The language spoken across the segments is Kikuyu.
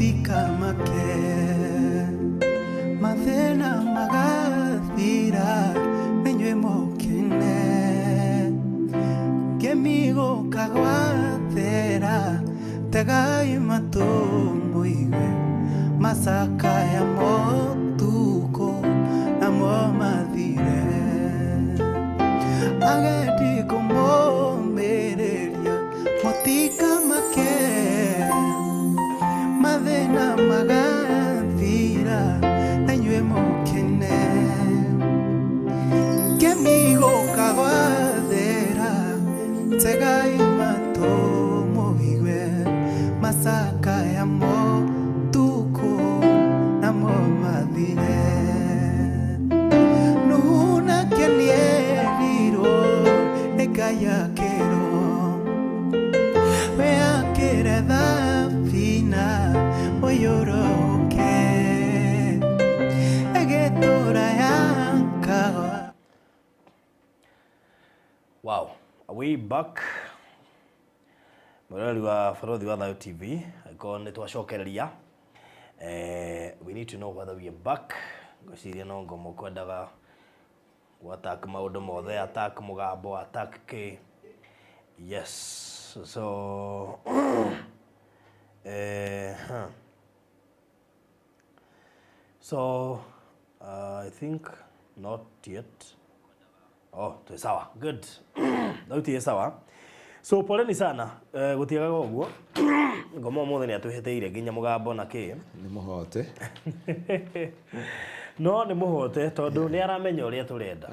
Mutikamake mathĩna magathira inyuĩ mũkene kĩmigũka gwathera tegai matũ mũigue macakaya motukũ namo mathire agendi kũmũmĩrĩria mũtikamake mathĩna magathira na inyuĩ mũkene kĩmigũka gwathera tegai matũ mũigue macakaya motukũ namo mathire Nuhu nake nĩerirwo nĩ Ngai akĩrwo we akĩre thabina mũiyũro ũke ĩgĩtũra yakawa. Wow, are we back? Mũrori wa Barothi wa Thayo TV, angĩkorwo nĩ twacokereria, we need to know whether we are back. Ngwĩciria no ngomo kwendaga gũ attack maũndũ mothe, attack mũgambo, attack kĩ. Yes, so huh. So I think not yet. Oh, twĩ sawa. Good. Thauti ĩ sawa. So poleni sana, gũtiagaga ũguo. Ngoma ũmũthĩ nĩ atwĩhĩtĩire nginya mũgambo na kĩ. Nĩ mũhote. No nĩ mũhote tondũ nĩ aramenya ũrĩa tũrenda.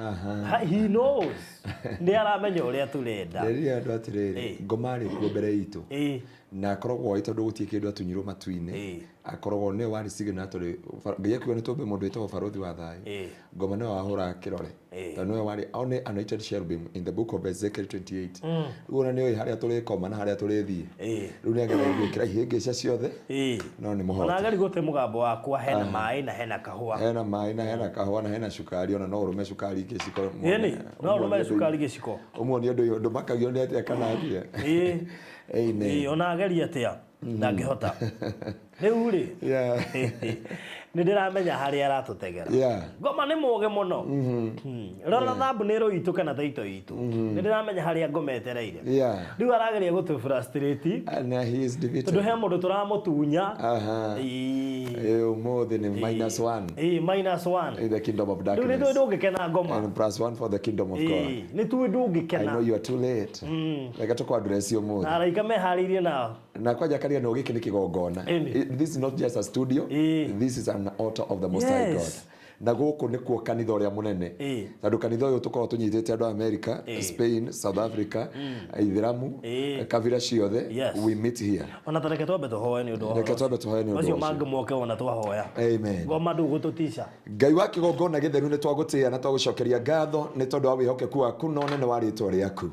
He knows. Nĩ aramenya ũrĩa tũrenda. Nderire andũ atĩrĩrĩ, ngoma arĩ kuo mbere itũ. Na akoragwo oĩ tondũ gũtirĩ kĩndũ atunyirwo matu-inĩ. Akoragwo nĩwe warĩ signatory. Ngai akiuga nĩ tũmbe mũndũ wĩtagwo Barothi wa Thayũ. Ngoma nĩwe wahũraga kĩrore. Tondũ nĩwe warĩ only anointed cherubim in the book of Ezekiel 28. Rĩu ona nĩoĩ harĩa tũrĩkoma na harĩa tũrĩthiĩ. Rĩu nĩageragia gwĩkĩra ihĩngĩca ciothe. No nĩ mũhote. Ona ageri gũte mũgambo wakwa hena maĩ na hena kahũa. Hena maĩ na hena kahũa na hena cukari, ona no ũrũme cukari gĩciko. Ĩni, no ũrũme cukari gĩciko. Ũmuonie ũndũ ndũmakagio nĩ atĩa kana atĩa. Amen. Ona ageria atĩa ndangĩhota. Rĩu rĩ, nĩ ndĩramenya harĩa aratũtegera. Ngoma nĩ mũgĩ mũno. Rora thumbnail itũ kana title itũ. Nĩ ndĩramenya harĩa ngoma etereire. Rĩu arageria gũtũ frustrate. And he is defeated. Tondũ he mũndũ tũramũtunya. Ũmũthĩ nĩ -1. -1. In the kingdom of Rĩu nĩ darkness. tũĩ ndũngĩkena ngoma. And +1 for the kingdom of God. Nĩ tũĩ ndũngĩkena. I know you are too late. Reke tũkũ address ũmũthĩ. Na araika meharĩirie nao. Na kwanja karia no gĩkĩ nĩ kĩgongona. This is not just a studio. This is an altar of the Most High God. Na gũkũ nĩkuo kanitha ũrĩa mũnene. Tondũ kanitha ũyũ tũkoragwo tũnyitĩte andũ a America, Spain, South Africa, Ithiramu, kabira ciothe. We meet here. Ona ta reke twambe tũhoe nĩ ũndũ wa Reke twambe tũhoe nĩ ũndũ ũcio. ũcio. Mangĩ moke ona twahoya. Amen. Ngoma ndũgũtũtica. Ngai wa kĩgongona gĩtheru nĩ twagũtĩĩa na twagũcokeria ngatho nĩ tondũ wa wĩhokeku waku na ũnene wa rĩtwa rĩaku.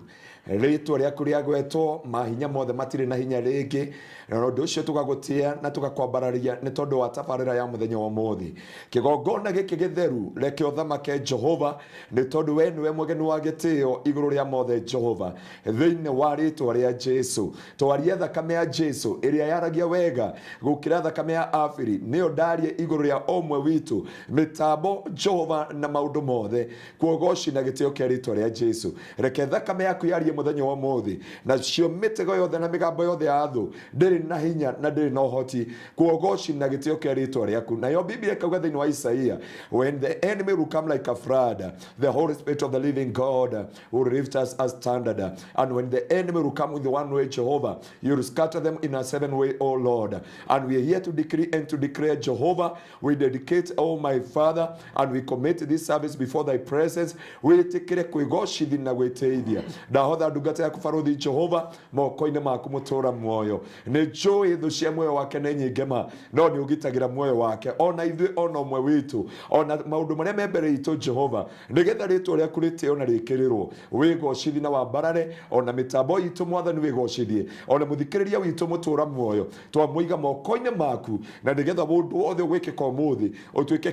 Rĩtwa rĩaku rĩagwetwo, mahinya mothe matirĩ na hinya rĩngĩ. Na ũndũ ũcio tũgagũtĩĩa na tũgakwambararia nĩ tondũ wa tabarĩra ya mũthenya wa ũmũthĩ. Kĩgongona gĩkĩ gĩtheru reke ũthamake Jehova nĩ tondũ we nĩwe mũgeni wa gĩtĩo igũrũ rĩa mothe Jehova. Thĩinĩ wa rĩtwa rĩa Jesu, twarie thakame ya Jesu ĩrĩa yaragia wega gũkĩra thakame ya Abiri, nĩyo ndarie igũrũ rĩa ũmwe witũ, mĩtambo Jehova na maũndũ mothe. Kuogoci na gĩtĩo kĩa rĩtwa rĩa Jesu. Reke thakame yaku yarie mũthenya wa ũmũthĩ, nacio mĩtego yothe na mĩgambo yothe ya thũ ndĩrĩ na hinya na ndĩrĩ na ũhoti. Kuogoci na gĩtĩo kĩa rĩtwa rĩaku. Nayo Biblia ĩkauga thĩinĩ wa Isaia, when the enemy will come like a flood, the Holy Spirit of the living God will lift us as standard. And when the enemy will come with one way, Jehovah, you will scatter them in a seven way, O Lord. And we are here to decree and to declare, Jehovah, we dedicate, oh my Father, and we commit this service before thy presence. Wĩtĩkĩre kwĩgocithia na gwĩtĩithia. Ndahotha ndungata yaku Barothi Jehova moko-inĩ maku mũtũra muoyo. Nĩ njũĩ thũ cia muoyo wake nĩ nyingĩ ma, no nĩ ũgitagĩra muoyo wake ona ithuĩ ona ũmwe witũ ona maũndũ marĩa me mbere itũ Jehova, nĩgetha rĩtwa rĩaku rĩtĩo na rĩkĩrĩrwo. Wĩgocithie na wambarare ona mĩtambo itũ Mwathani, wĩgocithie ona mũthikĩrĩria witũ mũtũra muoyo. Twamũiga moko-inĩ maku na nĩgetha ũndũ wothe ũgwĩkĩka ũmũthĩ ũtuĩke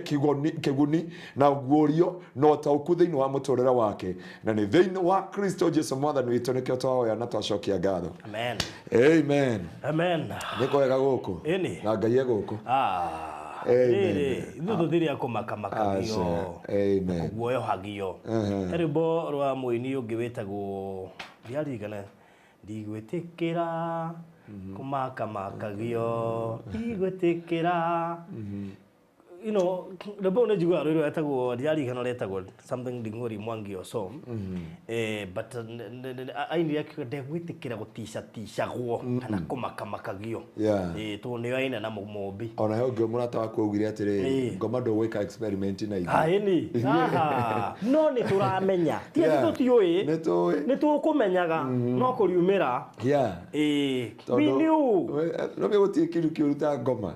kĩguni na guũrio na ũtaũku thĩinĩ wa mũtũrĩre wake, na nĩ thĩinĩ wa Kristo Jesu Mwathani. Mwathani witũ nĩkĩo twahoya na twacokia ngatho. Amen. Amen. Amen. Nĩ kwega gũkũ. Ĩni. Na Ngai e gũkũ. Ah. Amen. Rĩrĩ, ithuĩ tũtirĩ a kũmakamakagio. Aca. Amen. Kuoyohagio. Ehe. He rwĩmbo rwa mũini ũngĩ wĩtagwo ndiaririkana ndigwĩtĩkĩra kũmakamakagio ndigwĩtĩkĩra rwĩmbo rũu nĩ njiguaga rwĩ rwetagwo ndiaririkana rwetagwo something Nding'ori Mwangi or so. But ainire akiuga ndegwĩtĩkĩra gũticaticagwo kana kũmakamakagio. Yeah. Tondũ nĩyo aina na mũmũmbi. Ona he ũngĩ mũrata waku augire atĩrĩrĩ, Ĩĩ. ngoma ndũgwĩka experiment na ithuĩ. Ĩni. Aha. No nĩ tũramenya. Ti atĩ Yeah. tũtiũĩ. Nĩ tũĩ. Nĩ tũkũmenyaga no kũriumĩra. Yeah. Ĩĩ. Tondũ- We knew. No gũtirĩ kĩndũ kĩũru ta ngoma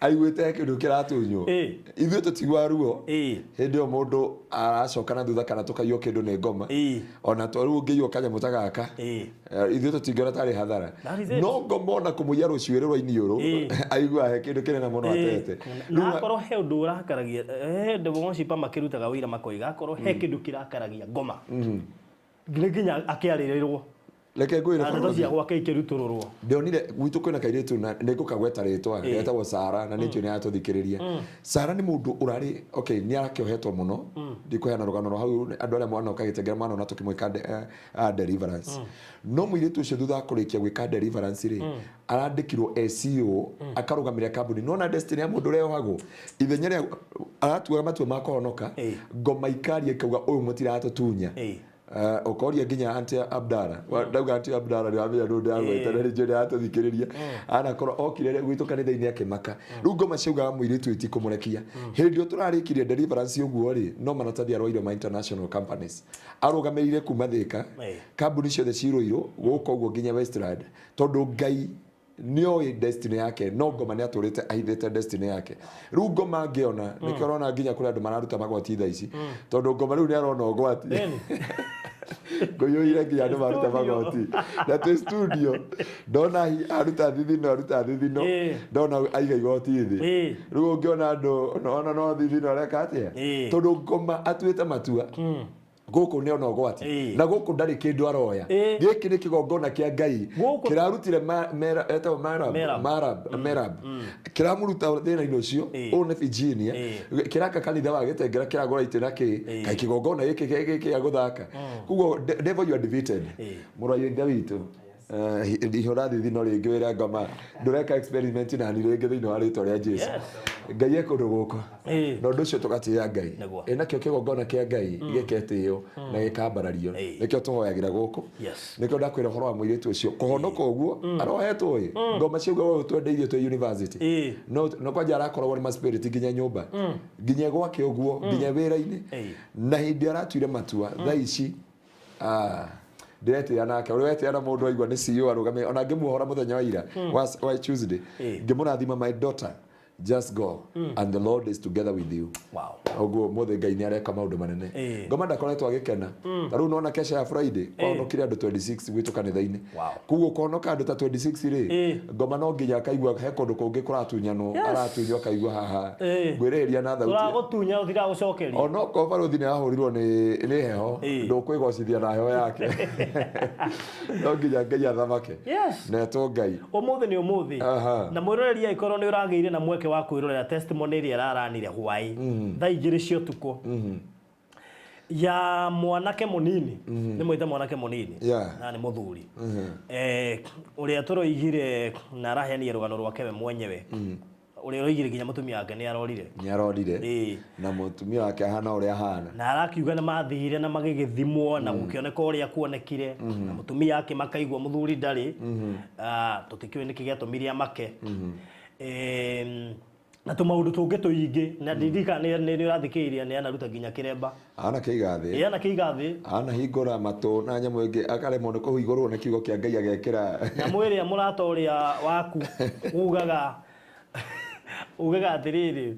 aiguĩte kĩndũ kĩratunywo. Ĩĩ. Ithuĩ tũtigua ruo. Ĩĩ. Hĩndĩ ĩyo mũndũ aracoka na thutha kana tũkaiywo kĩndũ nĩ ngoma. Ĩĩ. Ona to rĩu ũngĩiywo kanyamũ ta gaka. Ĩĩ. Ithuĩ tũtingĩona tarĩ hathara. That is it. No ngoma ona kũmũiya rũcuĩrĩ rwa iniũrũ Ĩĩ. aiguaga he kĩndũ kĩnene mũno atete. Na akorwo he ũndũ ũrakaragia he ndũ worshipper makĩrutaga wĩira makoiga akorwo he kĩndũ kĩrakaragia ngoma nĩ nginya akĩarĩrĩrwo Reke ngwĩre na ndeto barũthi. cia gwake ikĩrutũrũrwo. Ndionire gwitũ kwĩna kairĩtu na nĩ ngũkagweta rĩtwa getagwo Sara na nĩ njũĩ nĩ aratũthikĩrĩria. Sara nĩ mũndũ ũrarĩ okay nĩ arakĩohetwo mũno ndikũheana rũgano rwa hau andũ arĩa mwanoka gĩtengera mwanona tũkĩmwĩka deliverance. No mũirĩtu ũcio thutha wa kũrĩkia gwĩka deliverance rĩ arandĩkirwo SEO akarũgamĩrĩra kambuni. Nona destiny ya mũndũ ũrĩa yohagwo ithenya rĩa aratuaga matua ma kũhonoka Ĩĩ. ngoma ikaria ikauga ũyũ mũtiratũtunya. Ĩĩ. Ũkoria nginya Aunty Abdara. Ndauga Aunty Abdara nĩ wamenya nũ ndĩragweta na nĩ njũĩ nĩaratũthikĩrĩria. Anakorwo okire gwitũ kanitha-inĩ akĩmaka. Rĩu ngoma ciaugaga mũirĩtu itikũmũrekia. Hĩndĩ ĩyo tũrarĩkirie deliverance ũguo rĩ, no maratathi arwaire ma international companies. Arũgamĩrĩire kuma Thĩka, Ĩĩ. kambuni ciothe cirũirũ gũka ũguo nginya Westland tondũ Ngai nĩoĩ destiny yake no ngoma nĩ atũrĩte ahithĩte destiny yake. Rĩu ngoma ngĩona nĩkĩo ũrona nginya kũrĩ andũ mararuta magoti thaa ici tondũ ngoma rĩu nĩ arona ũgwati. Ngũiyũire nginya andũ maruta Studio. magoti na twĩ studio ndona aruta thithino aruta thithino Ĩĩ. ndona aiga igoti thĩ. Ĩĩ. Rĩu ũngĩona andũ ona no thithino areka atĩa Ĩĩ. tondũ ngoma atuĩte matua gũkũ nĩ ona ũgwati Ĩĩ. na gũkũ ndarĩ kĩndũ aroya. Ĩĩ. Gĩkĩ nĩ kĩgongona kĩa Ngai Gũkũ- kĩrarutire etagwo Merab Merab. Marab Merab kĩramũruta thĩna-inĩ ũcio. Ĩĩ. Ũyũ nĩ Virginia Ĩĩ. kĩraka kanitha wa gĩtengera kĩragũra itĩ na kĩ Ĩĩ. kaĩ kĩgongona gĩkĩ gĩkĩ gĩa gũthaka. Koguo devil you are defeated. Ĩĩ. Mũrũ wa ithe witũ ihũra thithino rĩngĩ wĩre ngoma ndũreka experiment nani rĩngĩ thĩinĩ wa rĩtwa rĩa Jesu. Yes. Ngai e kũndũ gũkũ Ĩĩ. na ũndũ ũcio tũgatĩĩa Ngai. Nĩguo. Ĩ nakĩo kĩgongona kĩa Ngai gĩketĩo na gĩkambarario Ĩĩ. nĩkĩo tũhoyagĩra gũkũ. Yes. Nĩkĩo ndakwĩra ũhoro wa mũirĩtu ũcio kũhonoka ũguo arohetwo ĩ ngoma ciauga ũyũ twendeirio twĩ university Ĩĩ. no kwanja arakoragwo nĩ ma spirit nginya nyũmba nginya gwake ũguo nginya wĩra-inĩ Ĩĩ. na hĩndĩ aratuire matua thaa ici ndĩretĩĩa nake ũrĩa wetĩĩa na mũndũ aigua nĩ CEO arũgamĩrĩire ona ngĩmuohora mũthenya wa ira wa Tuesday Ĩĩ. ngĩmũrathima my daughter just go and the Lord is together with you. Wow. Ũguo mũthĩ Ngai nĩ areka maũndũ manene. Ĩĩ. Ngoma ndakoretwo agĩkena ta rĩu nona kesha ya Friday kwahonokire andũ 26 gwitũ kanitha-inĩ. Wow. Koguo kũhonoka andũ ta 26 rĩ Ĩĩ. ngoma no nginya akaigua he kũndũ kũngĩ kũratunyanwo Yes. aratunywo akaigua haha Ĩĩ. ngwĩrĩhĩria na thauti Tũragũtunya tũtiragũcokeria. onokorwo barũthi nĩ ahũrirwo nĩ heho Ĩĩ. ndũkwĩgocithia na heho yake no nginya Ngai athamake Yes. netwo Ngai. Ũmũthĩ nĩ ũmũthĩ. Aha. Na mwĩroreri angĩkorwo nĩ ũragĩire na mweke wa kwĩrorera testimony ĩrĩa ĩraranire hwaĩ thaa 2 cia ũtukũ ya mwanake mũnini nĩ mwĩte mwanake mũnini Yeah. na nĩ mũthuri ũrĩa tũroigire na araheanire rũgano rwake we mwenyewe ũrĩa ũroigire nginya mũtumia wake nĩ arorire. Nĩ arorire Ĩĩ. na mũtumia wake ahana ũrĩa ahana Na arakiuga nĩ mathire na magĩgĩthimwo na gũkĩoneka ũrĩa kuonekire na mũtumia akĩmaka igua mũthuri ndarĩ. Tũtikĩũĩ nĩkĩ gĩatũmire amake. Na tũmaũndũ tũngĩ tũingĩ na ndirikana nĩ ũrathikĩrĩria nĩ anaruta nginya kĩremba. Ana kĩiga thĩ. Ĩ ana kĩiga thĩ. Ana hingũra matũ na nyamũ ĩngĩ akaremwo nĩ kũhingũrwo nĩ kiugo kĩa Ngai agekĩra Nyamũ ĩrĩa mũrata ũrĩa waku ugaga ugaga atĩrĩrĩ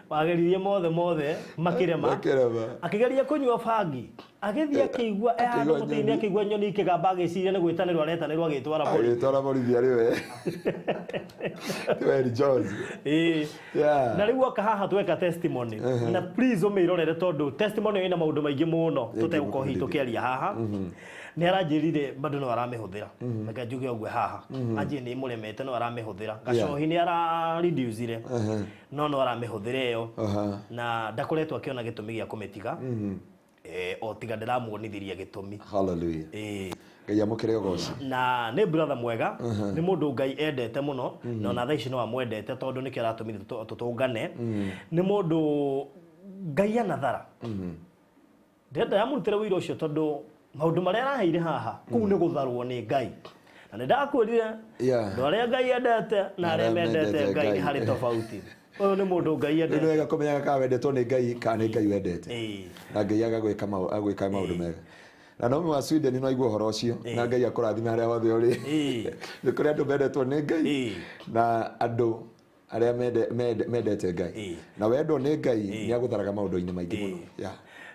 wageririe mothe mothe makĩrema. Makĩrema. Akĩgeria kũnyua bangi agĩthiĩ akĩigua e handũ Akĩigua mũtĩ-inĩ nyoni. akĩigua nyoni ikĩgamba agĩciria nĩ gwĩtanĩrwo aretanĩrwo agĩtwara borithi. Agĩtwara borithi arĩ we Ti we Jones. Ĩĩ. Yeah. Na rĩu oka haha tweka testimony na please ũmĩrorere tondũ testimony ĩna maũndũ maingĩ mũno tũtegũkorwo hihi tũkĩaria haha. Nĩ aranjĩrire bado no aramĩhũthĩra. Reke njuge ũguo haha. Anjĩ nĩ ĩmũremete no aramĩhũthĩra. Gacohi nĩ ara reduce-ire. No no aramĩhũthĩra ĩyo. Na ndakoretwo akĩona gĩtũmi gĩa kũmĩtiga. O tiga ndĩramuonithirie gĩtũmi. Hallelujah. Ngai amũkĩre ũgoci. Na nĩ brother mwega, nĩ mũndũ Ngai endete mũno, na ona thaa ici no amwendete tondũ nĩkĩo aratũmire tũtũngane. Nĩ mũndũ Ngai anathara. Ndĩrenda yamũrutĩre ũira ũcio tondũ maũndũ marĩa araheire haha kũu nĩ gũtharwo nĩ Ngai. Na nĩ ndakwĩrire andũ arĩa Ngai endete na arĩa mendete Ngai nĩ harĩ tofauti. Ũyũ nĩ mũndũ Ngai endete. Nĩ wega kũmenyaga kana wendetwo nĩ Ngai kana nĩ Ngai wendete. Na Ngai agagwĩka maũndũ mega. Na Naomi wa Sweden no aigua ũhoro ũcio na Ngai akũrathime harĩa hothe ũrĩ. Nĩ kũrĩ andũ mendetwo nĩ Ngai na andũ arĩa mendete Ngai. Na wendwo nĩ Ngai nĩ agũtharaga maũndũ-inĩ maingĩ mũno.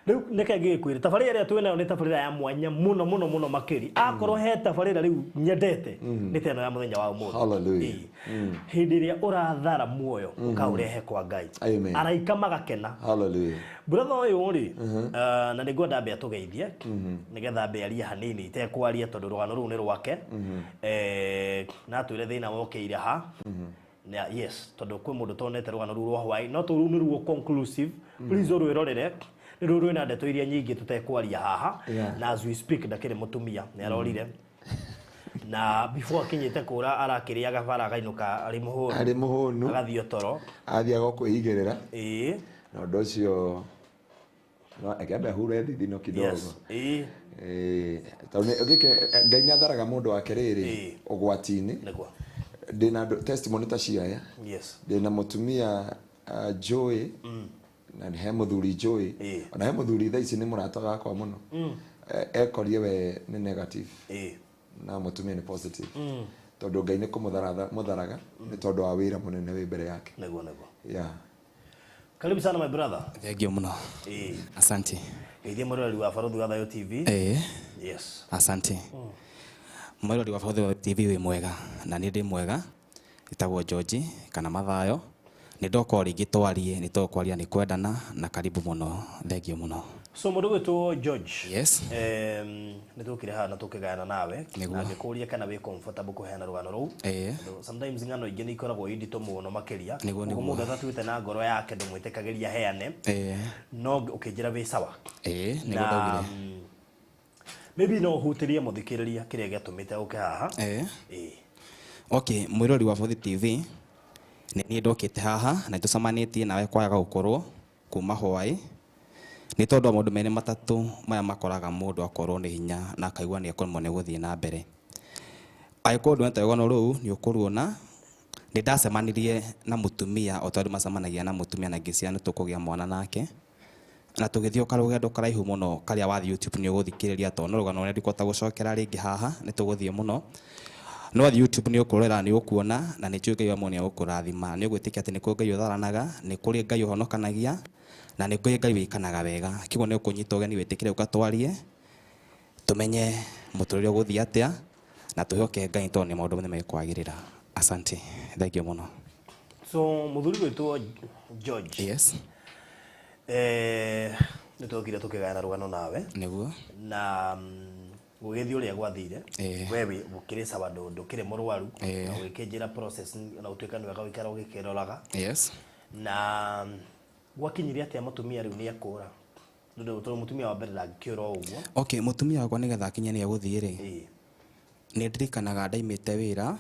Rĩu nĩke ngĩkwĩre tabarĩra ĩrĩa twĩ nayo nĩ tabarĩra ya mwanya mũno mũno mũno makĩria. Akorwo he tabarĩra rĩu nyendete nĩ ta ĩno ya mũthenya wa ũmũthĩ. Hallelujah. Hĩndĩ ĩrĩa ũrathara muoyo ũkaũrehe kwa Ngai. Araika magakena. Hallelujah. Brother ũyũ rĩ, na nĩngwenda ambe atũgeithie nĩgetha ambe arie hanini itekwaria tondũ rũgano rũu nĩ rwake. Na atwĩre thĩna wokĩire ha. Yes, tondũ kwĩ mũndũ tonete rũgano rũu rwa hwaĩ no rũu nĩ ruo conclusive. Please ũrwĩrorere. Nĩ rũu rwĩna ndeto iria nyingĩ tũtekwaria haha. Na as we speak ndakĩrĩ mũtumia nĩ arorire. Na before akinyĩte kũra arakĩrĩaga bara akainũka arĩ mũhũnu. Arĩ mũhũnu. Agathiĩ toro. Athiaga kwĩigĩrĩra. Na ũndũ ũcio no akĩambe ahure thithino kidogo. Tondũ gĩkĩ Ngai nĩ atharaga mũndũ wake rĩrĩ ũgwati-inĩ. Ndĩna testimony ta ciaya. Ndĩna mũtumia Joy na he mũthuri Joy. Ona he mũthuri thaa ici nĩ mũrata wakwa mũno. Ekorie we nĩ negative. Na mũtumia nĩ positive. Tondũ Ngai nĩ kũmũtharaga nĩ tondũ wa wĩra mũnene wĩ mbere yake. Nĩguo nĩguo. Yeah. Karibu sana my brother. Thank you mũno. Asante. Geithie mũroreri wa Barũthi wa Thayũ TV. Yes. Asante. Mũroreri wa Barũthi wa TV wĩ mwega na nĩ ndĩ mwega. Ĩtagwo George kana Mathayo. Nĩ ndoka o rĩngĩ twarie, nĩ tũkwaria nĩ kwendana na karibu mũno. Thank you mũno. So mũndũ gwĩtwo George. Yes. Nĩ tũkire haha na tũkĩgayana nawe na ngĩkũria kana wĩ comfortable kũheana rũgano rũu. Sometimes ng'ano ingĩ nĩ ikoragwo i nditũ mũno makĩria. Koguo mũndũ atatuĩte na ngoro yake ndũmwĩtĩkagĩria heane. No ũkĩnjĩra wĩ sawa. Nĩguo ndaugire. Maybe no ũhutĩrie mũthikĩrĩria kĩrĩa gĩatũmĩte ũke haha. Okay, mwĩrori wa Barũthi TV nĩ niĩ ndokĩte haha na nĩtũcemanĩtie nawe kwaga gũkorwo kuma hwaĩ nĩ tondũ wa maũndũ merĩ matatũ maya makoraga mũndũ akorwo nĩ hinya na akaigua nĩ ekũremwo nĩ gũthiĩ na mbere. Angĩkorwo ndwonete rũgano rũu nĩ ũkũruona. Nĩ ndacemanirie na mũtumia o ta ũrĩa macemanagia na mũtumia na ngĩciria nĩ tũkũgĩa mwana nake. Na tũgĩthiĩ o karũgendo karaihu mũno karĩa wathiĩ YouTube nĩ ũgũthikĩrĩria tondũ no rũgano rũrĩa ndikũhota gũcokera rĩngĩ haha nĩ tũgũthiĩ mũno. No wathiĩ YouTube nĩ ũkũrora nĩ ũkuona na nĩ njũĩ Ngai wa muoyo nĩ egũkũrathima. Nĩ ũgwĩtĩkia atĩ nĩ kũrĩ Ngai ũtharanaga, nĩ kũrĩ Ngai ũhonokanagia na nĩ kũrĩ Ngai wĩkanaga wega. Kĩguo nĩ ũkũnyita ũgeni wĩtĩkĩre ũka twarie tũmenye mũtũrĩre ũgũthiĩ atĩa na twĩhoke Ngai tondũ nĩ maũndũ mothe mekwagĩrĩra. Asante. Thank you mũno. So mũthuri gwĩtwo George. Yes. Nĩ twokire tũkĩgayana rũgano nawe. Nĩguo. Na gũgĩthiĩ ũrĩa gwathire. We wĩ ũkĩrĩ sawa ndũkĩrĩ mũrwaru. Na ũgĩkĩnjĩra process na ũtuĩka nĩ wega ũikara ũgĩkĩroraga. Yes. Na gwakinyire atĩa mũtumia rĩu nĩ ekũra? Tondũ mũtumia wa mbere ndangĩkĩũra o ũguo. Okay, mũtumia wakwa nĩgetha akinye nĩ egũthiĩ rĩ. Nĩ ndirikanaga ndaimĩte wĩra.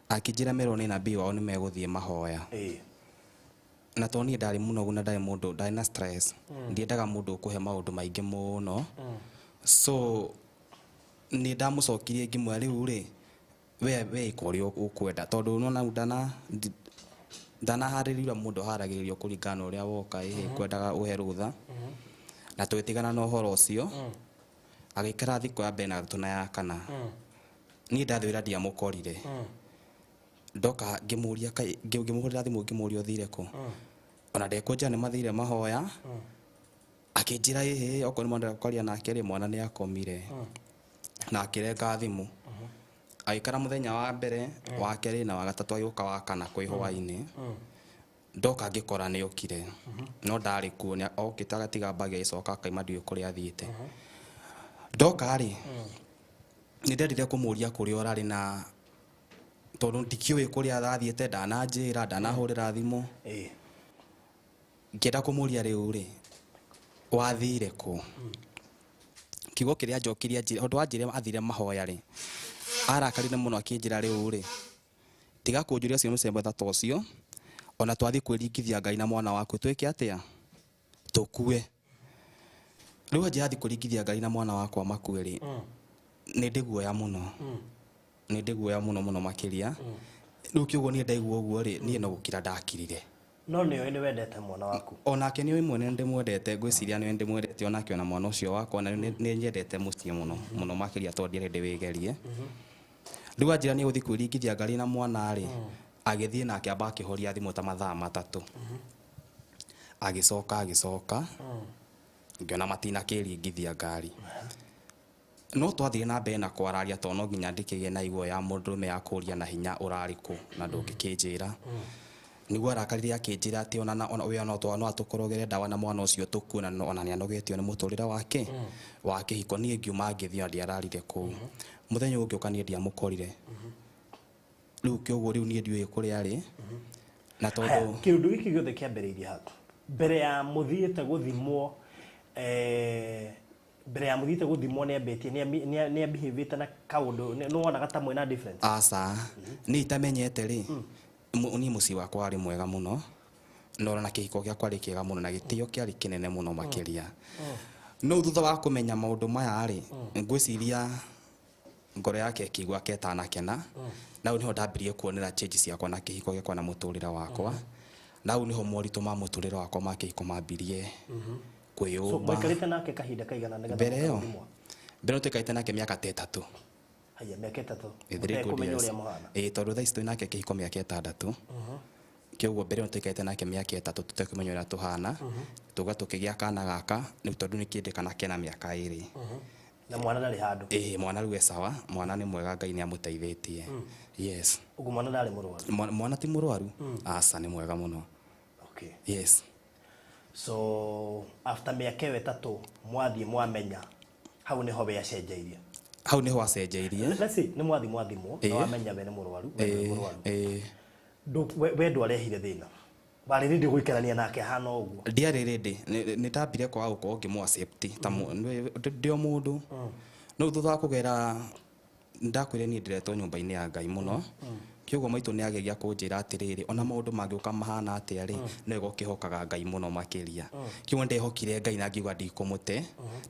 Akĩnjĩra merwo nĩ nabii wao nĩ megũthiĩ mahoya. Na tondũ niĩ ndarĩ mũnogu na ndarĩ mũndũ ndarĩ na stress. Ndiendaga mũndũ ũkũhe maũndũ maingĩ mũno. So nĩ ndamũcokirie ngĩmwĩra rĩu rĩ we ĩka ũrĩa ũkwenda tondũ nĩwona ndanaharĩrĩria mũndũ aharagĩrĩrio kũringana na ũrĩa woka kwendaga ũhe rũtha. Na tũgĩtigana na ũhoro ũcio. Agĩikara thikũ ya mbere na gatatũ na ya kana. Niĩ ndathiĩ wĩra ndiamũkorire. Ndoka ngĩmũria ngĩmũhũrĩra thimũ ngĩmũria ũthire kũ. Ona ndekũnjĩra nĩ mathire mahoya. Akĩnjĩra ĩhĩ okorwo nĩ mwana kwaria nake rĩ mwana nĩ akomire. Na akĩrenga thimũ. Agĩikara mũthenya wa mbere wa kerĩ na wa gatatũ agĩũka wa kana kwĩ hwaĩ-inĩ. Ndoka ngĩkora nĩ okire. No ndarĩ kuo nĩ okĩte agatiga bag agĩcoka akaima ndiũĩ kũrĩa athiĩte. Ndoka rĩ, nĩ ndendire kũmũria kũrĩa ũrarĩ na tondũ ndikĩũĩ kũrĩa arathiĩte, ndananjĩra, ndanahũrĩra thimũ. Ngĩenda kũmũria rĩu rĩ, wathire kũ? Kiugo kĩrĩa njokirie anjĩra, ũndũ wanjĩra athire mahoya rĩ, arakarire mũno akĩnjĩra rĩu rĩ, tiga kũnjũria cio mũcembe ta ũcio, ona twathiĩ kwĩringithia Ngai na mwana waku twĩke atĩa? Tũkue. Rĩu anjĩra athiĩ kwĩringithia Ngai na mwana wakwa makue rĩ, nĩ ndĩguoya mũno. Nĩ ndĩguoya mũno mũno makĩria. Rĩu kĩoguo niĩ ndaigua ũguo rĩ, niĩ no gũkira ndakirire. No nĩ ũĩ nĩ wendete mwana waku. Onake nĩ ũĩ mwene ndĩmwendete, ngwĩciria nĩ ndĩmwendete onake ona mwana ũcio wakwa, na nĩ nyendete mũciĩ mũno mũno makĩria tondũ ndiarĩ ndĩwĩgerie. Rĩu anjĩra nĩ gũthiĩ kwĩringithia ngari na mwana rĩ, agĩthiĩ nake amba akĩhoria thimũ ta mathaa 3. Agĩcoka agĩcoka, ngĩona matinakĩringithia ngari. No twathire na mbere na kwararia tondũ no nginya ndĩkĩgĩe na igua ya mũndũrũme ya kũria na hinya ũrarĩ kũ na ndũngĩkĩnjĩra. Nĩguo arakarire akĩnjĩra atĩ ona ona we no no atũkorogere ndawa na mwana ũcio tũkue na ona nĩanogetio nĩ mũtũrĩre wake wa kĩhiko. Niĩ ngiuma ngĩthiĩ ona ndiararire kũu. Mũthenya ũyũ ũngĩ niĩ ndiamũkorire. Rĩu kĩoguo rĩu niĩ ndiũĩ kũrĩa arĩ. Na tondũ kĩũndũ gĩkĩ gĩothe kĩambĩrĩirie hau mbere ya mũthiĩte gũthimwo, mbere ya mũthiĩte gũthimwo nĩambĩtie nĩambihĩvĩte na kaũndũ nĩwonaga ta mwĩna difference? Aca, niĩ itamenyete rĩ, niĩ mũciĩ wakwa warĩ mwega mũno, na ona kĩhiko gĩakwa rĩ kĩega mũno na gĩtĩo kĩarĩ kĩnene mũno makĩria. No thutha wa kũmenya maũndũ maya rĩ, ngwĩciria ngoro yake ĩkĩigua ketanakena. Na hau nĩho ndambirie kuonera change ciakwa na kĩhiko gĩakwa na mũtũrĩre wakwa. Na hau nĩho moritũ ma mũtũrĩre wakwa ma kĩhiko mambirie kwĩyũmba. So mwaikarĩte nake kahinda kaigana nĩgetha mbere ĩyo? mũkathimwo? Mbere ĩyo tũikarĩte nake mĩaka ta 3. Haya, mĩaka 3. Three good Ũtekũmenya years. ũrĩa mũhana. Ĩĩ, tondũ thaa ici twĩ nake kĩhiko mĩaka 6. Kĩoguo mbere ĩyo tũikarĩte nake mĩaka 3 tũtekũmenya ũrĩa tũhana. Tuga tũkĩgĩa kana gaka, rĩu tondũ nĩ kĩndĩkana kena mĩaka 2. Na mwana ndarĩ handũ. Ĩĩ, mwana rĩu e sawa, mwana nĩ mwega, Ngai nĩ amũteithĩtie. Yes. Ũguo mwana ndarĩ mũrwaru? Mwana ti mũrwaru? Aca, nĩ mwega mũno. Okay. Yes. So after mĩaka ĩyo 3 mwathiĩ mwamenya hau nĩho we acenjeirie. Hau nĩho acenjeirie. Let's say nĩ mwathiĩ mwathimwo na wamenya we nĩ mũrwaru, we nĩ mũrwaru. We ndwarehire thĩna. Warĩ ready gũikarania nake hana ũguo? Ndiarĩ ready. Nĩ ndambire kwaga gũkorwo ngĩmũ accept ta ndĩ o mũndũ. No thutha wa kũgera ndakwĩrire niĩ ndĩretwo nyũmba-inĩ ya Ngai mũno. Kĩoguo maitũ nĩ ageria kũnjĩra atĩrĩrĩ, ona maũndũ mangĩũka mahana atĩa rĩ, no wega ũkĩhokaga Ngai mũno makĩria. Kĩoguo ndehokire Ngai na ngiuga ndikũmũte,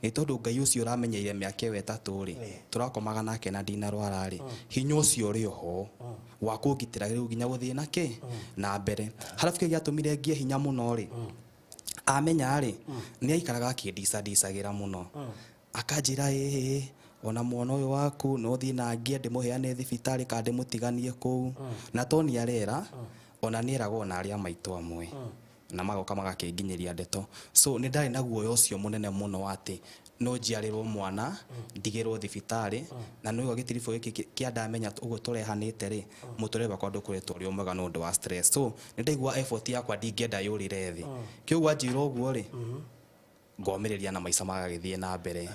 nĩ tondũ Ngai ũcio ũramenyeire mĩaka ĩyo 3 rĩ, tũrakomaga nake na ndinarwara rĩ, hinya ũcio ũrĩ oho wa kũngitĩra rĩu nginya gũthiĩ nake na mbere. Halafu kĩrĩa gĩatũmire ngĩe hinya mũno rĩ, amenya rĩ, nĩ aikaraga akĩndicandicagĩra mũno. Akanjĩra ĩĩ, ona mwana ũyũ waku no thiĩ na ngie ndĩmũheane thibitarĩ kana ndĩmũtiganie kũu. Na to nĩ arera, ona nĩ eragwo ona arĩa maitũ amwe. Na magoka magakĩnginyĩria ndeto. So nĩ ndarĩ na guoya ũcio mũnene mũno atĩ no njiarĩrwo mwana, ndigĩrwo thibitarĩ, na nĩ ũguo gĩtiribũ gĩkĩ kĩa ndamenya ũguo tũrehanĩte rĩ, mũtũrĩre wakwa ndũkoretwo ũrĩ o mwega nĩ ũndũ wa stress. So nĩ ndaigua effort yakwa ndingĩenda yũrĩre thĩ. Kĩoguo anjĩra ũguo rĩ, ngomĩrĩria na maica magagĩthiĩ na mbere.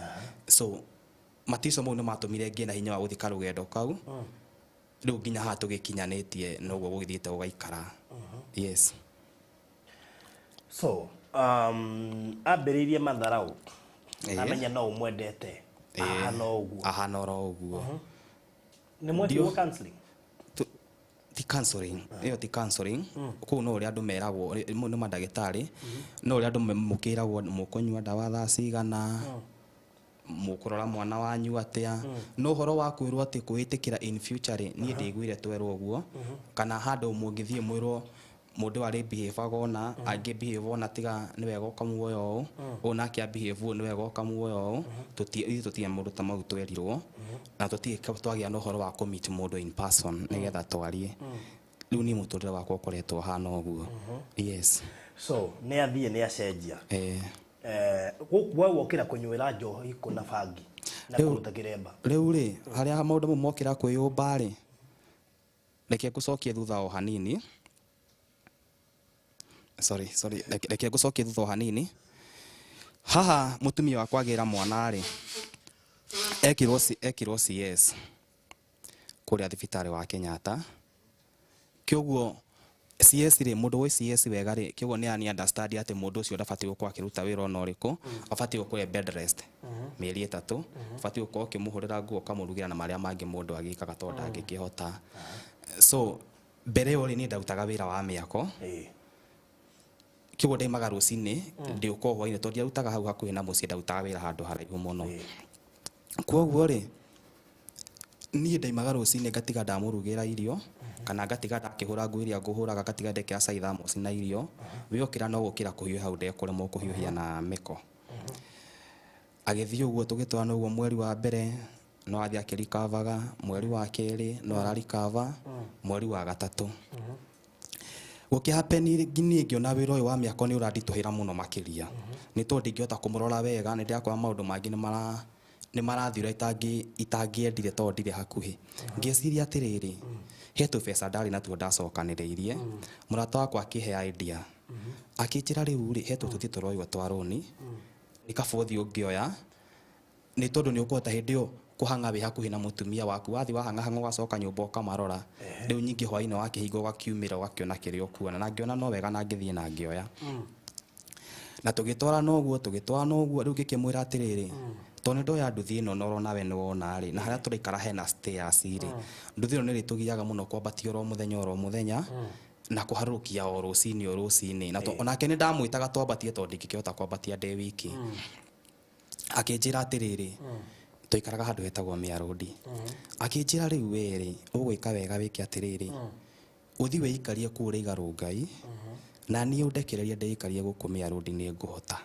So matico mau nĩ matũmire ngĩe na hinya wa gũthiĩ karũgendo kau. Rĩu nginya haha tũgĩkinyanĩtie noguo gũgĩthiĩte gũgaikara. Yes. So, ambĩrĩirie matharau. Amenya no ũmwendete. Ahana ũguo. Ahana oro ũguo. Nĩ mwekirwo counseling? Ti counseling. Ĩyo ti counseling. Kũu no ũrĩa andũ meragwo, nĩ mandagĩtarĩ. No ũrĩa andũ mũkĩragwo mũkũnyua ndawa thaa cigana, mũkũrora mwana wanyu atĩa. No ũhoro wa kwĩrwo atĩ kwĩĩtĩkĩra in future rĩ, niĩ ndĩiguire twerwo ũguo. Kana handũ mũngĩthiĩ mwĩrwo mũndũ arĩ behave ona, angĩ behave ona tiga nĩ wega ũkamuoya ũũ, ũũ nake behave ũũ nĩ wega ũkamuoya ũũ. Ithuĩ tũtirĩ maũndũ ta mau twerirwo, na tũtirĩ twagĩa na ũhoro wa kũ meet mũndũ in person nĩgetha twarie. Rĩu niĩ mũtũrĩre wakwa ũkoretwo ũhana ũguo. Yes. So nĩ athiĩ nĩ acenjia. We wokĩra kũnyuĩra njohi kũna bangi na kũruta kĩremba. Rĩu rĩ, harĩa maũndũ mau mokĩra kwĩyũmba rĩ, reke ngũcokie thutha o hanini. Sorry, sorry, reke ngũcokie thutha o hanini. Haha mũtumia wakwa agĩra mwana rĩ, Ekirwo CS kũrĩa thibitarĩ wa Kenyatta. Kĩoguo CS rĩ, mũndũ wĩ CS wega rĩ, kĩoguo nĩ ani understand atĩ mũndũ ũcio ndabatiĩ gũkorwo akĩruta wĩra ona ũrĩkũ, abatiĩ gũkorwo e bed rest mĩeri 3, abatiĩ gũkorwo ũkĩmũhũrĩra nguo, ũkamũrugĩra na marĩa mangĩ mũndũ agĩkaga tondũ ndangĩkĩhota. So mbere ĩyo rĩ, niĩ ndarutaga wĩra wa mĩako. Kĩoguo ndaimaga rũcinĩ ndĩũka hwainĩ, tondũ ndiarutaga hau hakuhĩ na mũciĩ, ndarutaga wĩra handũ haraihu mũno. Kwoguo rĩ, niĩ ndaimaga rũcinĩ ngatiga ndamũrugĩra irio, kana ngatiga ndakĩhũra nguo iria ngũhũraga, ngatiga ndekĩra cai thermos na irio. Wĩokĩra no gũkĩra kũhiũha hau, ndekũremwo kũhiũhia na mĩko. Agĩthiĩ ũguo tũgĩtwarana ũguo, mweri wa mbere no athiĩ akĩrikavaga, mweri wa kerĩ no ararikava, mweri wa gatatũ gũkĩhappen niĩ ngĩona wĩra ũyũ wa mĩako nĩ ũranditũhĩra mũno makĩria, nĩ tondũ ndingĩhota kũmũrora wega, nĩ ndĩrakora maũndũ mangĩ nĩ marathiĩ ũrĩa itangĩendire tondũ ndirĩ hakuhĩ. Ngĩciria atĩrĩrĩ, he tũbeca ndarĩ natuo ndacokanĩrĩirie, mũrata wakwa akĩhe idea, akĩnjĩra rĩu rĩ, he tũtũthi tũroywo twa rũni, nĩ kaba ũthiĩ ũngĩoya, nĩ tondũ nĩ ũkũhota hĩndĩ ĩyo kũhang'a wĩ hakuhĩ na mũtumia waku, wathiĩ wahang'ahang'a ũgacoka nyũmba ũkamarora. Rĩu nyingĩ hwainĩ wakĩhinga ũgakiumĩra ũgakĩona kĩrĩa ũkuona, na ngĩona no wega na ngĩthiĩ na ngĩoya. Na tũgĩtwarana ũguo, rĩu ngĩkĩmwĩra atĩrĩrĩ, tondũ nĩ ndoya nduthi ĩno na ũrona we nĩ wona rĩ, na harĩa tũraikara hena stairs rĩ, nduthi ĩno nĩ ĩrĩtũgiaga mũno kwambatia oro mũthenya oro mũthenya, na kũharũrũkia o rũcinĩ o rũcinĩ. Na onake nĩ ndamwĩtaga twambatie tondũ ndingĩkĩhota kwambatia ndĩ wiki. Akĩnjĩra atĩrĩrĩ, tũikaraga handũ hetagwo Mĩarũndi. Akĩnjĩra rĩu we rĩ, ũgwĩka wega wĩke atĩrĩrĩ, ũthiĩ wĩikarie kũu ũrĩiga Rũngai, na niĩ ũndekererie ndĩikarie gũkũ Mĩarũndi nĩ ngũhota.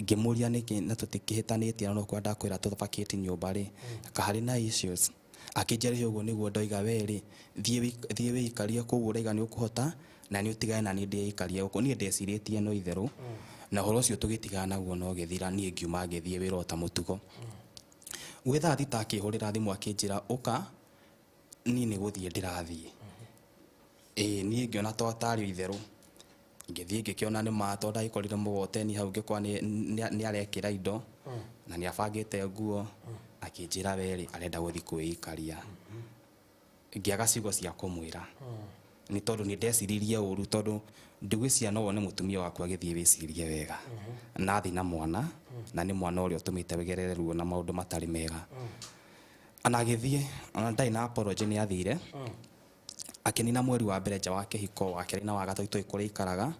Ngĩmũria nĩkĩ na tũtikĩhĩtanĩtie, na no kwa ndakwĩra tũbakĩti nyũmba rĩ, kaharĩ na issues. Akĩnjĩra ũguo nĩguo ndoiga we rĩ, thiĩ wĩikarie kũu ũraiga nĩ ũkũhota, na nĩ ũtigane na niĩ ndĩikarie gũkũ. Niĩ ndecirĩtie no itherũ, na ũhoro ũcio tũgĩtigana naguo no ũgĩthira, niĩ ngiuma ngĩthiĩ wĩra o ta mũtugo. Gwĩ thaa thita akĩhũrĩra thimũ akĩnjĩra ũka, niĩ nĩ gũthiĩ ndĩrathiĩ. Ĩĩ niĩ ngĩona to tarĩ itherũ. Ngĩthiĩ ngĩkĩona nĩ ma, tondũ ndagĩkorire mũgoteni hau, ngĩkora nĩ arekĩra indo na nĩ abangĩte nguo. Akĩnjĩra we rĩ, arenda gũthiĩ kwĩikaria. Ngĩaga ciugo cia kũmwĩra, nĩ tondũ nĩ ndeciririe ũru, tondũ ndigwĩciria no wone mũtumia waku agĩthiĩ wĩcirie wega, na athiĩ na mwana, na nĩ mwana ũrĩa ũtũmĩte wĩgerere ruo na maũndũ matarĩ mega. Ona agĩthiĩ, ona ndarĩ na apology, nĩ athire. Akĩnina mweri wa mbere nja wa kĩhiko, wa kerĩ na wa gatatũ itũĩ kũrĩa aikaraga.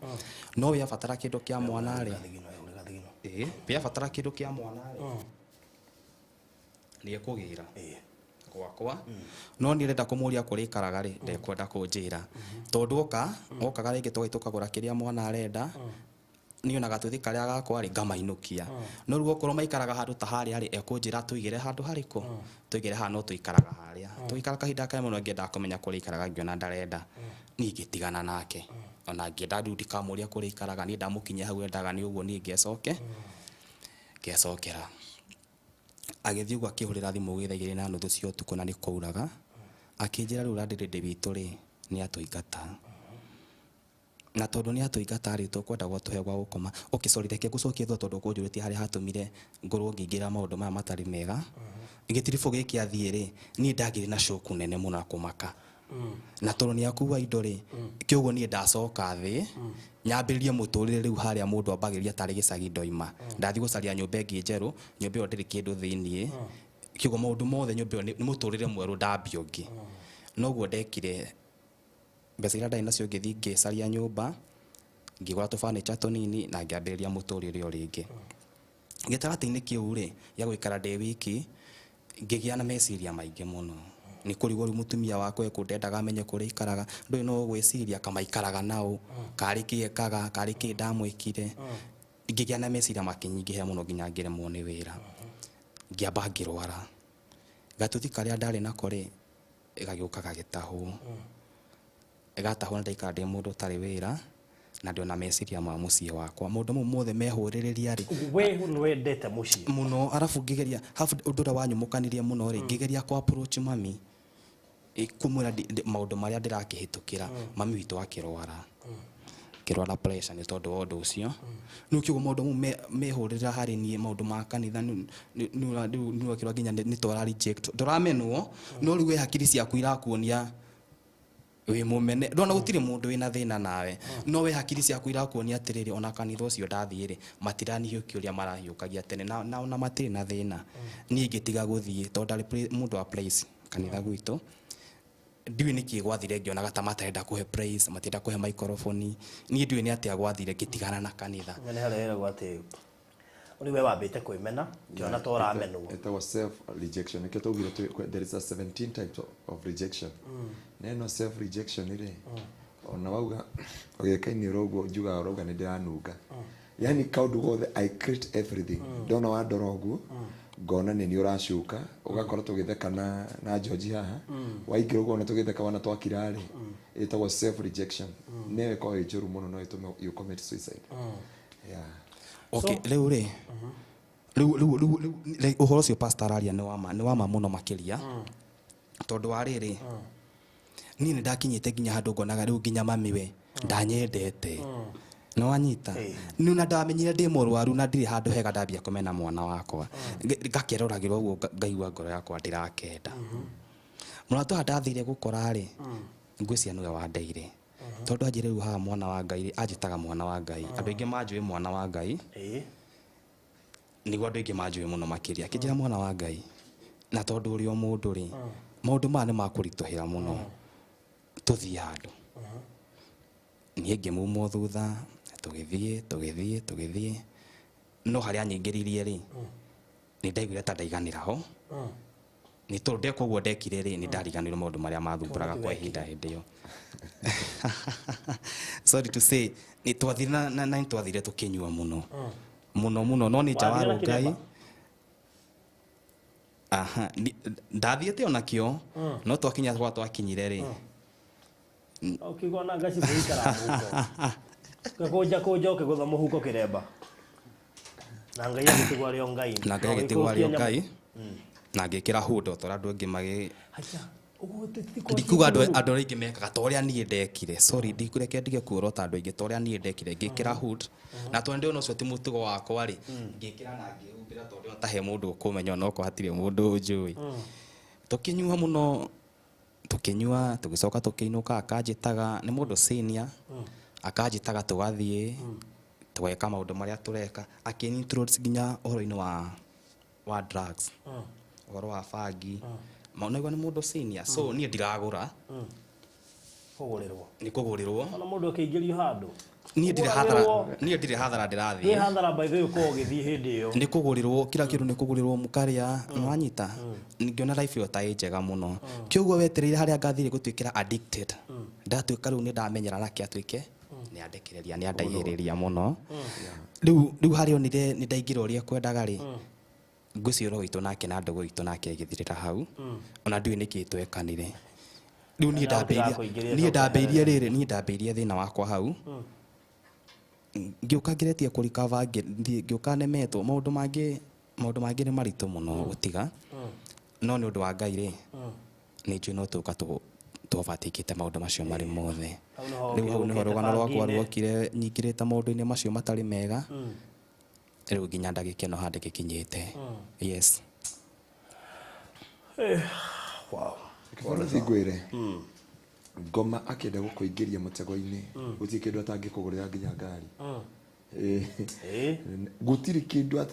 No we abatara kĩndũ kĩa mwana rĩ, ĩĩ we abatara kĩndũ kĩa mwana rĩ, nĩ ekũgĩra gwakwa. No niĩ ndĩrenda kũmũria kũrĩa aikaraga rĩ, ndekwenda kũnjĩra, tondũ okaga rĩngĩ tũgathiĩ tũkagũra kĩrĩa mwana arenda, niĩ ona gatuthi karĩa gakwa rĩ ngamainũkia. No rĩu okorwo maikaraga handũ ta harĩa rĩ, ekũnjĩra tũigĩre handũ harĩkũ, tũigĩre haha, no tũikaraga harĩa. Tũgĩikara kahinda kanene mũno ngĩendaga kũmenya kũrĩa aikaraga, ngĩona ndarenda, niĩ ngĩtigana nake. Ona ngĩenda rĩu ndikamũria kũrĩa aikaraga, niĩ ndamũkinyia hau endaga nĩ ũguo, niĩ ngecokera. Agĩthiĩ ũguo akĩhũrĩra thimũ gĩ thaa 2:30 cia ũtukũ, na nĩ kwauraga. Akĩnjĩra rĩu landlady witũ rĩ, nĩ atũingata. Na tondũ nĩ atũingata rĩ, tũkwenda gwatũhe gwa gũkoma. Okay, sorry, reke ngũcokie thutha tondũ ũkũnjũrĩtie harĩa hatũmire ngorwo ngĩingĩra maũndũ maya matarĩ mega. Gĩtiribũ gĩkĩ athiĩ rĩ, niĩ ndagĩire na shock nene mũno na kũmaka. Na tondũ nĩ akua indo rĩ, kĩoguo niĩ ndacoka thĩ, nyambĩrĩrie mũtũrĩre rĩu harĩa mũndũ ambagĩrĩria tarĩ gĩcagi ndoima. Ndathiĩ gũcaria nyũmba ĩngĩ njerũ, nyũmba ĩyo ndĩrĩ kĩndũ thĩiniĩ. Kĩoguo maũndũ mothe nyũmba ĩyo nĩ mũtũrĩre mwerũ ndambia ũngĩ. Noguo ndekire, mbeca iria ndarĩ nacio ngĩthiĩ ngĩcaria nyũmba, ngĩgũra tũfurniture tũnini na ngĩambĩrĩria mũtũrĩre o rĩngĩ. Gĩtagatĩ-inĩ kĩu rĩ, gĩa gũikara ndĩ wiki, ngĩgĩa na meciria maingĩ mũno. Nĩ kũrigwo rĩu mũtumia wakwa ekũ, ndendaga amenye kũrĩa aikaraga, ndũĩ no ũgwĩciria kamaikaraga naũ, karĩ kĩ ekaga, karĩ kĩ ndamwĩkire. Ngĩgĩa na meciria makĩnyingĩhĩra mũno nginya ngĩremwo nĩ wĩra. Ngĩamba ngĩrwara. Gatuthi karĩa ndarĩ nako rĩ, gagĩũka gagĩtahwo. Gatahwo na ndaikara ndĩ mũndũ ũtarĩ wĩra, na ndĩona meciria ma mũciĩ wakwa. Maũndũ mau mothe mehũrĩrĩria rĩ. We nĩ wendete mũciĩ? Mũno, arabu ngĩgeria, arabu ũndũ ũrĩa wanyumũkanirie mũno rĩ, ngĩgeria kũ approach mami, kũmwĩra maũndũ marĩa ndĩrakĩhĩtũkĩra. Mami witũ akĩrwara. Ngĩrwara pressure nĩ tondũ wa ũndũ ũcio. Rĩu kiugo maũndũ mau mehũrĩra harĩ niĩ maũndũ ma kanitha rĩu nĩũrakĩrwo nginya nĩ twara reject ndũramenwo no rĩu we hakiri ciaku irakuonia wĩ mũmene ndona gũtirĩ mũndũ wĩna thĩna nawe no we hakiri ciaku irakuonia atĩrĩrĩ ona kanitha ũcio ndathiĩ rĩ matiranihiũkia ũrĩa marahiũkagia tene na ona matirĩ na thĩna. Niĩ ngĩtiga gũthiĩ tondũ ndarĩ mũndũ wa praise kanitha gwitũ. Ndiũĩ nĩkĩ gwathire ngĩonaga ta matarenda kũhe praise, matirenda kũhe microphone. Niĩ ndiũĩ nĩ atĩa gwathire ngĩtigana na kanitha. Nĩ harĩa heragwo atĩ ũrĩ we wambĩte kwĩmena ngĩona ta ũramenwo. Ĩtagwo self rejection. Nĩkĩo twaugire there is a 17 types of rejection. Na ĩno self rejection rĩ, ona wauga ũgĩka iniũrũ ũguo njugaga ũrauga nĩ ndĩranunga. Yani kaũndũ gothe I create everything. Ndona wandora ũguo ngona nĩ niĩ ũracuka ũgakorwo tũgĩtheka na George haha waingĩra ũguo ona tũgĩtheka wana twakira rĩ ĩtagwo self rejection. Nĩyo ĩkoragwo ĩ njũru mũno no ĩtũme you commit suicide. Yeah. Okay, rĩu rĩ rĩu ũhoro ũcio pastor araria nĩ wa ma mũno makĩria tondũ wa rĩrĩ niĩ nĩ ndakinyĩte nginya handũ ngonaga rĩu nginya mami we ndanyendete. Nĩ wanyita nĩ na ndamenyire ndĩ mũrwaru na ndirĩ handũ hega ndambia kũmena mwana wakwa ngakeroragĩra ũguo ngaigua ngoro yakwa ndĩrakenda. Mũrata haha ndathire gũkora rĩ ngwĩciria nĩwe wandeire tondũ anjĩre rĩu haha mwana wa Ngai rĩ anjĩtaga mwana wa Ngai. Andũ aingĩ manjũĩ mwana wa Ngai nĩguo andũ aingĩ manjũĩ mũno makĩria. Akĩnjĩra mwana wa Ngai na tondũ ũrĩ o mũndũ rĩ maũndũ maya nĩ makũritũhĩra mũno tũthiĩ handũ. Niĩ ngĩmumwo thutha tũgĩthiĩ no harĩa anyingĩririe rĩ nĩ ndaiguire ta ndaiganĩra ho nĩ tondũ ndeka ũguo ndekire rĩ nĩ ndariganĩirwo maũndũ marĩa mathumbũraga kwa ihinda hĩndĩ ĩyo. Sorry to say nĩ twathire na nĩ twathire tũkĩnyua mũno mũno mũno no nĩ nja wa Wathire na Ngai. kĩremba? Aha, ndathiĩte onakĩo no twakinya gwa twakinyire rĩ Ũkiuga ona ngaci gũikara mũhuko gũkũnja kũnja ũkĩgũtha mũhuko kĩremba na Ngai agĩtigwo arĩ o Ngai. Na Ngai agĩtigwo arĩ o Ngai na ngĩkĩra hood o ta ũrĩa andũ angĩ magĩ Haya, ũguo ndikuga andũ arĩa aingĩ mekaga ta ũrĩa niĩ ndekire. Sorry, ndikureke ndige kuorota andũ aingĩ ta ũrĩa niĩ ndekire ngĩkĩra hood na tondũ ndĩona ũcio ti mũtugo wakwa rĩ ngĩkĩra na ngĩhumbĩra tondũ ndĩona ta he mũndũ ũkũmenya onokorwo hatirĩ mũndũ ũnjũĩ. Tũkĩnyua mũno tũkĩnyua tũgĩcoka tũkĩinũka akanjĩtaga nĩ mũndũ senior akanjĩtaga tũgathiĩ tũgeka maũndũ marĩa tũreka akĩnintroduce nginya ũhoro-inĩ wa drugs ũhoro wa bangi maũnaigua nĩ mũndũ senior so niĩ ndiragũra kũgũrĩrwo nĩ kũgũrĩrwo ona mũndũ akĩingĩrio handũ niĩ ndirĩ hathara niĩ ndirĩ hathara nĩ ndĩrathiĩ hathara by the way ũkorwo ũgĩthiĩ hĩndĩ ĩyo nĩ kũgũrĩrwo kila kĩndũ nĩ kũgũrĩrwo mũkarĩa nĩwanyita ngĩona life ĩyo ta ĩ njega mũno kĩoguo wetereire harĩa ngathire gũtuĩkĩra addicted ndatuĩka rĩu nĩ ndamenyera nake atuĩke nĩ andekereria nĩ andaihĩrĩria mũno rĩu harĩa onire nĩ ndaingĩra ũrĩa ekwendaga rĩ ngwĩciria ũhoro witũ nake na ndũgũ itũ nake ĩgĩthirĩra hau ona ndiũĩ nĩkĩ twekanire rĩu niĩ Na ndambĩirie ũtigakũingĩria niĩ coka ndambĩirie rĩrĩ niĩ ndambĩirie thĩna wakwa hau ngĩũka ngeretie kũrikava ngĩũka nemetwo maũndũ mangĩ nĩ maritũ mũno gũtiga no nĩ ũndũ wa Ngai rĩ nĩ njũĩ no tũka tũobatikĩte maũndũ macio marĩ mothe. Hau nĩho Rĩu hau nĩho ũkĩte rũgano rwakwa bangi-inĩ. ruokire nyingĩrĩte maũndũ-inĩ macio matarĩ mega rĩu nginya ndagĩka ĩno handũ gĩkinyĩte. Yes. Wow. Kĩborothi ngwĩre ngoma akĩenda gũkũingĩria mũtego-inĩ gũtirĩ kĩndũ atangĩkũgũrĩra nginya ngari. Gũtirĩ kĩndũ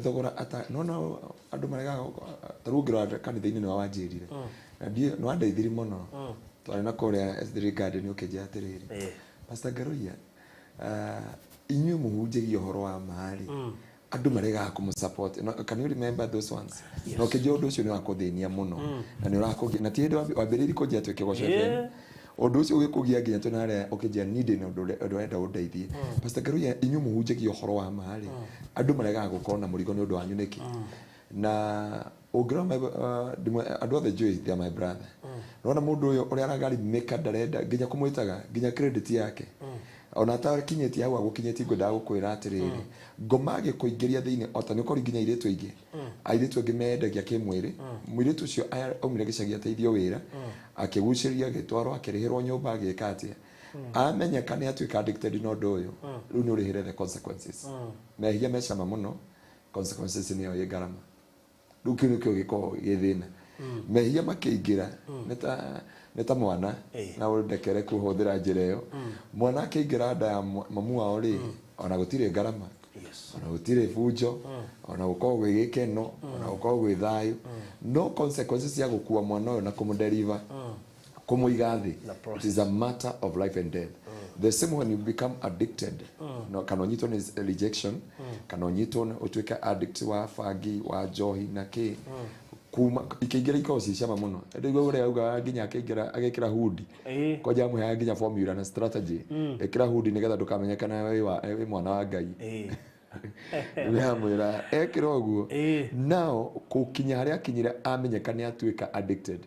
thogora ata nona andũ maregaga ta rĩu ũngĩrora kanitha-inĩ nĩwe wanjĩrire na nĩ wandeithirie mũno twarĩ na kũrĩa S3 Garden ũkĩnjĩra atĩrĩrĩ Pastor Ngaruiya inyuĩ mũhunjagia ũhoro wa ma-rĩ andũ maregaga kũmũ-support. No, can you remember those ones? Na ũkĩnjĩra ũndũ ũcio nĩ wakũthĩnia mũno na nĩ ũrakũgia na ti hĩndĩ wambĩrĩirie kũnjĩra twĩ Kĩgoco FM ũndũ ũcio ũgĩkũgia nginya twĩna harĩa ũkĩnjĩra niĩ ndĩ na ũndũ ũrenda ũndeithie. Pastor Ngaruiya inyuĩ mũhunjagia ũhoro wa ma-rĩ andũ maregaga gũkorwo na mũrigo nĩ ũndũ wanyu nĩkĩ na ũngĩrora andũ othe njũĩ they are my brother. Nona mũndũ ũyũ ũrĩa aragarimĩka ndarenda nginya kũmwĩtaga nginya credit yake ona atakinyĩtie hau agũkinyĩtie ngwendaga gũkwĩra atĩrĩrĩ ngoma agĩkũingĩria thĩinĩ ota nĩ ũkori nginya airĩtu aingĩ airĩtu angĩ mendagia kĩmwĩrĩ mũirĩtu ũcio aumire gĩcagi ateithio wĩra akĩgucĩrĩria agĩtwarwo akĩrĩhĩrwo nyũmba agĩka atĩa Amenyeka nĩ atuĩka addicted na ũndũ ũyũ, rĩu nĩ ũrĩhĩre the consequences. Mehia me cama mũno, consequences nĩyo ĩ ngarama. Rĩu kĩu nĩkĩo gĩkoragwo gĩ thĩna. Mehia makĩingĩra nĩ ta mwana, na ũndekere kũhũthĩra njĩra ĩyo. Mwana akĩingĩra nda ya mamu wao rĩ, ona gũtirĩ ngarama, ona gũtirĩ bunjo, ona gũkorwo gwĩ gĩkeno, ona gũkorwo gwĩ thayũ. No consequences cia gũkua mwana ũyũ na kũmũdeliver, kũmũiga thĩ, it is a matter of life and death. The same when you become addicted, no, kana ũnyitwo nĩ rejection, kana ũnyitwo ũtuĩke addict wa bangi, wa njohi na kĩ, kuma ikĩingĩra ikoragwo ci cama mũno. Rĩu ũrĩa augaga nginya akĩingĩra agĩkĩra hudi, kwanja amũheaga nginya formula na strategy, ĩkĩra hudi nĩgetha ndũkamenyekane wĩ mwana wa Ngai. Nĩamwĩra ekĩra ũguo. Nao gũkinya harĩa akinyire amenyeka nĩ atuĩka addicted,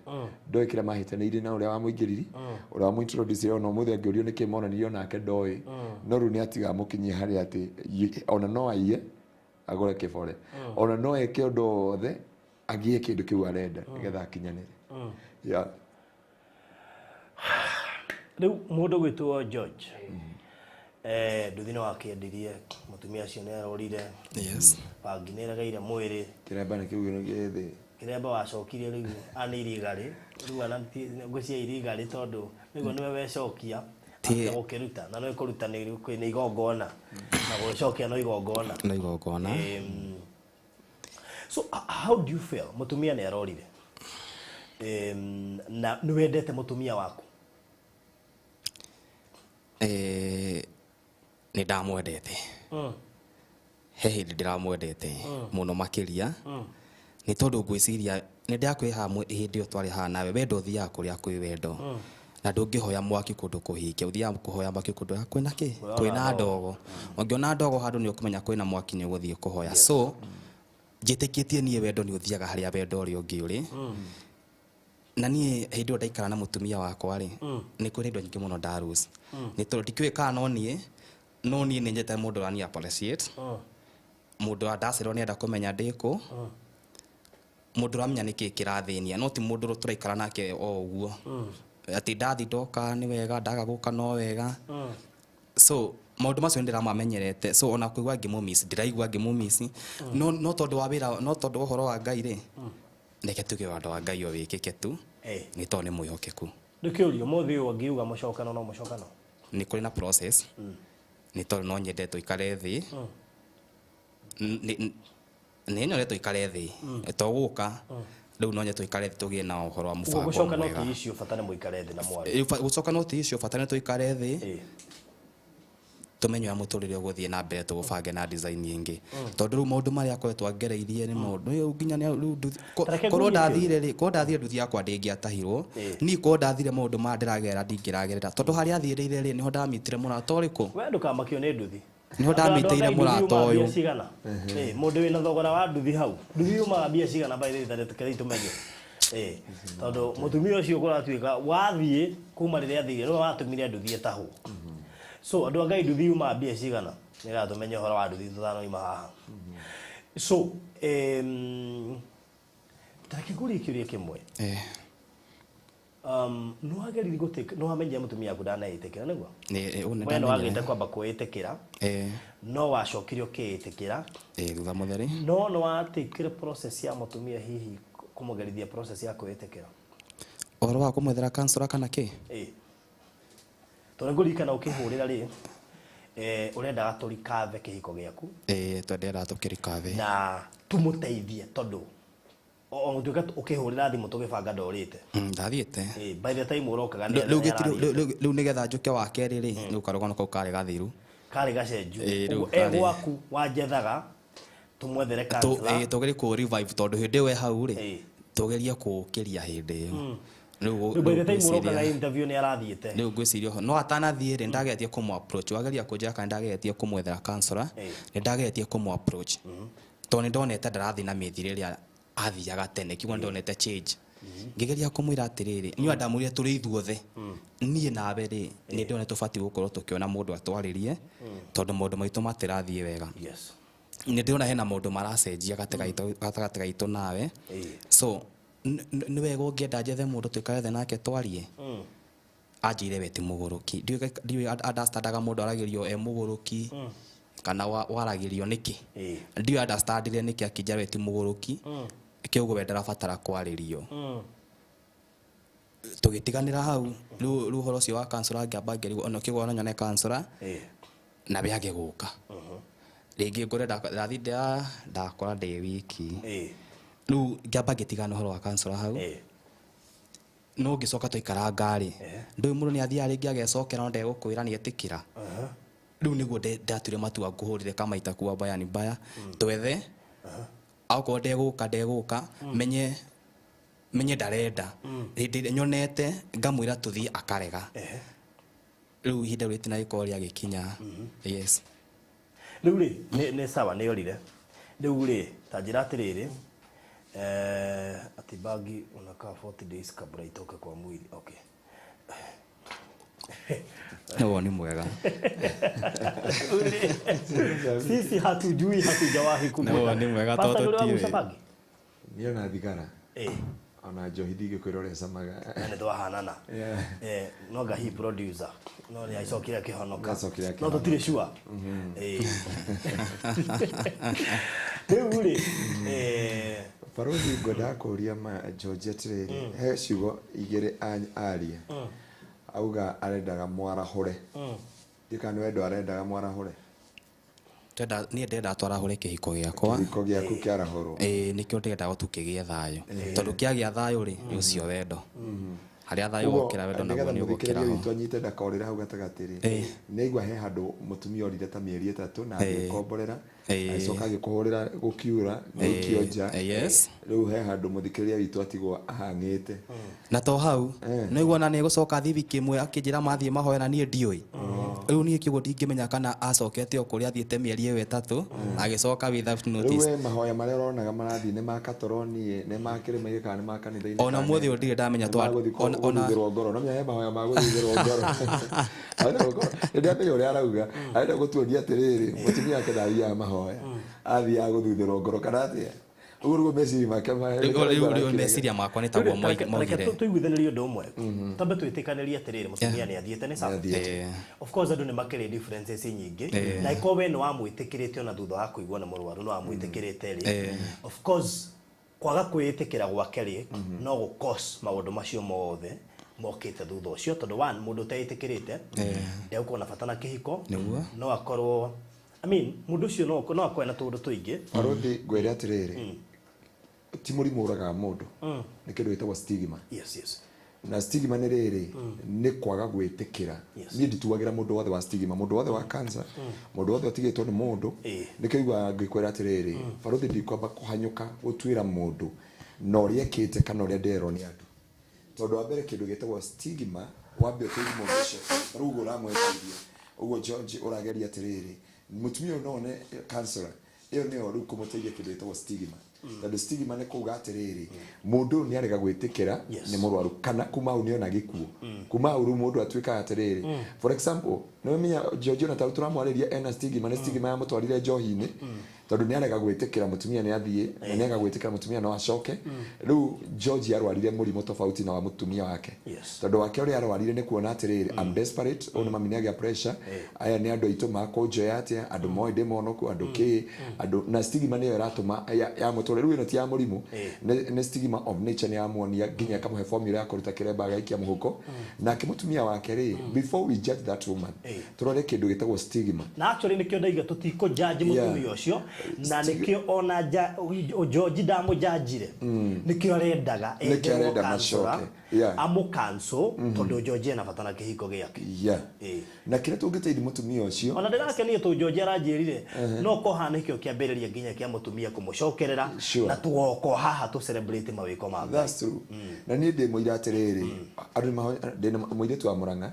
ndoĩ kĩrĩa mahĩtanĩirie na ũrĩa wamũingĩriri, ũrĩa wamũintroduce, ona ũmũthĩ angĩũrio nĩkĩ monanirio nake ndoĩ. No rĩu nĩ atiga amũkinyie harĩa atĩ ona no aiye agũre kĩbore, ona no eke ũndũ o wothe agĩe kĩndũ kĩu arenda nĩgetha akinyanĩre. Yeah. Rĩu mũndũ gwĩtwo George, nduthi no akĩendirie, mũtumia ũcio nĩ arorire. Yes. Bangi nĩ ĩregeire mwĩrĩ. Kĩremba nĩ kĩu gĩ thĩ. Kĩremba wacokirie rĩu anĩ irigarĩ rĩu ana ngwĩciria irigarĩ tondũ nĩguo nĩwe wecokia gũkĩruta na no ĩkũruta nĩ igongona na gũgĩcokia no igongona. No igongona. So how do you feel? Mũtumia nĩ arorire, na nĩ wendete mũtumia waku? Nĩ ndamwendete. He hĩndĩ ndĩramwendete mũno makĩria, nĩ tondũ ngwĩciria nĩ ndakwĩ haha hĩndĩ ĩyo twarĩ haha nawe, wendo ũthiaga kũrĩa kwĩ wendo, na ndũngĩhoya mwaki kũndũ kũhinge, ũthiaga kũhoya mwaki kũndũ kwĩna kĩ, kwĩna ndogo. Ũngĩona ndogo handũ nĩ ũkũmenya kwĩna mwaki, nĩ ũgũthiĩ kũhoya. So njĩtĩkĩtie niĩ wendo nĩ ũthiaga harĩa wendo ũrĩa ũngĩ ũrĩ. Na niĩ hĩndĩ ĩyo ndaikara na mũtumia wakwa rĩ, nĩ kũrĩ indo nyingĩ mũno ndarus, nĩ tondũ ndikĩũĩ kana no niĩ nĩ nyendete mũndũ ũrani appreciate, mũndũ ũrĩa ndacererwo nĩenda kũmenya ndĩkũ, mũndũ ũramenya nĩkĩ kĩrathĩnia, no ti mũndũ tũraikara nake o ũguo atĩ ndathi ndoka nĩ wega, ndaga gũka no wega. So maũndũ macio nĩ ndĩramamenyerete, so ona kũigua ngĩmũmiss, ndĩraigua ngĩmũmiss, no tondũ wa wĩra, no tondũ wa ũhoro wa Ngai rĩ, reke tuge wendo wa Ngai o wĩkĩke tu, nĩ tondũ nĩ mwĩhokeku. Ndĩkĩũrio mũthĩ ũyũ angiuga mũcokano no mũcokano? Nĩ kũrĩ na process, nĩ tondũ no nyende tũikare thĩ, nĩ nyone tũikare thĩ, to gũka rĩu no nyende tũikare thĩ tũgĩe na ũhoro wa mũbango Gũcoka no mwega. ti issue, bata nĩ mũikare thĩ na mwarie. Gũcoka no ti issue, bata nĩ tũikare thĩ, tũmenye ũrĩa mũtũrĩre ũgũthiĩ na mbere, tũgũbange na design ĩngĩ, tondũ rĩu maũndũ marĩa akoretwo angereirie nĩ maũndũ rĩu nginya rĩu korwo ndathire rĩ, korwo ndathire nduthi yakwa ndĩngĩatahirwo, niĩ korwo ndathire maũndũ maya ndĩragerera ndingĩragerera, tondũ harĩa athiĩrĩire rĩ, nĩho ndamitire mũrata ũrĩkũ? We ndũkamakio nĩ nduthi. Nĩho ndamitĩire mũrata ũyũ. Mũndũ wĩna thogora wa nduthi hau, nduthi yumaga mbia cigana by the way, tareke tũmenye. Tondũ mũtumia ũcio kũratuĩka wathiĩ kuma rĩrĩa athire nĩwe watũmire nduthi ĩtahwo. So andũ a Ngai, nduthi yumaga mbia cigana, nĩgetha tũmenye ũhoro wa nduthi tũtanoima haha. So tareke ngũrie kĩũria kĩmwe. Nĩ wageririe gũtĩka, nĩ wamenyire mũtumia waku ndanaĩtĩkĩra nĩguo? We nĩ wagĩte kwamba kwĩĩtĩkĩra, no wacokire ũkĩĩtĩkĩra. Thutha mũtheri. No nĩ watĩkire process ya mũtumia hihi kũmũgerithia process ya kwĩĩtĩkĩra? Ũhoro wa kũmwethera counselor kana kĩ? Tondũ ngũririkana ũkĩhũrĩra rĩ, ũrendaga tũrikathe kĩhiko gĩaku. Twendaga tũkĩrikathe. Na tũmũteithie tondũ o gũtuĩka ũkĩhũrĩra thimũ tũgĩbanga ndorĩte. Ndathiĩte. By the time ũrokaga nĩ Rĩu rĩu nĩgetha njũke wa kerĩ rĩ, rĩu karũgano kau karĩ gathiru. Karĩ gacenju. Ũguo gwaku wanjethaga tũmwethere counselor. Tũgerie kũ revive tondũ hĩndĩ ĩyo e hau rĩ, tũgerie kũũkĩria hĩndĩ ĩyo. Rĩu by the time ũrokaga interview nĩ arathiĩte. Rĩu ngwĩciria ũhoro no atanathiĩ rĩ, ndageretie kũmũ approach, wageria kũnjĩra kana ndageretie kũmwethera counselor, nĩ ndageretie kũmũ approach, tondũ nĩ ndonete ndarathiĩ na mĩthiĩre ĩrĩa athiaga tene, kiugo nĩ ndonete change. Ngĩgeria kũmwĩra atĩrĩrĩ, niĩ ndamwĩrire tũrĩ ithuothe, niĩ nawe rĩ, nĩ ndĩrona tũbatiĩ gũkorwo tũkĩona mũndũ atwarĩrie, tondũ maũndũ maitũ matirathiĩ wega. Nĩ ndĩrona hena maũndũ maracenjia gatagatĩ gaitũ nawe. So nĩ wega ũngĩenda njethe mũndũ tũikare thĩ nake twarie. Anjĩire we ti mũgũrũki. Ndiũĩ understandaga mũndũ aragĩrio e mũgũrũki kana waragĩrio nĩkĩ. Ndiũĩ understandire nĩkĩ akĩnjĩra we ti mũgũrũki. Kĩoguo we ndarabatara kwarĩrio. Tũgĩtiganĩra hau rĩu ũhoro ũcio wa kansũra ngĩamba ngĩrigwo ona kĩguo ona nyone kansũra na we age gũka. Rĩngĩ ngore ndathiĩ ndakora ndĩ wiki. Rĩu ngĩamba ngĩtigana ũhoro wa kansũra hau. No ngĩcoka twaikara ngarĩ. Ndũĩ mũndũ nĩ athiaga rĩngĩ agecokera no ndegũkwĩra nĩ etĩkĩra. Rĩu nĩguo ndatuire matua ngũhũrĩre kamaita kuwa mbaya ni mbaya. Twethe akorwo ndegũka menye menye ndarenda. Hĩndĩ ĩrĩa nyonete ngamwĩra tũthiĩ akarega. Rĩu ihinda rĩu rĩtina gĩkorwo rĩagĩkinya. Yes. Rĩu rĩ nĩ sawa nĩ orire. Rĩu rĩ ta njĩra atĩrĩrĩ ati bangi unakaa 40 days kabla itoke kwa mwili. Okay. Nĩ woni mwega. Sisi hatujui, hatujawahi Nĩ woni mwega Pastor, tondũ nĩ ũrĩ waguca tiũĩ. bangi? Niĩ ona thigara ona njohi ndingĩkwĩra ũrĩa ĩcamaga. Na nĩ twahanana. No nga hi producer no nĩ acokire akĩhonoka. Nĩacokire No akĩhonoka. tũtirĩ sure. Rĩu rĩ Barothi ngwendaga kũria ma George atĩrĩrĩ, he ciugo igĩrĩ aria auga arendaga mwarahũre. Ndiũĩ kana nĩ wendo arendaga mwarahũre. Twenda niĩ ndĩrenda twarahũre kĩhiko gĩakwa. Kĩhiko gĩaku kĩarahũrwo. Ĩĩ nĩkĩo ndĩrenda tukĩgĩe thayũ. Tondũ kĩagĩa thayũ rĩ, nĩ ũcio wendo. Harĩa thayũ wokĩra wendo naguo nĩgetha nĩ ũgũkĩra mũthikĩrĩria ho. witũ anyite ndakorĩra hau gatagatĩ rĩ, nĩaigua he handũ mũtumia orire ta mĩeri 3 na agĩkomborera, agĩcoka agĩkũhũrĩra gũkiura gũikio nja. Yes. Rĩu he handũ mũthikĩrĩria witũ atigwo ahang'ĩte. Na to hau no igua ona nĩ gũcoka thiĩ wiki ĩmwe akĩnjĩra mathiĩ mahoya na niĩ ndiũĩ. Rĩu niĩ kĩguo ndingĩmenya kana acokete o kũrĩa athiĩte mĩeri ĩyo 3 agĩcoka without Rĩu notice. we mahoya marĩa ũronaga marathiĩ nĩ ma katoroni, nĩ ma kĩrĩma-inĩ kana nĩ ma kanitha-inĩ? Ona mũthĩ ũyũ ndirĩ ndamenya nĩ ma gũthiĩ gũthuthĩrwo ngoro. No menya he mahoya ma gũthuthĩrwo ngoro. Arenda gũkorwo rĩrĩa amenya ũrĩa arauga, arenda gũtuonia atĩrĩrĩ, mũtumia wake ndathiaga mahoya, athiaga gũthuthĩrwo ngoro kana atĩa? Ũguo nĩguo meciria make Rĩu meciria makwa nĩ taguo Reke maugire. tũiguithanĩrie ũndũ ũmwe. Twambe twĩtĩkanĩrie atĩrĩrĩ, mũtumia nĩ athiĩte nĩ sawa. Nĩathiĩte. Of course andũ nĩ makĩrĩ differences nyingĩ na ikorwo we nĩ wamwĩtĩkĩrĩte ona thutha wa kũigua nĩ mũrwaru nĩ wamwĩtĩkĩrĩte rĩ, of course kwaga kwĩĩtĩkĩra gwake rĩ no gũ cause maũndũ macio mothe mokĩte thutha ũcio, tondũ one, mũndũ ũteĩtĩkĩrĩte ndegũkorwo na bata na kĩhiko. Nĩguo. No akorwo, I mean, mũndũ ũcio no akorwo na tũũndũ tũingĩ. Barothi ngwĩre atĩrĩrĩ, ti mũrimũ ũragaga mũndũ, nĩ kĩndũ gĩtagwo stigma. Yes. Na stigma nĩ rĩrĩ, nĩ kwaga gwĩtĩkĩra. Niĩ ndituagĩra mũndũ wothe wa stigma, mũndũ wothe wa cancer, mũndũ wothe ũtigĩtwo nĩ mũndũ. Nĩkĩo iguaga ngĩkwĩra atĩrĩrĩ barothi, ndikwamba kũhanyũka gũtuĩra mũndũ na ũrĩa ekĩte kana ũrĩa nderwo nĩ andũ, tondũ wa mbere kĩndũ gĩtagwo stigma wambe ũteithie mũndũ ũcio. Rĩu ũguo ũramweciria ũguo George ũrageria atĩrĩrĩ, mũtumia ũyũ no one counselor ĩyo nĩyo rĩu kũmũteithia kĩndũ gĩtagwo stigma, tondũ stigma nĩ kuga atĩrĩrĩ, mũndũ ũyũ nĩ arega gwĩtĩkĩra nĩ mũrwaru, kana kuma hau nĩona gĩkuũ, kuma hau rĩu mũndũ atuĩkaga atĩrĩrĩ, for example, nĩ menya George ona ta rĩu tũramwarĩria ena stigma, nĩ stigma yamũtwarire njohi-inĩ, tondũ nĩ arega gwĩtĩkĩra mũtumia nĩ athiĩ na nĩ arega gwĩtĩkĩra mũtumia no acoke. Rĩu George arwarire mũrimũ tofauti na wa mũtumia wake, tondũ wake ũrĩa arwarire nĩ kuona atĩrĩrĩ, I'm desperate, ũyũ nĩ mami nĩ agĩa pressure, aya nĩ andũ aitũ makũnjoya atĩa, andũ moĩ ndĩ monoku, andũ kĩ andũ, na stigma nĩyo ĩratũma yamũtwara. Rĩu ĩno ti ya mũrimũ, nĩ stigma of nature, nĩ yamuonia nginya ĩkamũhe formula ya kũruta kĩremba agaikia mũhuko. Nake mũtumia wake rĩ, before we judge that woman, tũrore kĩndũ gĩtagwo stigma. Na actually nĩkĩo ndaiga tũtikũ judge mũtumia ũcio, na nĩkĩo ona George ndamũjanjire, nĩkĩo arendaga Nĩkĩo etherwo arenda counselor, macoke. Amũ cancel, tondũ George ena bata na kĩhiko gĩake. Na kĩrĩa tũngĩteithia mũtumia ũcio, Ona ndĩrakenio tondũ George aranjĩrire no koha nĩkĩo kĩambĩrĩria nginya kĩa mũtumia kũmũcokerera, na tũgoka haha tũ celebrate mawĩko ma Ngai. That's true. Na niĩ ndĩ mũira atĩrĩrĩ, andũ ndĩ na mũirĩtu wa Mũrang'a,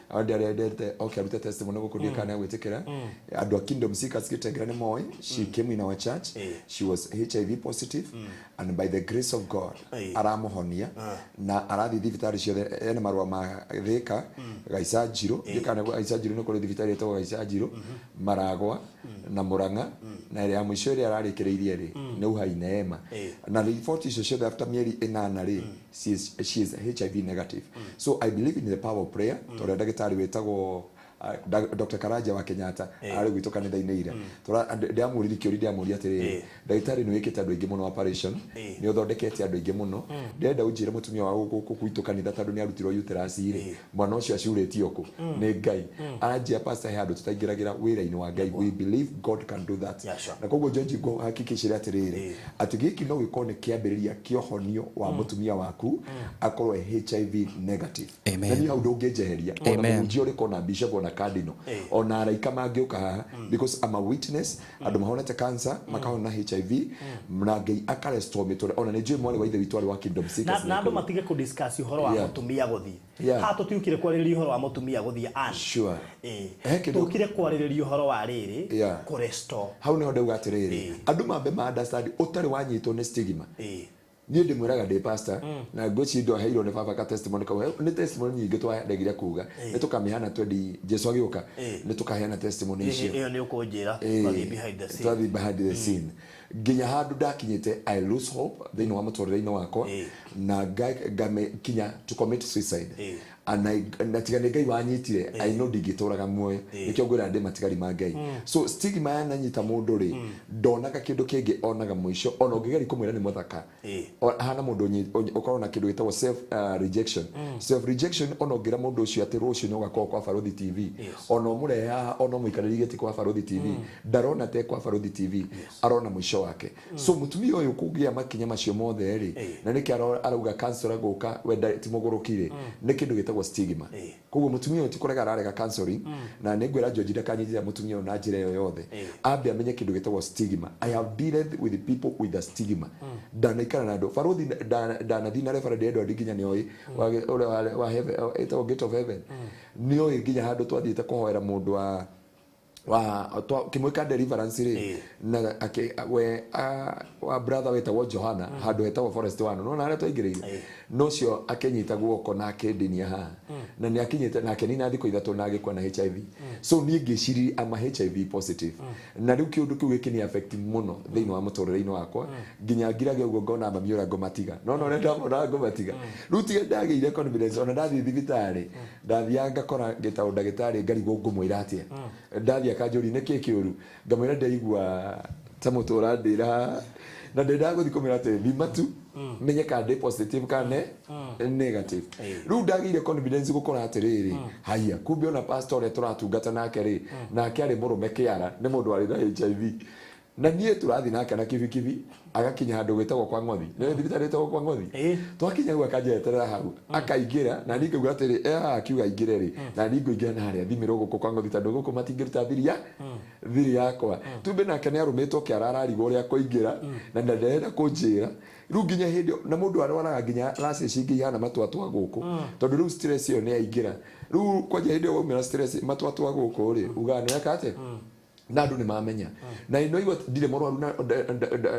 andũ arĩa endete oke arute testimony gũkũ, ndiũĩ kana nĩegwĩtĩkĩra. Andũ a Kingdom Seekers Gĩtengera nĩ moĩ, she came in our church, she was HIV positive, and by the grace of God aramũhonia na arathiĩ thibitarĩ ciothe, ena marũa ma Thika, Gaica Njirũ, ndiũĩ kana Gaica Njirũ nĩ kũrĩ thibitarĩ ĩtagwo Gaica Njirũ, Maragwa na Mũrang'a. Na ĩrĩa ya mũico ĩrĩa ararĩkĩrĩirie rĩ nĩ Uhai Neema. Na riboti icio ciothe after mĩeri 8 rĩ, she is HIV negative. So I believe in the power of prayer, tondũ ndagĩtarĩ wĩtagwo Dr. Karanja wa Kenyatta arĩ gwitũ kanitha-inĩ ira, ndĩramũririe kĩũria, ndĩramũria atĩrĩrĩ, ndagĩtarĩ, nĩ wĩkĩte andũ aingĩ mũno operation, nĩ ũthondekete andũ aingĩ mũno, ndĩrenda ũnjĩre mũtumia wa gũkũ gwitũ kanitha, tondũ nĩ arutirwo uterus rĩ, mwana ũcio acurĩtio kũ? Nĩ Ngai. Aranjia, pastor, he handũ tũtaingĩragĩra wĩra-inĩ wa Ngai. We believe God can do that. Na koguo George, ngũhakikicĩre atĩrĩrĩ, atĩ gĩkĩ no gĩkorwo nĩ kĩambĩrĩria kĩa ũhonio wa mũtumia waku akorwo e HIV negative. Amen. Na niĩ hau ndũngĩnjeheria ona Amen. mũhunjia ũrĩkũ, ona bishop, ona cardinal, ona araika mangĩũka haha, because I'm a witness. Andũ mahonete cancer, makahona HIV, na Ngai akarestore mĩtũrĩre. Ona nĩ njũĩ mwarĩ wa ithe witũ arĩ wa Kingdom Seekers. Na andũ matige kũ discuss ũhoro wa mũtumia gũthiĩ. Haha tũtiũkire kwarĩrĩria ũhoro wa mũtumia gũthiĩ an. He kĩndũ- Tũkire kwarĩrĩria ũhoro wa rĩrĩ kũ restore. Hau nĩho ndauga atĩrĩrĩ, andũ mambe ma understand ũtarĩ wanyitwo nĩ stigma. Niĩ ndĩmwĩraga ndĩ pastor, na ngwĩciria ndwaheirwo nĩ baba ka testimony kau. Nĩ testimony nyingĩ twendagire kuga nĩ tũkamĩheana twendi Jesu agĩũka, nĩ tũkaheana testimony icio. Ĩyo nĩ ũkũnjĩra twathiĩ behind the scene. Twathiĩ behind the scene, nginya handũ ndakinyĩte I lose hope thĩinĩ wa mũtũrĩre-inĩ wakwa na kinya to commit suicide. And na tiga nĩ Ngai wanyitire, I know ndingĩtũraga muoyo. Nĩkĩo ngwĩra ndĩ matigari ma Ngai. So stigma yananyita mũndũ rĩ, ndonaga kĩndũ kĩngĩ, onaga mũico. Ona ũngĩgeria kũmwĩra nĩ mũthaka, hana mũndũ ũkorwo na kĩndũ gĩtagwo self rejection, self rejection. Ona ũngĩra mũndũ ũcio atĩ rũciũ nĩ ũgakorwo kwa Baruthi TV, ona ũmũrehe haha, ona ũmũikarĩrie gĩtĩ kwa Baruthi TV, ndarona te kwa Baruthi TV, arona mũico wake. So mũtumia ũyũ kũgĩa makinya macio mothe rĩ, na nĩkĩ arauga counselor gũka we ti mũgũrũki rĩ, nĩ kĩndũ gĩtagwo stigma. Koguo mũtumia ũyũ ti kũrega ararega counseling, na nĩ ngwĩra George ndakanyitĩra mũtumia ũyũ na njĩra ĩyo yothe, ambe amenye kĩndũ gĩtagwo stigma. I have dealt with people with a stigma. Ndanaikara na andũ, baruthi, ndanathiĩ na reverend Edward, nginya nĩoĩ ũrĩa wa heaven, ĩtagwo Gate of Heaven, nĩoĩ nginya handũ twathiĩte kũhoera mũndũ wa kĩmwĩka deliverance rĩ, na we wa brother wetagwo Johana, handũ hetagwo Forest One, no na harĩa twaingĩrĩire no cio akĩnyita guoko na akĩndinia haha, na nĩ akinyĩte na akĩnina thikũ 3 na agĩkua na HIV. So niĩ ngĩciria ama HIV positive, na rĩu kĩũndũ kĩu gĩkĩni affect mũno thĩinĩ wa mũtũrĩre-inĩ wakwa, nginya ngirage ũguo ngona mami ũrĩa ngũmatiga, no ũrĩa ndamona ngũmatiga. Rĩu tiga ndagĩire confidence, ona ndathiĩ thibitarĩ, ndathiaga ngakora ngĩtagwo ndagĩtarĩ, ngarigwo ngũmwĩra atĩa. Ndathiĩ akanjũria nĩ kĩ kĩũru, ngamwĩra ndaigua ta mũtũ ũrandĩra, na ndendaga gũthiĩ kũmwĩra atĩ thima tu menye kana ndĩ positive kana negative. Rĩu ndagĩire confidence gũkora atĩrĩrĩ, haya, kumbe ona pastor ũrĩa tũratungata nake rĩ, nake arĩ mũrũme kĩara, nĩ mũndũ warĩ na HIV, na niĩ tũrathiĩ nake na kibikibi, agakinya handũ gwĩtagwo kwa Ng'othi, nĩ thibitarĩ ĩtagwo kwa Ng'othi. Twakinya hau akanjeterera hau, akaingĩra, na niĩ ngauga atĩrĩ, e haha akiuga aingĩre rĩ, na niĩ ngũingĩra na harĩa thimĩrwo gũkũ kwa Ng'othi, tondũ gũkũ matingĩruta thiri ya thiri yakwa. Tumbe nake nĩ arũmĩtwo kĩara, ararigwo ũrĩa kũingĩra, na ndarenda kũnjĩra. Rĩu nginya hĩndĩ ĩyo, na mũndũ arwaraga nginya rashes ingĩ ihana matwatwa gũkũ, tondũ rĩu stress ĩyo nĩ yaingĩra. Rĩu kwanja hĩndĩ ĩyo waumĩra stress matwatwa gũkũ rĩ, ugaga nĩ weka atĩa, na andũ nĩ mamenya na ino igua ndirĩ mũrwaru, na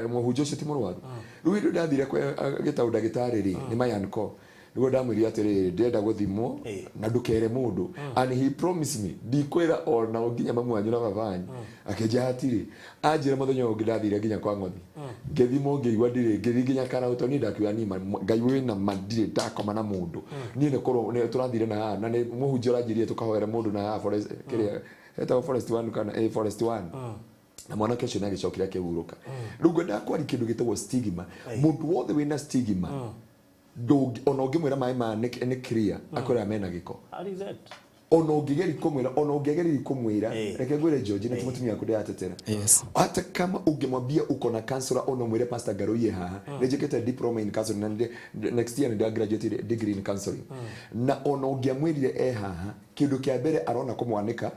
mũhunjia ũcio ti mũrwaru. Rĩu hĩndĩ ndathire gĩtaũ ndagĩtarĩ rĩ, nĩ mayanko nĩguo ndamwĩrire atĩrĩrĩ, ndĩrenda gũthimwo na ndũkere mũndũ, and he promised me, ndikwĩra ona nginya mamu wanyu na baba wanyu. Akĩnjĩra hatirĩ. Anjĩra mũthenya ũyũ ũngĩ ndathire nginya kwa Ng'othi, ngĩthimwo, ngĩigua ndirĩ, ngĩthiĩ nginya Karauto. Niĩ ndakiuga niĩ Ngai wĩna ma, ndirĩ ndakoma na mũndũ. Niĩ nĩ kũrwo nĩ tũrathire na haha, na nĩ mũhunjia ũranjĩrire tũkahoere mũndũ na haha forest, kĩrĩa etagwo Forest One kana Forest One, na mwanake ũcio nĩ agĩcokire akĩhurũka. Rĩu ngwendaga kwaria kĩndũ gĩtagwo stigma. Mũndũ wothe wĩna stigma, ona ũngĩmwĩra maĩ maya nĩ clear, akwĩra mena gĩko. How is that? Ona ũngĩgeria kũmwĩra, ona ũngĩgeria kũmwĩra, reke ngwĩre George, nĩ ti mũtumia waku ndĩratetera. Hata kama ungemwambia uko na counselor, ona mwĩre pastor Ngaruiye haha nĩ njĩkĩte diploma in counseling, na next year nĩ nda graduate degree in counseling, na ona ũngĩamwĩrire e haha, kĩndũ kĩa mbere arona kũmwanĩka,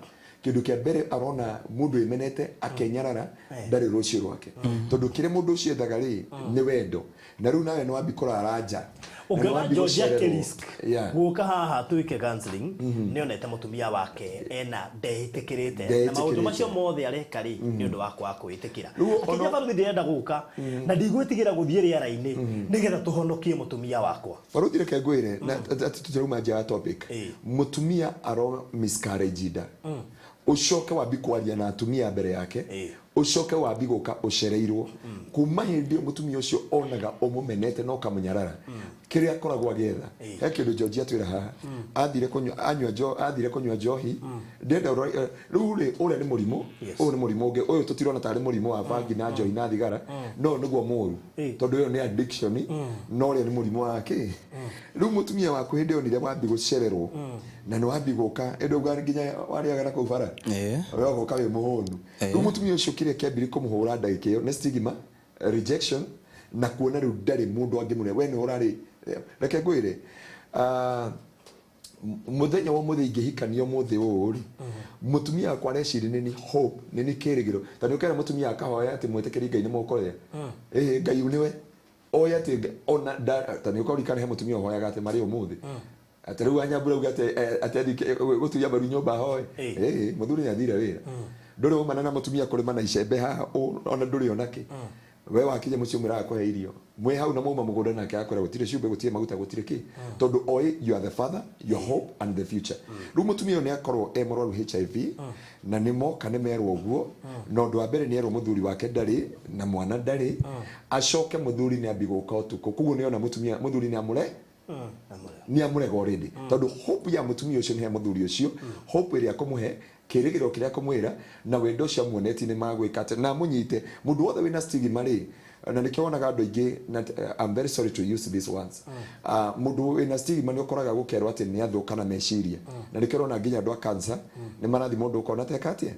kĩndũ kĩa mbere arona mũndũ ĩmenete akenyarara, ndarĩ rũciũ rwake, tondũ kĩrĩa mũndũ ũcio ethaga rĩ nĩ wendo, na rĩu nawe nĩ wambi kũrara nja na nĩ Ũngĩona wambi George gũcererwo. akĩrisk gũka haha twĩke counseling, nĩ onete mũtumia wake ena ndeĩtĩkĩrĩte, na maũndũ Ndeĩtĩkĩrĩte. macio mothe areka rĩ, nĩ ũndũ wa kwaga kwĩĩtĩkĩra. Rĩu Akĩnja baruthi, ndĩrenda gũka na ndigwĩtigĩra gũthiĩ rĩera-inĩ nĩgetha tũhonokie mũtumia wakwa. Baruthi, reke ngwĩre na atĩ tũtirauma nja ya topic. Mũtumia aro miscarriage nda, ũcoke wambi kwaria na atumia mbere yake. Ucoke wambi gũka ũcereirwo kuma hĩndĩ ĩyo mũtumia ũcio onaga ũmũmenete na ũkamũnyarara kĩrĩa akoragwo agĩetha. He kĩndũ George atwĩra haha, athire kũnyua, anyua athire kũnyua njohi ndenda rĩu rĩ, ũrĩa nĩ mũrimũ. Ũyũ nĩ mũrimũ ũngĩ, ũyũ tũtirona tarĩ mũrimũ wa bangi na njohi na thigara, no nĩguo mũru, tondũ ĩyo nĩ addiction, no ũrĩa nĩ mũrimũ wa kĩ. Rĩu mũtumia waku hĩndĩ ĩyo nire wambi gũcererwo na nĩ wambi gũka ĩndĩ ũguo nginya warĩaga na kũu bara, ũgoka wĩ mũhũnu. Rĩu mũtumia ũcio kĩrĩa kĩambire kũmũhũra ndagĩka ĩyo nĩ stigma, rejection, na kuona rĩu ndarĩ mũndũ angĩmũrĩa we nĩ ũrarĩ. Reke ngwĩre, mũthenya wa mũthĩ ingĩhikania ũmũthĩ ũũ rĩ, mũtumia wakwa areciria nĩ ni hope, nĩ ni kĩrĩgĩro, tondũ ũkera mũtumia akahoya atĩ mwĩtĩkĩri Ngai nĩ mũkũrĩa, ĩhĩ Ngai nĩwe oĩ atĩ ona ta nĩ ũkaririkana he mũtumia ũhoyaga atĩ marĩ ũmũthĩ atĩ rĩu anyambura uge atĩ atĩ athiĩ gũturia mbaru nyũmba ahoe. Ĩĩ, mũthuri nĩ athire wĩra, ndũrĩ umana na mũtumia kũrĩma na icembe haha ona ndũrĩ ona kĩ. We wakinya mũciĩ ũmwĩraga kũhe irio mwĩ hau na mauma mũgũnda, nake akwĩra gũtirĩ cumbĩ, gũtirĩ maguta, gũtirĩ kĩ, tondũ oĩ you are the father, your hope and the future. Rĩu mũtumia ũyũ nĩ akorwo e mũrwaru HIV na nĩ moka nĩ merwo ũguo, na ũndũ wa mbere nĩ erwo mũthuri wake ndarĩ na mwana ndarĩ, acoke mũthuri nĩ ambi gũka ũtukũ, koguo nĩ ona mũtumia mũthuri nĩ amũre nĩ amũrega already, tondũ hope ya mũtumia ũcio nĩ he mũthuri ũcio, hope ĩrĩa akũmũhe, kĩrĩgĩrĩro kĩrĩa akũmwĩra na wendo ũcio amuonetie nĩ magwĩka atĩ na amũnyite. Mũndũ wothe wĩna stigma rĩ, na nĩkĩo wonaga andũ aingĩ na I'm very sorry to use this words, mũndũ wĩna stigma nĩ ũkoraga gũkerwo atĩ nĩ athũka na meciria, na nĩkĩo ũrona nginya andũ a cancer nĩ marathi mũndũ ũkona teka atĩa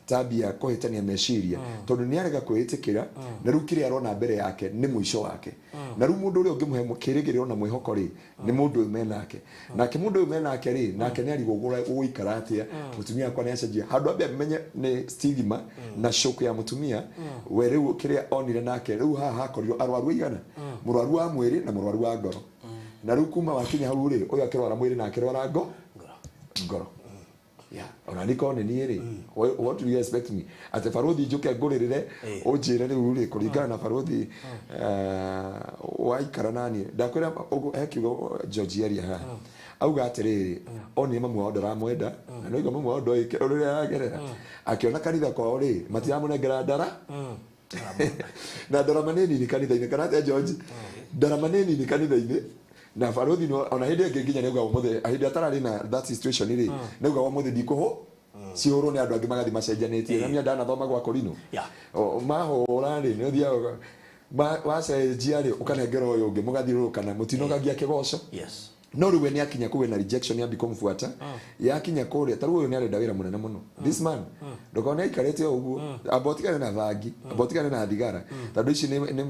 tambia kũhĩtania meciria, tondũ nĩ arega kwĩĩtĩkĩra na rĩu kĩrĩa arona mbere yake nĩ mũico wake. Na rĩu mũndũ ũrĩa ũngĩmũhe kĩrĩgĩrĩro na mwĩhoko rĩ, nĩ mũndũ ũyũ menake nake. Mũndũ ũyũ menake rĩ, nake nĩ arigwo gũikara atĩa, mũtumia wakwa nĩ acenjia. Handũ ambe amenye nĩ stigma na shock ya mũtumia we, rĩu kĩrĩa onire nake rĩu haha hakorirwo arwaru aigana, mũrwaru wa mwĩrĩ na mũrwaru wa ngoro. Na rĩu kuma wakinya hau rĩ, ũyũ akĩrwara mwĩrĩ na akĩrwara ngoro. Yeah, ona niko nĩ niĩ rĩ, what do you expect me, atĩ baruthi njũke ngũrĩrĩre ũnjĩre rĩu rĩ, kũringana na baruthi waikara naniĩ ndakwĩra ũguo. He kiugo George aria haha, auga atĩrĩrĩ, onire mamu wao ndaramwenda, na no igua mamu wao ndoĩ ũrĩa aragerera, akĩona kanitha kwao rĩ matiramũnengera ndara na ndarama nĩ nini kanitha-inĩ, kana atĩa George? Ndarama nĩ nini kanitha-inĩ na baruthi ona hĩndĩ ĩngĩ nginya nĩauga ũmũthĩ hĩndĩ atararĩ na that situation rĩ, nĩauga ũmũthĩ ndikũhũ cihũrwo nĩ andũ angĩ magathi macenjanĩtie na niĩ ndanathoma gwa Korino. Mahũra rĩ, nĩ ũthiaga wacenjia rĩ, ũkanengera ũyũ ũngĩ, mũgathiũrũrũkana mũtinogagia kĩgoco. No rĩu we nĩ akinya kũu na rejection yambi kũmbuata yakinya kũrĩa. Ta rĩu ũyũ nĩ arenda wĩra mũnene mũno, this man ndũkone aikarĩte o ũguo, amba ũtigane na thangi, amba ũtigane na thigara, tondũ ici nĩ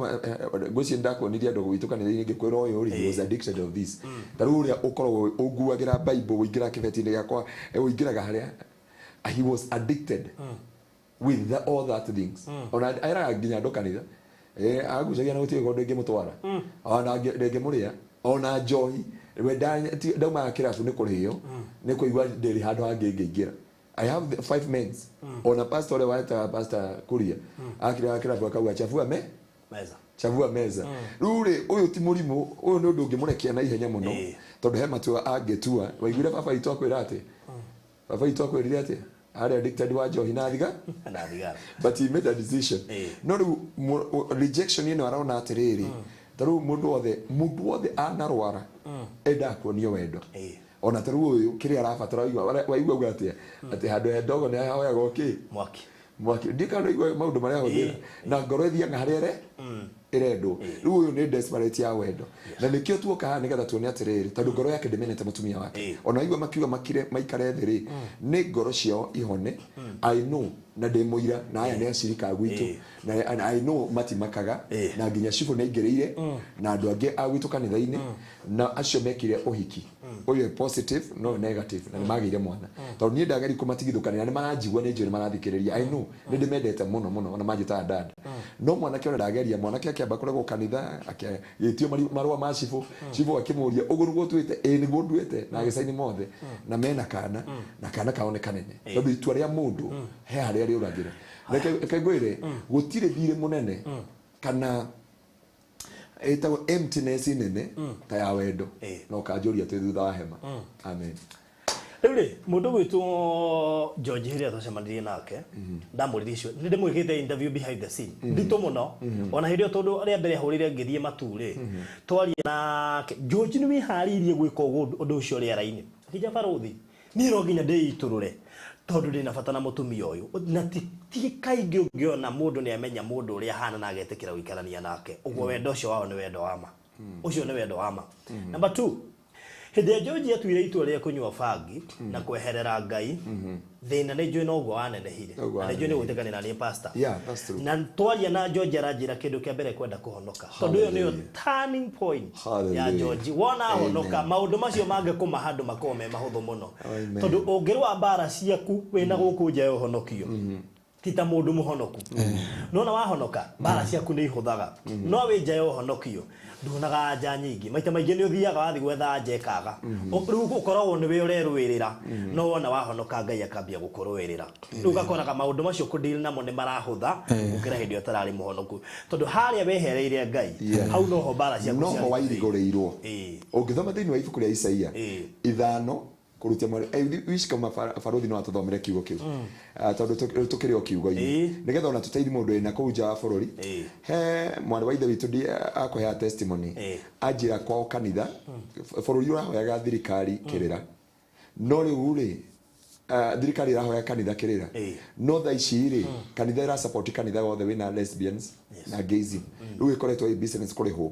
ngwĩciria ndakuonirie andũ gwitũ kanitha-inĩ ngĩkwĩra ũyũ rĩ, he was addicted of this. Ta rĩu ũrĩa ũkoragwo ũnguagĩra Bible, ũingĩra kĩbeti-inĩ gĩakwa, ũingĩraga harĩa he was addicted with all that things. Ona eraga nginya andũ kanitha, agucagia na gũtirĩ kũndũ ingĩmũtwara ona ndĩngĩmũrĩa ona njohi we ndaumaga kĩrabu nĩ kũrĩo nĩ kũigua ndĩrĩ handũ hangĩ ingĩingĩra. I have the five men. Ona pastor ũrĩa wetaga Pastor Kuria akĩrĩa kĩrabu akauga chafua me meza. Chafua meza. Rĩu rĩ, ũyũ ti mũrimũ, ũyũ nĩ ũndũ ũngĩmũrekia na ihenya mũno, tondũ he matua angĩtua. Waiguire baba witũ akwĩra atĩ, baba witũ akwĩrire atĩ arĩ addicted wa njohi na thiga na thigara. But he made a decision. No rĩu rejection ĩno arona atĩrĩrĩ, ta rĩu mũndũ wothe anarwara endaga kuonio wendo. Ona ta rĩu ũyũ kĩrĩa arabatara, waigua auga atĩa, atĩ handũ he ndogo nĩ ahoyagwo kĩ? Mwaki. Mwaki. Ndikana igua maũndũ marĩa ahũthĩra na ngoro ĩthiaga harĩa ĩrendwo. Rĩu ũyũ nĩ desperate ya wendo, na nĩkĩo tuoka haha nĩgetha tuone atĩrĩrĩ, tondũ ngoro yake ndĩmenete mũtumia wake. Ona waigua makiuga makire maikare thĩ rĩ, nĩ ngoro ciao ihone. I know na ndĩ mũira na aya nĩ acirika a gwitũ, na and I know matimakaga, na nginya cibũ nĩ aingĩrĩire na andũ angĩ a gwitũ kanitha-inĩ, na acio mekire ũhiki ũyũ positive no negative, na nĩ magĩire mwana, tondũ niĩ ndageri kũmatigithũkania na nĩ maranjigua, nĩ njũĩ nĩ marathikĩrĩria. I know nĩ ndĩmendete mũno mũno, ona manjĩtaga dad. No mwanake ona ndageria, mwanake akĩamba kũregwo kanitha, akĩtio marũa ma cibũ, cibũ akĩmũria ũguo nĩguo ũtuĩte? Ĩĩ nĩguo nduĩte, na agĩcaini mothe na mena kana, na kana kao nĩ kanene, tondũ itua rĩa mũndũ he harĩa rĩũragĩra. Reke ngwĩre, gũtirĩ thirĩ mũnene kana ĩtagwo emptiness nene ta ya wendo. Na ũkanjũria twĩ thutha wa hema. Amen. Rĩu rĩ, mũndũ gwĩtwo George hĩrĩa twacemanirie nake, ndamũririe icio, nĩ ndĩmwĩkĩte interview behind the scene nditũ mũno, ona hĩndĩ ĩyo tondũ rĩa mbere hũrĩre ngĩthiĩ matu rĩ, twaria nake, George, nĩ wĩharĩirie gwĩka ũguo ũndũ ũcio rĩera-inĩ? Akĩnjĩra, "Barũthi, niĩ no nginya ndĩitũrũre tondũ ndĩna bata na mũtumia ũyũ." Na ti kaingĩ ũngĩona mũndũ nĩ amenya mũndũ ũrĩa ahana na agetĩkĩra gũikarania nake ũguo. Wendo ũcio wao nĩ wendo wa ma, ũcio nĩ wendo wa ma. Number two, hĩndĩ ĩrĩa George atuire itua rĩa kũnyua bangi na kweherera Ngai, thĩna nĩ njũĩ noguo wanenehire. Noguo Na nĩ njũĩ nĩ wanenehire. gwĩtĩkanĩra niĩ, pastor. Yeah, that's true. Na twaria na George aranjĩra kĩndũ kĩa mbere kwenda kũhonoka, tondũ ĩyo nĩyo Hallelujah. turning point ya Hallelujah. George. Wona ahonoka, Amen. maũndũ macio mangĩkũma handũ makorwo me mahũthũ mũno, Amen. tondũ ũngĩrũa mbara ciaku wĩna gũkũ nja ya ũhonokio ti ta mũndũ mũhonoku. Nona wahonoka, mbara ciaku nĩ ihũthaga, no wĩ nja ya ũhonokio nduonaga anja nyingĩ. Maita maingĩ nĩ ũthiaga wathiĩ gwetha anja ĩkaga. Rĩu ũkoragwo nĩwe ũrerũĩrĩra, no wona wahonoka, Ngai akambia gũkũrũĩrĩra. Rĩu ũgakoraga maũndũ macio kũdeal namo nĩ marahũtha gũkĩra hĩndĩ ĩyo ũtararĩ mũhonoku, tondũ harĩa wehereire Ngai, hau noho mbara ciaku Noho ciarĩ. wairigũrĩirwo. Ũngĩthoma thĩinĩ wa ibuku rĩa Isaia 5 kũrutia mweri wish kama baruthi no atũthomere kiugo kĩu. Ah, tondũ tũkĩrĩ o kiugo-inĩ, nĩgetha ona tũteithie mũndũ wĩna kũu nja wa bũrũri. He mwarĩ wa ithe witũ akũheaga testimony. Anjĩra kwao kanitha bũrũri ũrahoyaga thirikari kĩrĩra, no rĩu rĩ, thirikari ĩrahoya kanitha kĩrĩra. No thaa ici rĩ, kanitha ĩra support kanitha wothe wĩna lesbians na gayism. Rĩu ĩkoretwo ĩ business kũrĩhwo.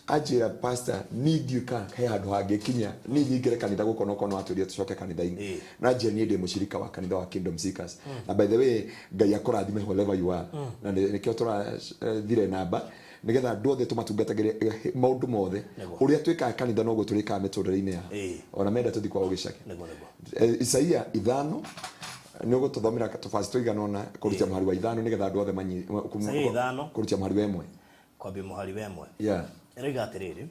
Anjĩra, "Pastor, niĩ ndiũka he handũ hangĩkinya niĩ nyingĩre kanitha gũkũ onokorwo no atwĩrire tũcoke kanitha-inĩ." Na njĩra niĩ ndĩ mũcirika wa kanitha wa Kingdom Seekers. Na by the way, Ngai akũrathime wherever you are. Na nĩkĩo tũrathire namba nĩgetha andũ othe tũmatungatagĩre maũndũ mothe. Ũrĩa twĩkaga kanitha noguo tũrĩkaga mĩtũrĩre-inĩ yao, ona menda tũthiĩ kwao gĩcagi. Nĩguo. Isaia 5 nĩ ũgũtũthomera tũbaci tũigana ũna kũrutia mũhari wa 5 nĩgetha andũ othe manyi Isaia 5. Kũrutia mũhari wa 1. Kwambia mũhari wa 1. Ĩroiga atĩrĩrĩ,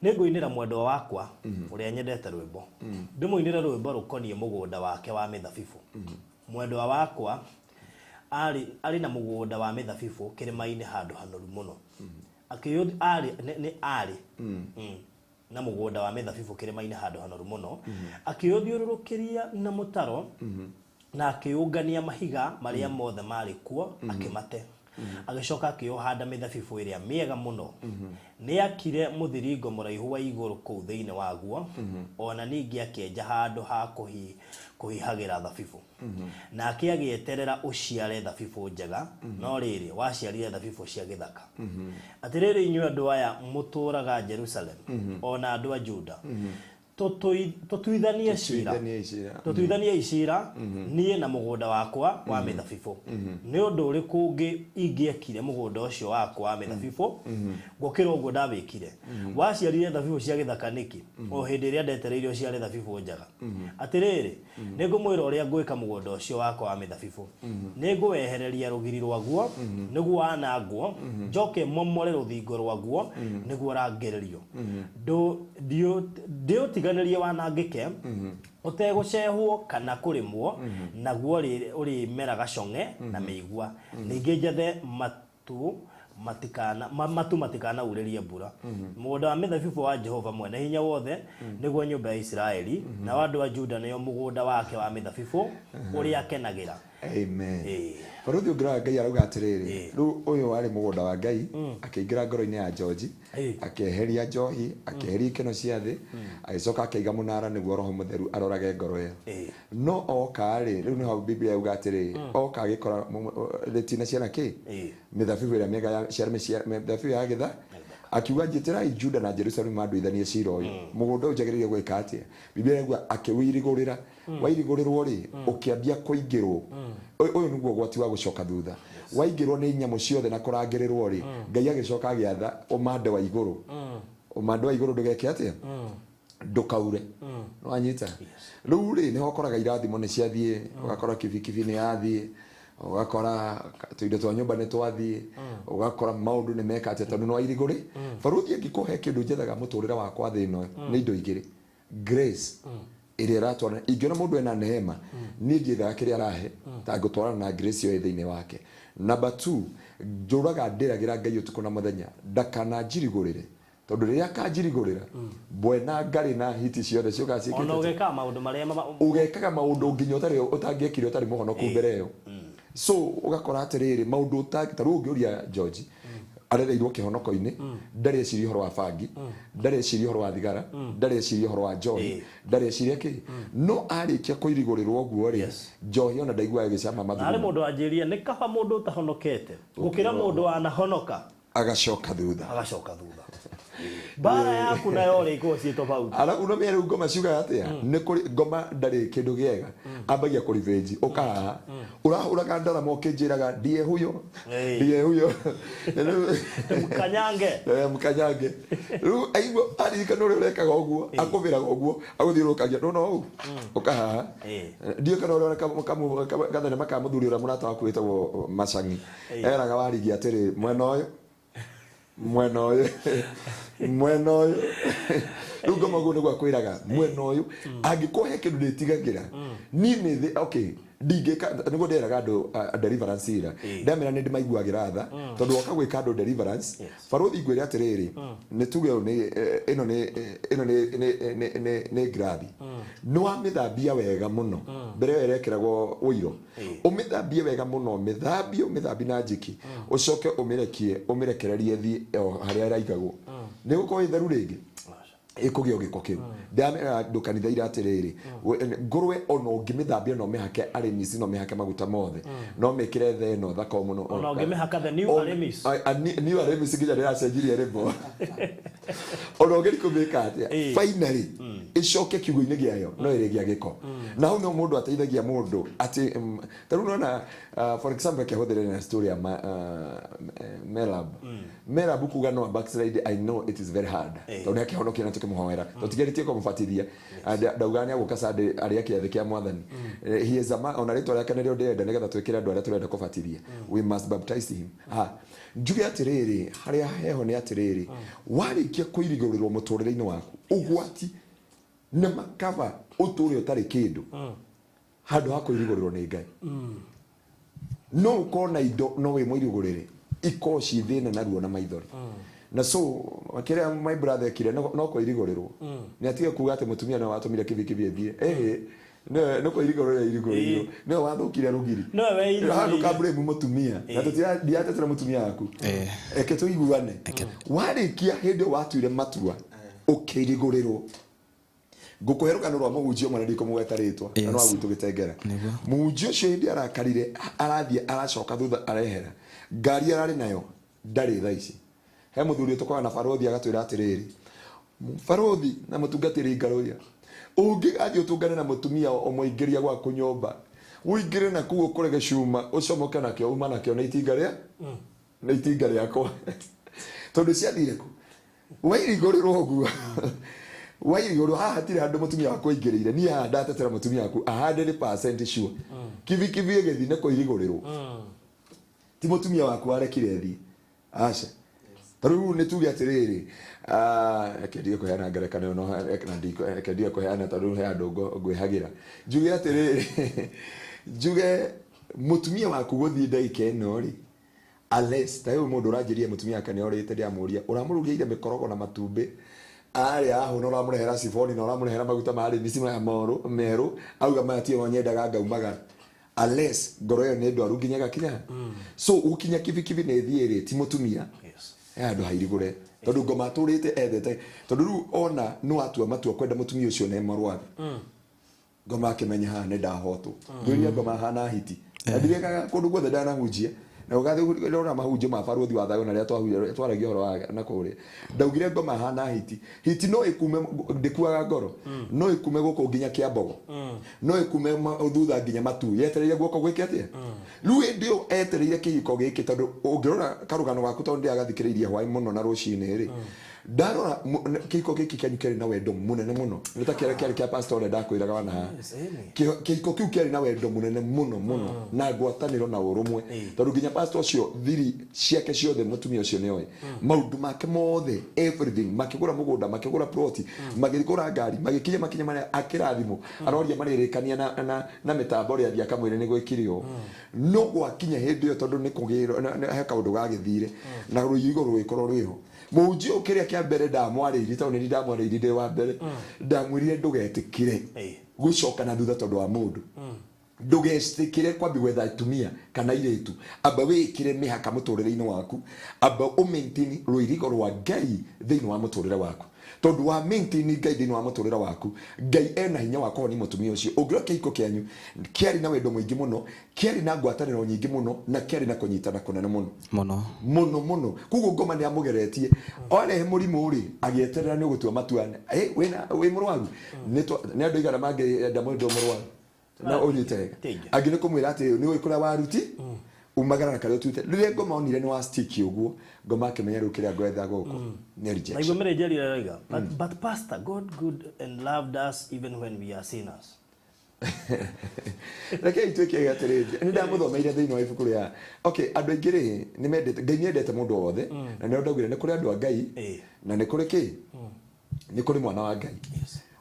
"Nĩ ngũinĩra mwendwa wakwa ũrĩa nyendete rwĩmbo, ndĩmũinĩre rwĩmbo rũkoniĩ mũgũnda wake wa mĩthabibũ. Mwendwa wakwa arĩ na mũgũnda wa mĩthabibũ kĩrĩma-inĩ handũ hanoru mũno." Arĩ nĩ arĩ na mũgũnda wa mĩthabibũ kĩrĩma-inĩ handũ hanoru mũno, akĩũthiũrũrũkĩria na mũtaro na akĩũngania mahiga marĩa mothe marĩ kuo akĩmate, agĩcoka akĩũhanda mĩthabibũ ĩrĩa mĩega mũno. Nĩ akire mũthiringo mũraihu wa igũrũ kũu thĩinĩ waguo, ona ningĩ akĩenja handũ ha kũhihagĩra thabibũ. Nake agĩeterera ũciare thabibũ njega, no rĩrĩ, waciarire thabibũ cia gĩthaka. Atĩrĩrĩ, inyuĩ andũ aya mũtũũraga Jerusalem, ona andũ a Juda, tũtuithanie cira. Tuithanie cira. Tũtuithanie cira niĩ na mũgũnda wakwa wa mĩthabibũ. Nĩ ũndũ ũrĩkũ ũngĩ ingĩekire mũgũnda ũcio wakwa wa mĩthabibũ gũkĩra ũguo ndawĩkire? Waciarire thabibũ cia gĩthaka nĩkĩ, o hĩndĩ ĩrĩa ndetereire ũciare thabibũ njega? Atĩrĩrĩ, nĩ ngũmwĩra ũrĩa ngwĩka mũgũnda ũcio wakwa wa mĩthabibũ. Nĩ ngũwehereria rũgiri rwaguo nĩguo wanangwo, njoke momore rũthingo rwaguo nĩguo rangĩrĩrio. Ndĩũtiganĩrie wanangĩke ũtegũcehwo kana kũrĩmwo, naguo ũrĩmeraga cong'e na mĩigua. Ningĩ njethe matu matikana matu matikanaurĩrie mbura mũgũnda wa mĩthabibũ wa Jehova Mwene Hinya Wothe, nĩguo nyũmba ya Isiraeli, nao andũ a Juda nĩo mũgũnda wake wa mĩthabibũ ũrĩa akenagĩra. Amen. Ĩĩ. Baruthi, ũngĩrora Ngai arauga atĩrĩrĩ, rĩu ũyũ warĩ mũgũnda wa Ngai, akĩingĩra ngoro-inĩ ya George, akĩeheria njohi, akĩeheria ikeno cia thĩ, agĩcoka akĩiga mũnara nĩguo Roho Mũtheru arorage ngoro ĩyo. No oka rĩ, rĩu nĩho Biblia yauga atĩrĩ, oka agĩkora rĩtina ciana kĩ mĩthabibũ ĩrĩa mĩega ya mĩthabibũ ya gĩtha. Akiuga, "Njĩtĩrai Juda na Jerusalem manduithanie cira ũyũ. Mũgũnda ũyũ njagĩrĩire gwĩka atĩa?" Biblia yauga akĩwĩirigũrĩra. Wairigũrĩrwo rĩ, ũkĩambia kũingĩrwo. Ũyũ nĩguo ũgwati wa gũcoka thutha. Waingĩrwo nĩ nyamũ ciothe na kũrangĩrĩrwo rĩ, Ngai agĩcoka agĩatha ũmande wa igũrũ, ũmande wa igũrũ ndũgeke atĩa? Ndũkaure. Wanyita? Rĩu rĩ, nĩho ũkoraga irathimo nĩ ciathiĩ, ũgakora kibikibi nĩ yathiĩ, ũgakora tũindo twa nyũmba nĩ twathiĩ, ũgakora maũndũ nĩ meka atĩa, tondũ nĩ wairigũrĩ. Baruthi, angĩkũhe kĩndũ njethaga mũtũrĩre wakwa thĩ ĩno nĩ indo igĩrĩ: grace ĩrĩa ĩratwarana. Ingĩona mũndũ ena neema, niĩ ndiethaga kĩrĩa arahe, ta ngũtwarana na grace ĩyo ĩ thĩinĩ wake. Number two, njũraga ndĩragĩra Ngai ũtukũ na mũthenya ndakananjirigũrĩre. Tondu riria kanjirigurira mbwena ngari na hiti ciothe ciukaga ciĩkĩte Ona ũgekaga maũndũ marĩa ũgekaga maũndũ nginya ũtarĩ ũtangĩekire ũtarĩ mũhonoku mbere ĩyo. So ũgakora atĩrĩrĩ maũndũ ta rĩu ũngĩũria George arereirwo kĩhonoko-inĩ, ndarĩ eciria ũhoro wa bangi, ndarĩ eciria ũhoro wa thigara, ndarĩ eciria ũhoro wa njohi, ndarĩ eciria kĩ. No arĩkia kũirigũrĩrwo ũguo rĩ, njohi ona ndaiguaga ĩgĩcama mathugumo. Harĩ mũndũ wanjĩrire nĩ kaba mũndũ ũtahonokete gũkĩra mũndũ wanahonoka agacoka thutha. Agacoka thutha. Mbara yaku nayo rĩ ĩkoragwo ciĩ tofauti. Arabu no mĩarĩ ngoma ciugaga atĩa? Nĩ kũrĩ ngoma ndarĩ kĩndũ gĩega. Ambagia kũribĩnji ũkahaha. Ũrahũraga ndarama ũkĩnjĩraga ndiye huyo. Ndiye huyo. Mkanyange. Mkanyange. Rĩu aigua aririkana ũrĩa ũrekaga ũguo, akũvĩraga ũguo, agũthiũrũrũkagia no no ũguo. Ũkahaha. Ndiũĩ kana ũrĩa gathenema ka mũthuri ũrĩa mũrata waku wĩtagwo Macangi. Eraga Warigi atĩrĩ mwena ũyũ. Mwena ũyũ. Mwena ũyũ. Rĩu ngoma ũguo nĩguo akwĩraga mwena ũyũ. Angĩkorwo he kĩndũ ndĩtigagĩra, niĩ nĩ thĩ, okay, ndingĩka, nĩguo ndĩraga andũ deliverance ira. Ndamera nĩ ndĩmaiguagĩra tha, tondũ woka gwĩka andũ deliverance, barũthi ngwĩre atĩrĩrĩ, nĩ tuge ũyũ nĩ, ĩno nĩ, ĩno nĩ, nĩ ngirathi. Nĩ wamĩthambia wega mũno. Mbere ĩyo ĩrekĩragwo ũiro. Ũmĩthambie wega mũno, mĩthambie, ũmĩthambie na njiki. Ũcoke ũmĩrekie, ũmĩrekererie ĩthiĩ o harĩa ĩraigagwo. Nĩ gũkorwo ĩtheru rĩngĩ. Ĩkũgĩa gĩko kĩu. Ndamera andũ kanitha ira atĩrĩrĩ, ngũrwe ona ũngĩmĩthambia no ũmĩhake Arimis, no ũmĩhake maguta mothe. No ũmĩkĩre the ĩno thaka mũno. Ona ũngĩmĩhaka the new Arimis. New Arimis nginya ndĩracenjirie rĩmbo. Ona ũngĩri kũmĩka atĩa? Finally, ĩcoke kiugũ-inĩ gĩayo, no ĩrĩgĩa gĩko. Na hau no mũndũ ateithagia mũndũ atĩ, ta rĩu nĩwona, for example, kĩahũthĩre na story ya Merab. Merab kuga no backslide, I know it is very hard. Tondũ nĩakĩhonokia na tũkĩmũhoera. Tũtigeretie kũmũbatithia. Ndauga nĩagũka Sunday arĩa kĩathĩ kĩa Mwathani. He is a man, ona rĩtwa rĩake nĩrĩo ndĩrenda nĩgetha twĩkĩre andũ arĩa tũrenda kũbatithia. We must baptize him. Njuge atĩrĩrĩ, harĩa heho nĩ atĩrĩrĩ, warĩkia kũirigũrĩrwo mũtũrĩre-inĩ waku, ũgwati nĩ makaba ũtũre ũtarĩ kĩndũ. Handũ ha kũirigũrĩrwo nĩ Ngai. No ũkorwo na indo no wĩmũirigũrĩre, ikorwo ci thĩna na ruo na maithori. Na so kĩrĩa my brother ekire no kũirigũrĩrwo. Nĩ atige kuga atĩ mũtumia nĩwe watũmire kibikibi ĩthiĩ. Nĩ kũirigũrĩrwo irigũrĩirwo. Nĩwe wathũkire rũgiri. Nĩwe weirigũrĩire. Handũ ka blame mũtumia. Na ndiatetera mũtumia waku. Reke tũiguane. Warĩkia hĩndĩ ĩyo watuire matua, ũkĩirigũrĩrwo. Ngũkũhe rũgano rwa mũhunjia ũmwe na ndikũmũgweta rĩtwa, na no wa gwitũ Gĩtengera. Mũhunjia ũcio hĩndĩ arakarire, arathiĩ aracoka thutha arehera. Ngari ararĩ nayo ndarĩ thaa ici. He mũthuri ũtũkoragwo na barũthi agatwĩra atĩrĩrĩ, barũthi na mũtungatĩri Ngarũya, ũngĩgathiĩ ũtũngane na mũtumia ũmũingĩria gwaku nyũmba, ũingĩre na kũu ũkore gĩcuma, ũcomoke nakĩo, uma nakĩo nĩ itinga rĩa? Nĩ itinga rĩakwa. Tondũ ciathire kũ? Wairigũrĩrwo ũguo. Wairigũrĩrwo haha hatirĩ handũ mũtumia waku aingĩrĩire. Niĩ haha ndatetera mũtumia waku 100% sure. Kibikibi ĩgĩthiĩ nĩ kũirigũrĩrwo. Ti mũtumia waku warekire ĩthiĩ. Aca. Ta rĩu nĩ tuge atĩrĩrĩ, reke ndige kũheana ngerekano ĩno, reke ndige kũheana tondũ rĩu he handũ ngwĩhagĩra. Njuge atĩrĩrĩ, njuge mũtumia waku gũthiĩ ndagĩka ĩno rĩ, unless ta rĩu mũndũ ũranjĩria mũtumia wake nĩorĩte, ndĩramũria, ũramũrugĩire mĩkorogo na matumbĩ, arĩa ahũna ũramũrehera ciboni na ũramũrehera maguta ma Arimis maya merũ, auga maya tiyo nyendaga ngaumagara. Unless ngoro ĩyo nĩ ndwaru nginya ĩgakinya. So ũkinya kibikibi nĩ ĩthiĩ rĩ, ti mũtumia. He handũ hairigũre. Tondũ ngoma atũrĩte ethete, tondũ rĩu ona nĩ watua matua kwenda mũtumia ũcio nĩ mũrwaru. Ngoma akĩmenya haha nĩ ndahotwo. Ngwĩria ngoma hana hiti. Na ndirekaga kũndũ guothe ndanahunjia. Na ũgathiĩ ũrora mahunjio ma barũthi wa thayũ na rĩrĩa twaragia ũhoro wa na kũrĩa. Ndaugire ngoma hana hiti. Hiti no ĩkume, ndĩkuaga ngoro. No ĩkume gũkũ nginya Kĩambogo. No ĩkume thutha nginya Matu. Yetereire guoko gwĩke atĩa? Rĩu hĩndĩ ĩyo etereire kĩhiko gĩkĩ, tondũ ũngĩrora karũgano gaku tondũ ndĩragathikĩrĩirie hwaĩ mũno na rũcinĩ rĩ. Ndarora kĩhiko gĩkĩ kĩanyu kĩarĩ na wendo mũnene mũno. Nĩ ta kĩrĩa kĩarĩ kĩa pastor ũrĩa ndakwĩraga wana haha. Kĩhiko kĩu kĩarĩ na wendo mũnene mũno mũno, na ngwatanĩro na ũrũmwe. Tondũ nginya pastor ũcio thiri ciake ciothe mũtumia ũcio nĩoĩ. Maũndũ make mothe, everything, makĩgũra mũgũnda, makĩgũra ploti, makĩgũra ngari, magĩkinya makinya marĩa akĩrathimwo. Aroria marĩrĩkania na mĩtambo ĩrĩa athiĩ akamwĩre nĩ gwĩkire ũũ. No gwakinya hĩndĩ ĩyo tondũ nĩ kũgĩrwo, he kaũndũ gagĩthire, na rũirigo rũgĩkorwo rwĩho. Mũhunjia ũyũ kĩrĩa kĩa mbere ndamwarĩirie tondũ nĩ ndamwarĩirie ndĩ wa mbere ndamwĩrire ndũgetĩkĩre gũcoka na thutha tondũ wa mũndũ ndũgetĩkĩre kwambi gwetha atumia kana airĩtu amba wĩkĩre mĩhaka mũtũrĩre-inĩ waku amba ũ-maintain rũirigo rwa Ngai thĩinĩ wa mũtũrĩre waku tondũ wa maintain Ngai thĩinĩ wa mũtũrĩre waku Ngai ena hinya wa kũhonia mũtumia ũcio ũngĩrora kĩhiko kĩanyu kĩarĩ na wendo mũingĩ mũno kĩarĩ na ngwatanĩro nyingĩ mũno na kĩarĩ na kũnyitana kũnene mũno mũno mũno mũno koguo ngoma nĩ amũgeretie arehe mũrimũ rĩ agĩeterera nĩ ũgũtua matua wĩ mũrwaru nĩ andũ aigana mangĩenda mũndũ mũrwaru na ũnyite wega angĩ nĩ kũmwĩra atĩ nĩ ũĩ kũrĩa waruti umagara na karĩa ũtuĩte rĩrĩa ngoma onire nĩ wa stick ũguo ngoma akĩmenya rĩu kĩrĩa ngwetha gũkũ nĩ rejection. Naigua mĩrĩnjeri ĩroiga but pastor God good and loved us even when we are sinners. Reke ituĩke atĩrĩrĩ nĩ ndamũthomeire thĩinĩ wa ibuku rĩa okay andũ aingĩ rĩ nĩ mendete Ngai nĩ endete mũndũ wothe na nĩ ndaugire nĩ kũrĩ andũ a Ngai na nĩ kũrĩ kĩ nĩ kũrĩ mwana wa Ngai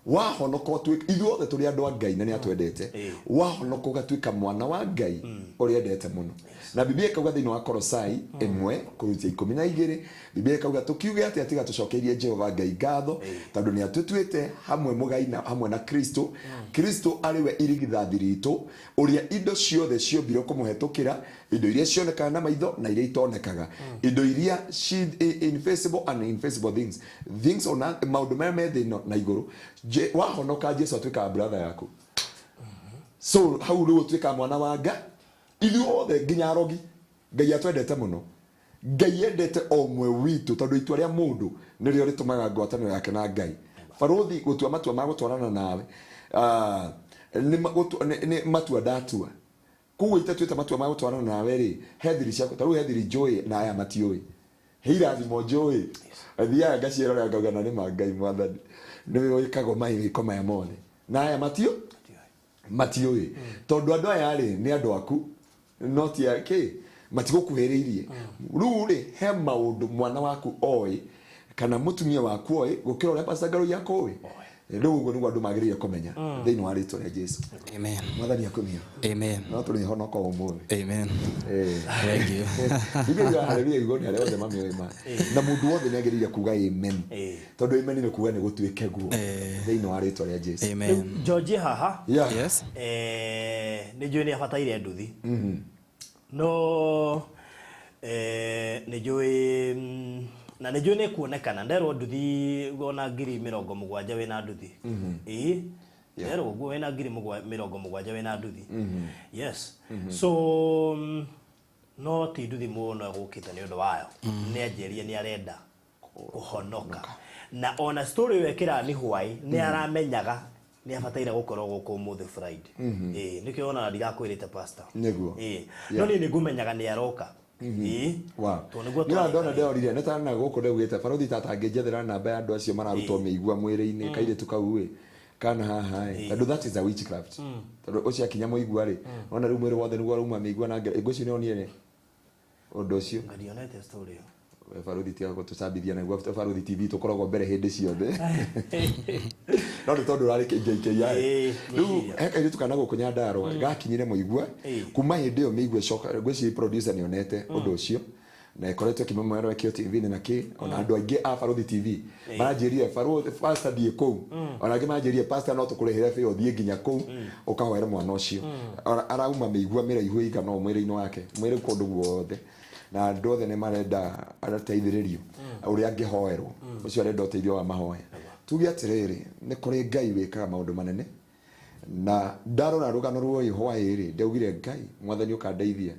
wahonoka ũtuĩke ithuothe tũrĩ andũ a Ngai na nĩ atwendete wahonoka ũgatuĩka mwana wa Ngai ũrĩa endete mũno na Biblia ĩkauga thĩinĩ wa Kolosai 1:12 Biblia ĩkauga tũkiuge atĩa tiga tũcokeirie Jehova Ngai ngatho tondũ nĩ atũtuĩte hamwe mũgai na hamwe na Kristo Kristo arĩ we irigithathi ritũ ũrĩa indo ciothe ciombirwo kũmũhetũkĩra indo iria cionekaga na maitho na iria itonekaga indo iria invisible and invisible things things on earth maũndũ marĩa me thĩ na igũrũ wahonoka Jesu atuĩkaga brother yaku so hau rĩu ũtuĩkaga mwana wa Ngai ithuothe nginya arogi Ngai atwendete mũno Ngai endete o ũmwe witũ tondũ itua rĩa mũndũ nĩrĩo rĩtũmaga ngwatanĩro yake na Ngai barũthi gũtua matua ma gũtwarana nawe nĩ matua ndatua koguo itatuĩte matua ma gũtwarana nawe rĩ he thiri ciakwa ta rĩu he thiri njũĩ na aya matiũĩ he irathimo njũĩ thiaga ngacierorera ngauga na nĩ ma Ngai mwathani nĩwe wĩkagwo mawĩko maya mothe na aya matiũĩ tondũ andũ aya rĩ nĩ andũ aku no ti kĩ matigũkuhĩrĩirie rĩu rĩ he maũndũ mwana waku oĩ kana mũtumia waku oĩ gũkĩra ũrĩa Pastor Ngarũi akũĩ rĩu ũguo nĩguo andũ magĩrĩire kũmenya thĩinĩ wa rĩtwa rĩa Jesu. Amen. Mwathani akũmia. Amen. No tũrĩhonoka ũmũthĩ. Amen. Thank you. Biblia haleluya igũrũ nĩ arĩa othe mamĩũĩ ma na mũndũ wothe nĩ agĩrĩire kuga amen tondũ amen nĩ kuga nĩ gũtuĩke guo thĩinĩ wa rĩtwa rĩa Jesu. Amen. George haha Yes. nĩ njũĩ nĩ abataire nduthi no nĩ njũĩ na nĩ njũĩ nĩ kuonekana nderwo nduthi ona 70,000 wĩna nduthi ĩĩ nderwo ũguo wĩna 70,000 wĩna nduthi yes so no ti nduthi mũno ĩgũkĩte nĩ ũndũ wayo nĩ anjĩrie nĩ arenda kũhonoka na ona story ĩyo ĩkĩra nĩ hwai nĩ aramenyaga nĩ abataire gũkorwo gũkũ ũmũthĩ Friday ĩĩ nĩkĩo ona ndigakwĩrĩte pastor nĩguo ĩĩ no niĩ nĩ ngũmenyaga nĩ aroka ĩĩ Wow. tondũ nĩguo Nĩ ndona ndorire nĩ tana gũkũ ndaugĩte barũthi tata angĩnjethera namba ya andũ acio mararutwo mĩigua mwĩrĩ-inĩ kairĩtu kau ĩ kana haha ĩ tondũ that is a witchcraft tondũ ũcio akinya mũigua rĩ ona rĩu mwĩrĩ wothe nĩguo arauma mĩigua na ngwĩciria nĩonire ũndũ ũcio ndionete story ĩyo barũthi tiga gũtũcambithia naguo Barũthi TV tũkoragwo mbere hĩndĩ ciothe no nĩ tondũ ũrarĩ KJKI rĩu he kairĩtu kana gũkũ Nyandarũa gakinyire mũigua kuma hĩndĩ ĩyo mĩigua ĩcoka ngwĩciria producer nĩonete ũndũ ũcio na ĩkoretwo ĩkĩmũmemerekio TV-inĩ na kĩ ona andũ aingĩ a Barũthi TV maranjĩrire Barũthi pastor thiĩ kũu ona angĩ maranjĩrire pastor no tũkũrĩhĩre bĩa ũthiĩ nginya kũu ũkahoere mwana ũcio arauma mĩigua mĩraihu ĩigana ũũ mwĩrĩ-inĩ wake mwĩrĩ kũndũ guothe na andũ othe nĩ marenda arateithĩrĩrio ũrĩa angĩhoerwo ũcio arenda ũteithio wa mahoya tuge atĩrĩrĩ nĩ kũrĩ Ngai wĩkaga maũndũ manene na ndarora rũgano rwa hwaĩ rĩ ndaugire Ngai mwathani ũkandeithia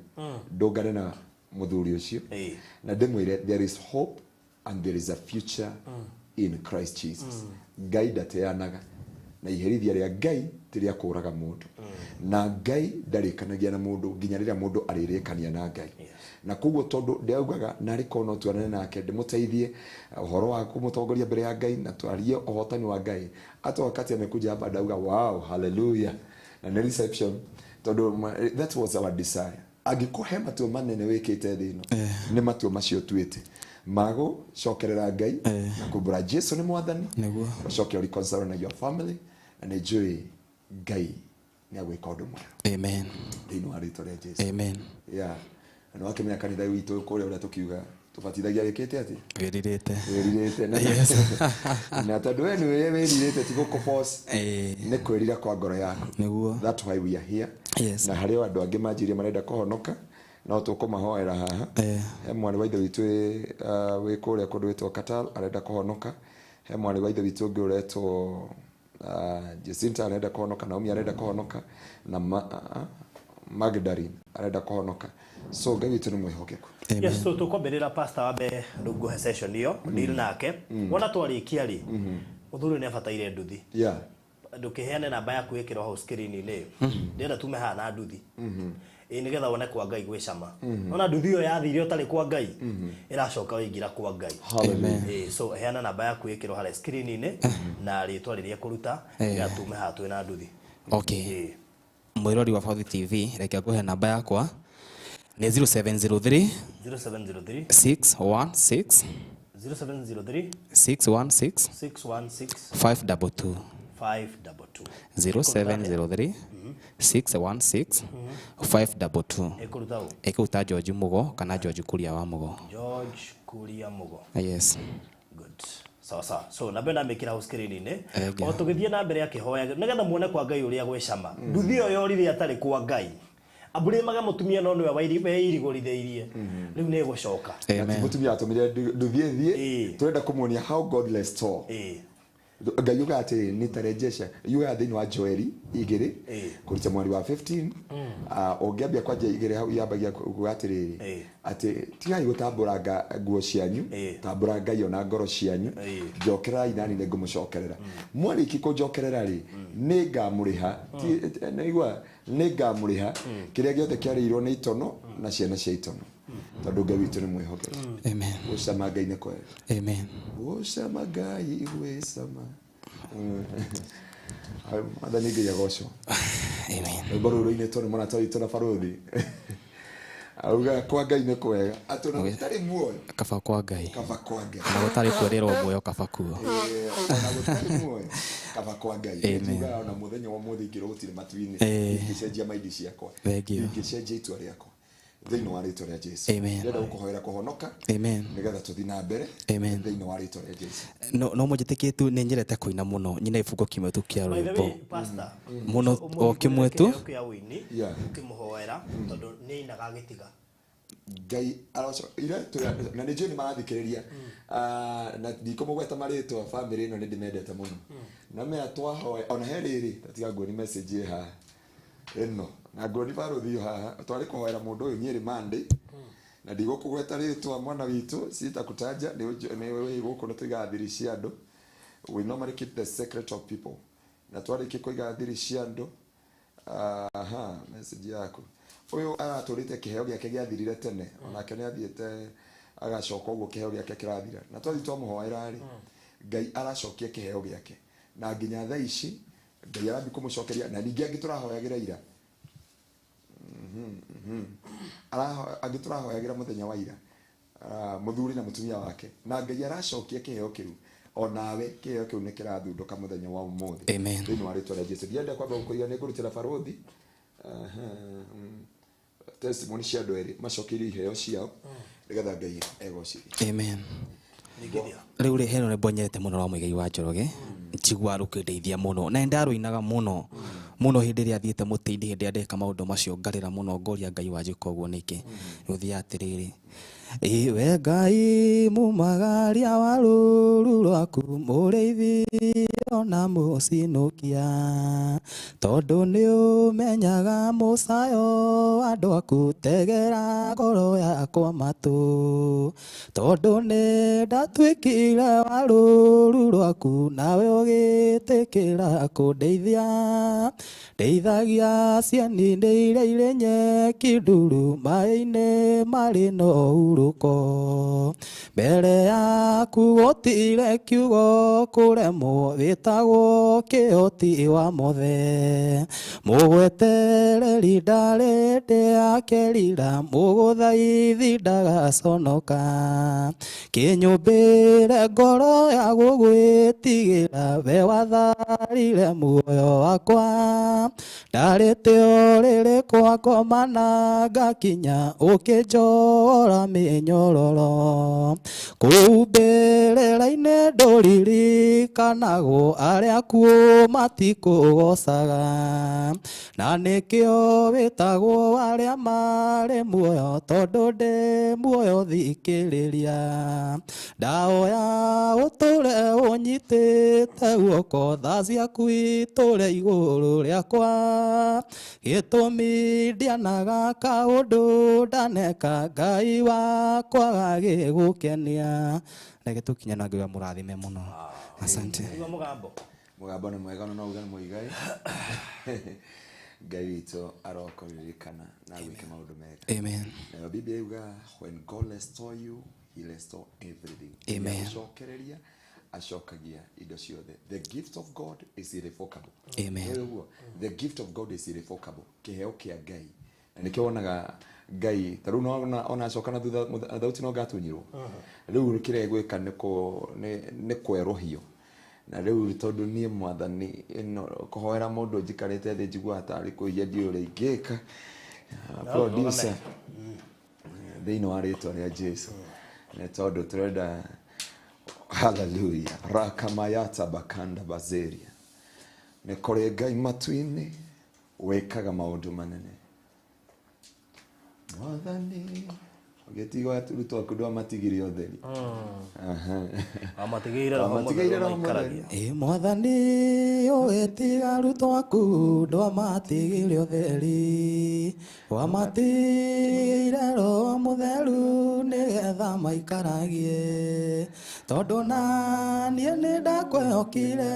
ndũngane na mũthuri ũcio na ndĩmwĩre there is hope and there is a future in Christ Jesus. Ngai ndateanaga na iherithia rĩa Ngai ti rĩa kũraga mũndũ na Ngai ndarĩkanagia na mũndũ nginya rĩrĩa mũndũ arĩrĩkania na Ngai na koguo tondũ ndaugaga narĩ korwo no tuonane nake ndĩmũteithie ũhoro wa kũmũtongoria mbere ya Ngai na twarie ũhotani wa Ngai hata wakati amekuja hapa ndauga wow hallelujah na nĩ reception tondũ that was our desire angĩkorwo he matua manene wĩkĩte thĩ ĩno nĩ matua macio tuĩte magũcokerera Ngai na kumbũra Jesu nĩ mwathani nĩguo ũcoke ũreconcile na your family na nĩ njũĩ Ngai nĩ agwĩka ũndũ mwega. Amen. Thĩinĩ wa rĩtwa rĩa Jesu. Amen. Yeah. Na wakĩmenya kanitha witũ kũrĩa ũrĩa tũkiuga Tũbatithagia wĩkĩte atĩ? Wĩrirĩte. Wĩrirĩte. Yes. Na tondũ we nĩwe wĩrirĩte, ti gũkũ-force, Ĩĩ. nĩ kwĩrira kwa ngoro yaku. Nĩguo. That's why we are here. Yes. Na harĩ o andũ angĩ manjirie marenda kũhonoka, no tũkũmahoera haha. He mwarĩ wa ithe witũ wĩ kũrĩa kũndũ gwĩtwo Qatar arenda kũhonoka. He mwarĩ wa ithe witũ ũngĩ ũretwo Jacinta arenda kũhonoka, Naomi arenda kũhonoka, na Magdalene arenda kũhonoka. So Ngai witũ nĩ mwĩhokeku. Yes, so tũkwambĩrĩra, pastor, wambe rĩu ngũhe session ĩyo deal nake. Wona twarĩkia rĩ, mũthuri nĩ abataire nduthi. Ndũkĩheane namba yaku ĩkĩrwo hau screen-inĩ ĩyo. Ndĩrenda tume haha na nduthi, ĩ nĩgetha wone kwa Ngai gwĩ cama. Ona nduthi ĩyo yathire ũtarĩ kwa Ngai, ĩracoka waingĩra kwa Ngai. Hallelujah. Ĩ, so heana namba yaku ĩkĩrwo harĩa screen-inĩ na rĩtwa rĩrĩa kũruta, nĩgetha tume haha twĩna nduthi. Okay. Ĩ. Mwĩrori wa Bauthi TV, reke ngũhe namba yakwa nĩ 0703 0703 616 0703 616 616 522. 522. 0703 616 522. Ĩkũruta ũ? Ĩkũruta George Mugo kana George Kuria wa Mugo. George Kuria Mugo. Yes. Good, sawa sawa. So namba ĩno ndamĩkĩra hau screen-inĩ. Thank you. O tũgĩthiĩ na mbere akĩhoya nĩgetha muone kwa Ngai ũrĩa gwĩ cama. Nduthi ĩyo yorire atarĩ kwa Ngai, ambũrĩmaga mũtumia, no nĩwe weirigũrithĩirie, rĩu nĩ ĩgũcoka. Na ti Amen. mũtumia atũmire nduthi ĩthiĩ. Tũrenda kũmuonia how God restore. Ngai yugaga atĩrĩ, nitarejesha. Yugaga thĩinĩ wa Joeli 2 kũruta mweri wa 15. Ah, ũngĩambia kwanja 2 hau, yambagia kuga atĩrĩrĩ, atĩ tigai gũtambũranga nguo cianyu, tambũrangai ona ngoro cianyu. Njokererai nani nĩ ngũmũcokerera. Mwarĩki kũnjokerera rĩ, nĩ ngamũrĩha. Nĩigua, nĩ ngamũrĩha kĩrĩa gĩothe kĩarĩirwo nĩ itono na ciana cia itono, tondũ Ngai witũ nĩ mwĩhokeku. Amen. Gũcama Ngai nĩ kwega. Amen. Gũcama Ngai gwĩcama. Mwathani Ngai agocwo. Amen. Rwĩmbo rũrũ rũinĩtwo nĩ mũrata witũ na barũthi, auga kwa Ngai nĩ kwega, atĩ ona gũtarĩ muoyo Kaba kwa Ngai. Kaba kwa Ngai. Na gũtarĩ kwĩrĩrwo muoyo, kaba kuo. Ona gũtarĩ muoyo, kaba kwa Ngai. Amen. Njugaga ona mũthenya wa ũmũthĩ ingĩrwo gũtirĩ matu-inĩ, ingĩcenjia maindi ciakwa, Thank you. ingĩcenjia itua rĩakwa thĩinĩ wa rĩtwa rĩa Jesu. Amen. Ndĩrenda gũkũhoera kũhonoka Amen. nĩgetha tũthiĩ na mbere Amen. thĩinĩ wa rĩtwa rĩa Jesu. No mũnjĩtĩkie tu nĩ nyendete kũina mũno, nyina ibungo kĩmwe tu kĩa By the rwĩmbo way, pastor, mũno ũmũhingũrĩre o kĩmwe tu. kĩheo kĩa ũini, ũkĩmũhoera tondũ nĩ ainaga agĩtiga. Ngai aroco ira na nĩ njũĩ nĩ marathikĩrĩria. Ah, na ndikũmũgweta marĩtwa, bamĩrĩ ĩno nĩ ndĩmendete mũno, na mea twahoya ona he rĩrĩ tatiga nguoni message ĩ haha ĩno na nguoni barũthi haha twarĩ kũhoera mũndũ ũyũ Nyeri Monday, na ndigũkũgweta rĩtwa, mwana witũ sitakutaja. Nĩ wĩ gũkũ nĩ tũigaga thiri cia andũ. We normally keep the secret of people, na twarĩkia kũiga thiri cia andũ. Aha, message yaku, ũyũ aratũrĩte kĩheo gĩake gĩathirire tene, onake nĩ athiĩte agacoka ũguo kĩheo gĩake kĩrathira, na twathiĩ twamũhoera rĩ, Ngai aracokia kĩheo gĩake, na nginya thaa ici Ngai arathiĩ kũmũcokeria. Na ningĩ angĩ tũrahoyagĩra ira, angĩ tũrahoyagĩra mũthenya wa ira, mũthuri na mũtumia wake, na Ngai aracokia kĩheo kĩu. Onawe kĩheo kĩu nĩ kĩrathundũka mũthenya wa ũmũthĩ Amen. thĩinĩ wa rĩtwa rĩa Jesu. Ndienda kwamba gũkũiga, nĩ ngũrutĩra barũthi. Aha, testimony cia andũ erĩ macokeirio iheo ciao nĩgetha Ngai egocithie. Amen. Ningithia. Rĩu rĩ, hena rwĩmbo nyendete mũno rwa Mũigai wa Njoroge, njiguaga rũkĩndeithia mũno, na nĩndarũinaga mũno mũno hĩndĩ ĩrĩa thiĩte mũtĩ-inĩ, hĩndĩ ĩrĩa ndeka maũndũ macio, ngarĩra mũno, ngoria Ngai wanjĩka ũguo nĩkĩ. Rũthiaga atĩrĩrĩ: Iwe Ngai mumagaria wa rũũru rwaku, mũrĩithi ona mũcinũkia, tondũ nĩ ũmenyaga mũcayo wa andũ aku, tegera ngoro yakwa matũ, tondũ nĩ ndatuĩkire wa rũũru rwaku, nawe ũgĩtĩkĩra kũndeithia. Ndeithagia cieni-inĩ iria irĩ nyeki nduru, maĩ-inĩ marĩ na ũhurũko. Mbere yaku gũtirĩ kiugo kũremwo, wĩtwo wĩtagwo kĩhoti wa mothe mũgwetereri ndarĩ ndĩakerira mũgũthaithi ndagaconoka kĩnyũmbĩre ngoro ya gũgwĩtigĩra we watharire muoyo wakwa ndarĩte ũrĩrĩ kwakoma na ngakinya ũkĩnjora mĩnyororo kũu mbĩrĩra-inĩ ndũririkanagwo arĩa akuũ matikũgocaga na nĩkĩo wĩtagwo arĩa marĩ muoyo tondũ ndĩ muoyo thikĩrĩria ndaoya ũtũre ũnyitĩte guoko tha ciaku itũre igũrũ rĩakwa gĩtũmi ndianaga kaũndũ ndaneka Ngai wakwa gagĩgũkenia. Reke tũkinye na Ngai amũrathime mũno. Asante. Igua mũgambo. Mũgambo nĩ mwega no uge nĩ mũigai. Ngai witũ arokũririkana na gwĩka maũndũ mega. Amen. Nayo Biblia yuga when God restore you, he restore everything. Amen. Acokereria acokagia indo ciothe. The gift of God is irrevocable. Amen. Ũguo, the gift of God is irrevocable. Kĩheo kĩa Ngai. Na nĩkĩo wonaga Ngai ta rĩu nĩwona ona acoka na thutha thauti no ngatunyirwo. Rĩu kĩrĩa egwĩka nĩ kwerũhio. Na rĩu tondũ niĩ mwathani ĩno kũhoera mũndũ njikarĩte thĩ njiguaga tarĩ kũiya ndiũĩ ũrĩa ingĩka. Producer thĩinĩ wa rĩtwa rĩa Jesu. Nĩ tondũ tũrenda hallelujah rakamayata bakanda bazeria. Nĩ kũrĩ Ngai matu-inĩ wĩkaga maũndũ manene. Mwathani ũgĩtigwo arutwo aku ndwamatigire ũtheri. Amatigĩire roho Amatigĩire mũtheru roho mũtheru. maikaragia. Ĩ mwathani ũgĩtiga arutwo aku ndwamatigire ũtheri wamatigĩire roho mũtheru nĩgetha maikaragie tondũ na niĩ nĩ ndakwĩhokire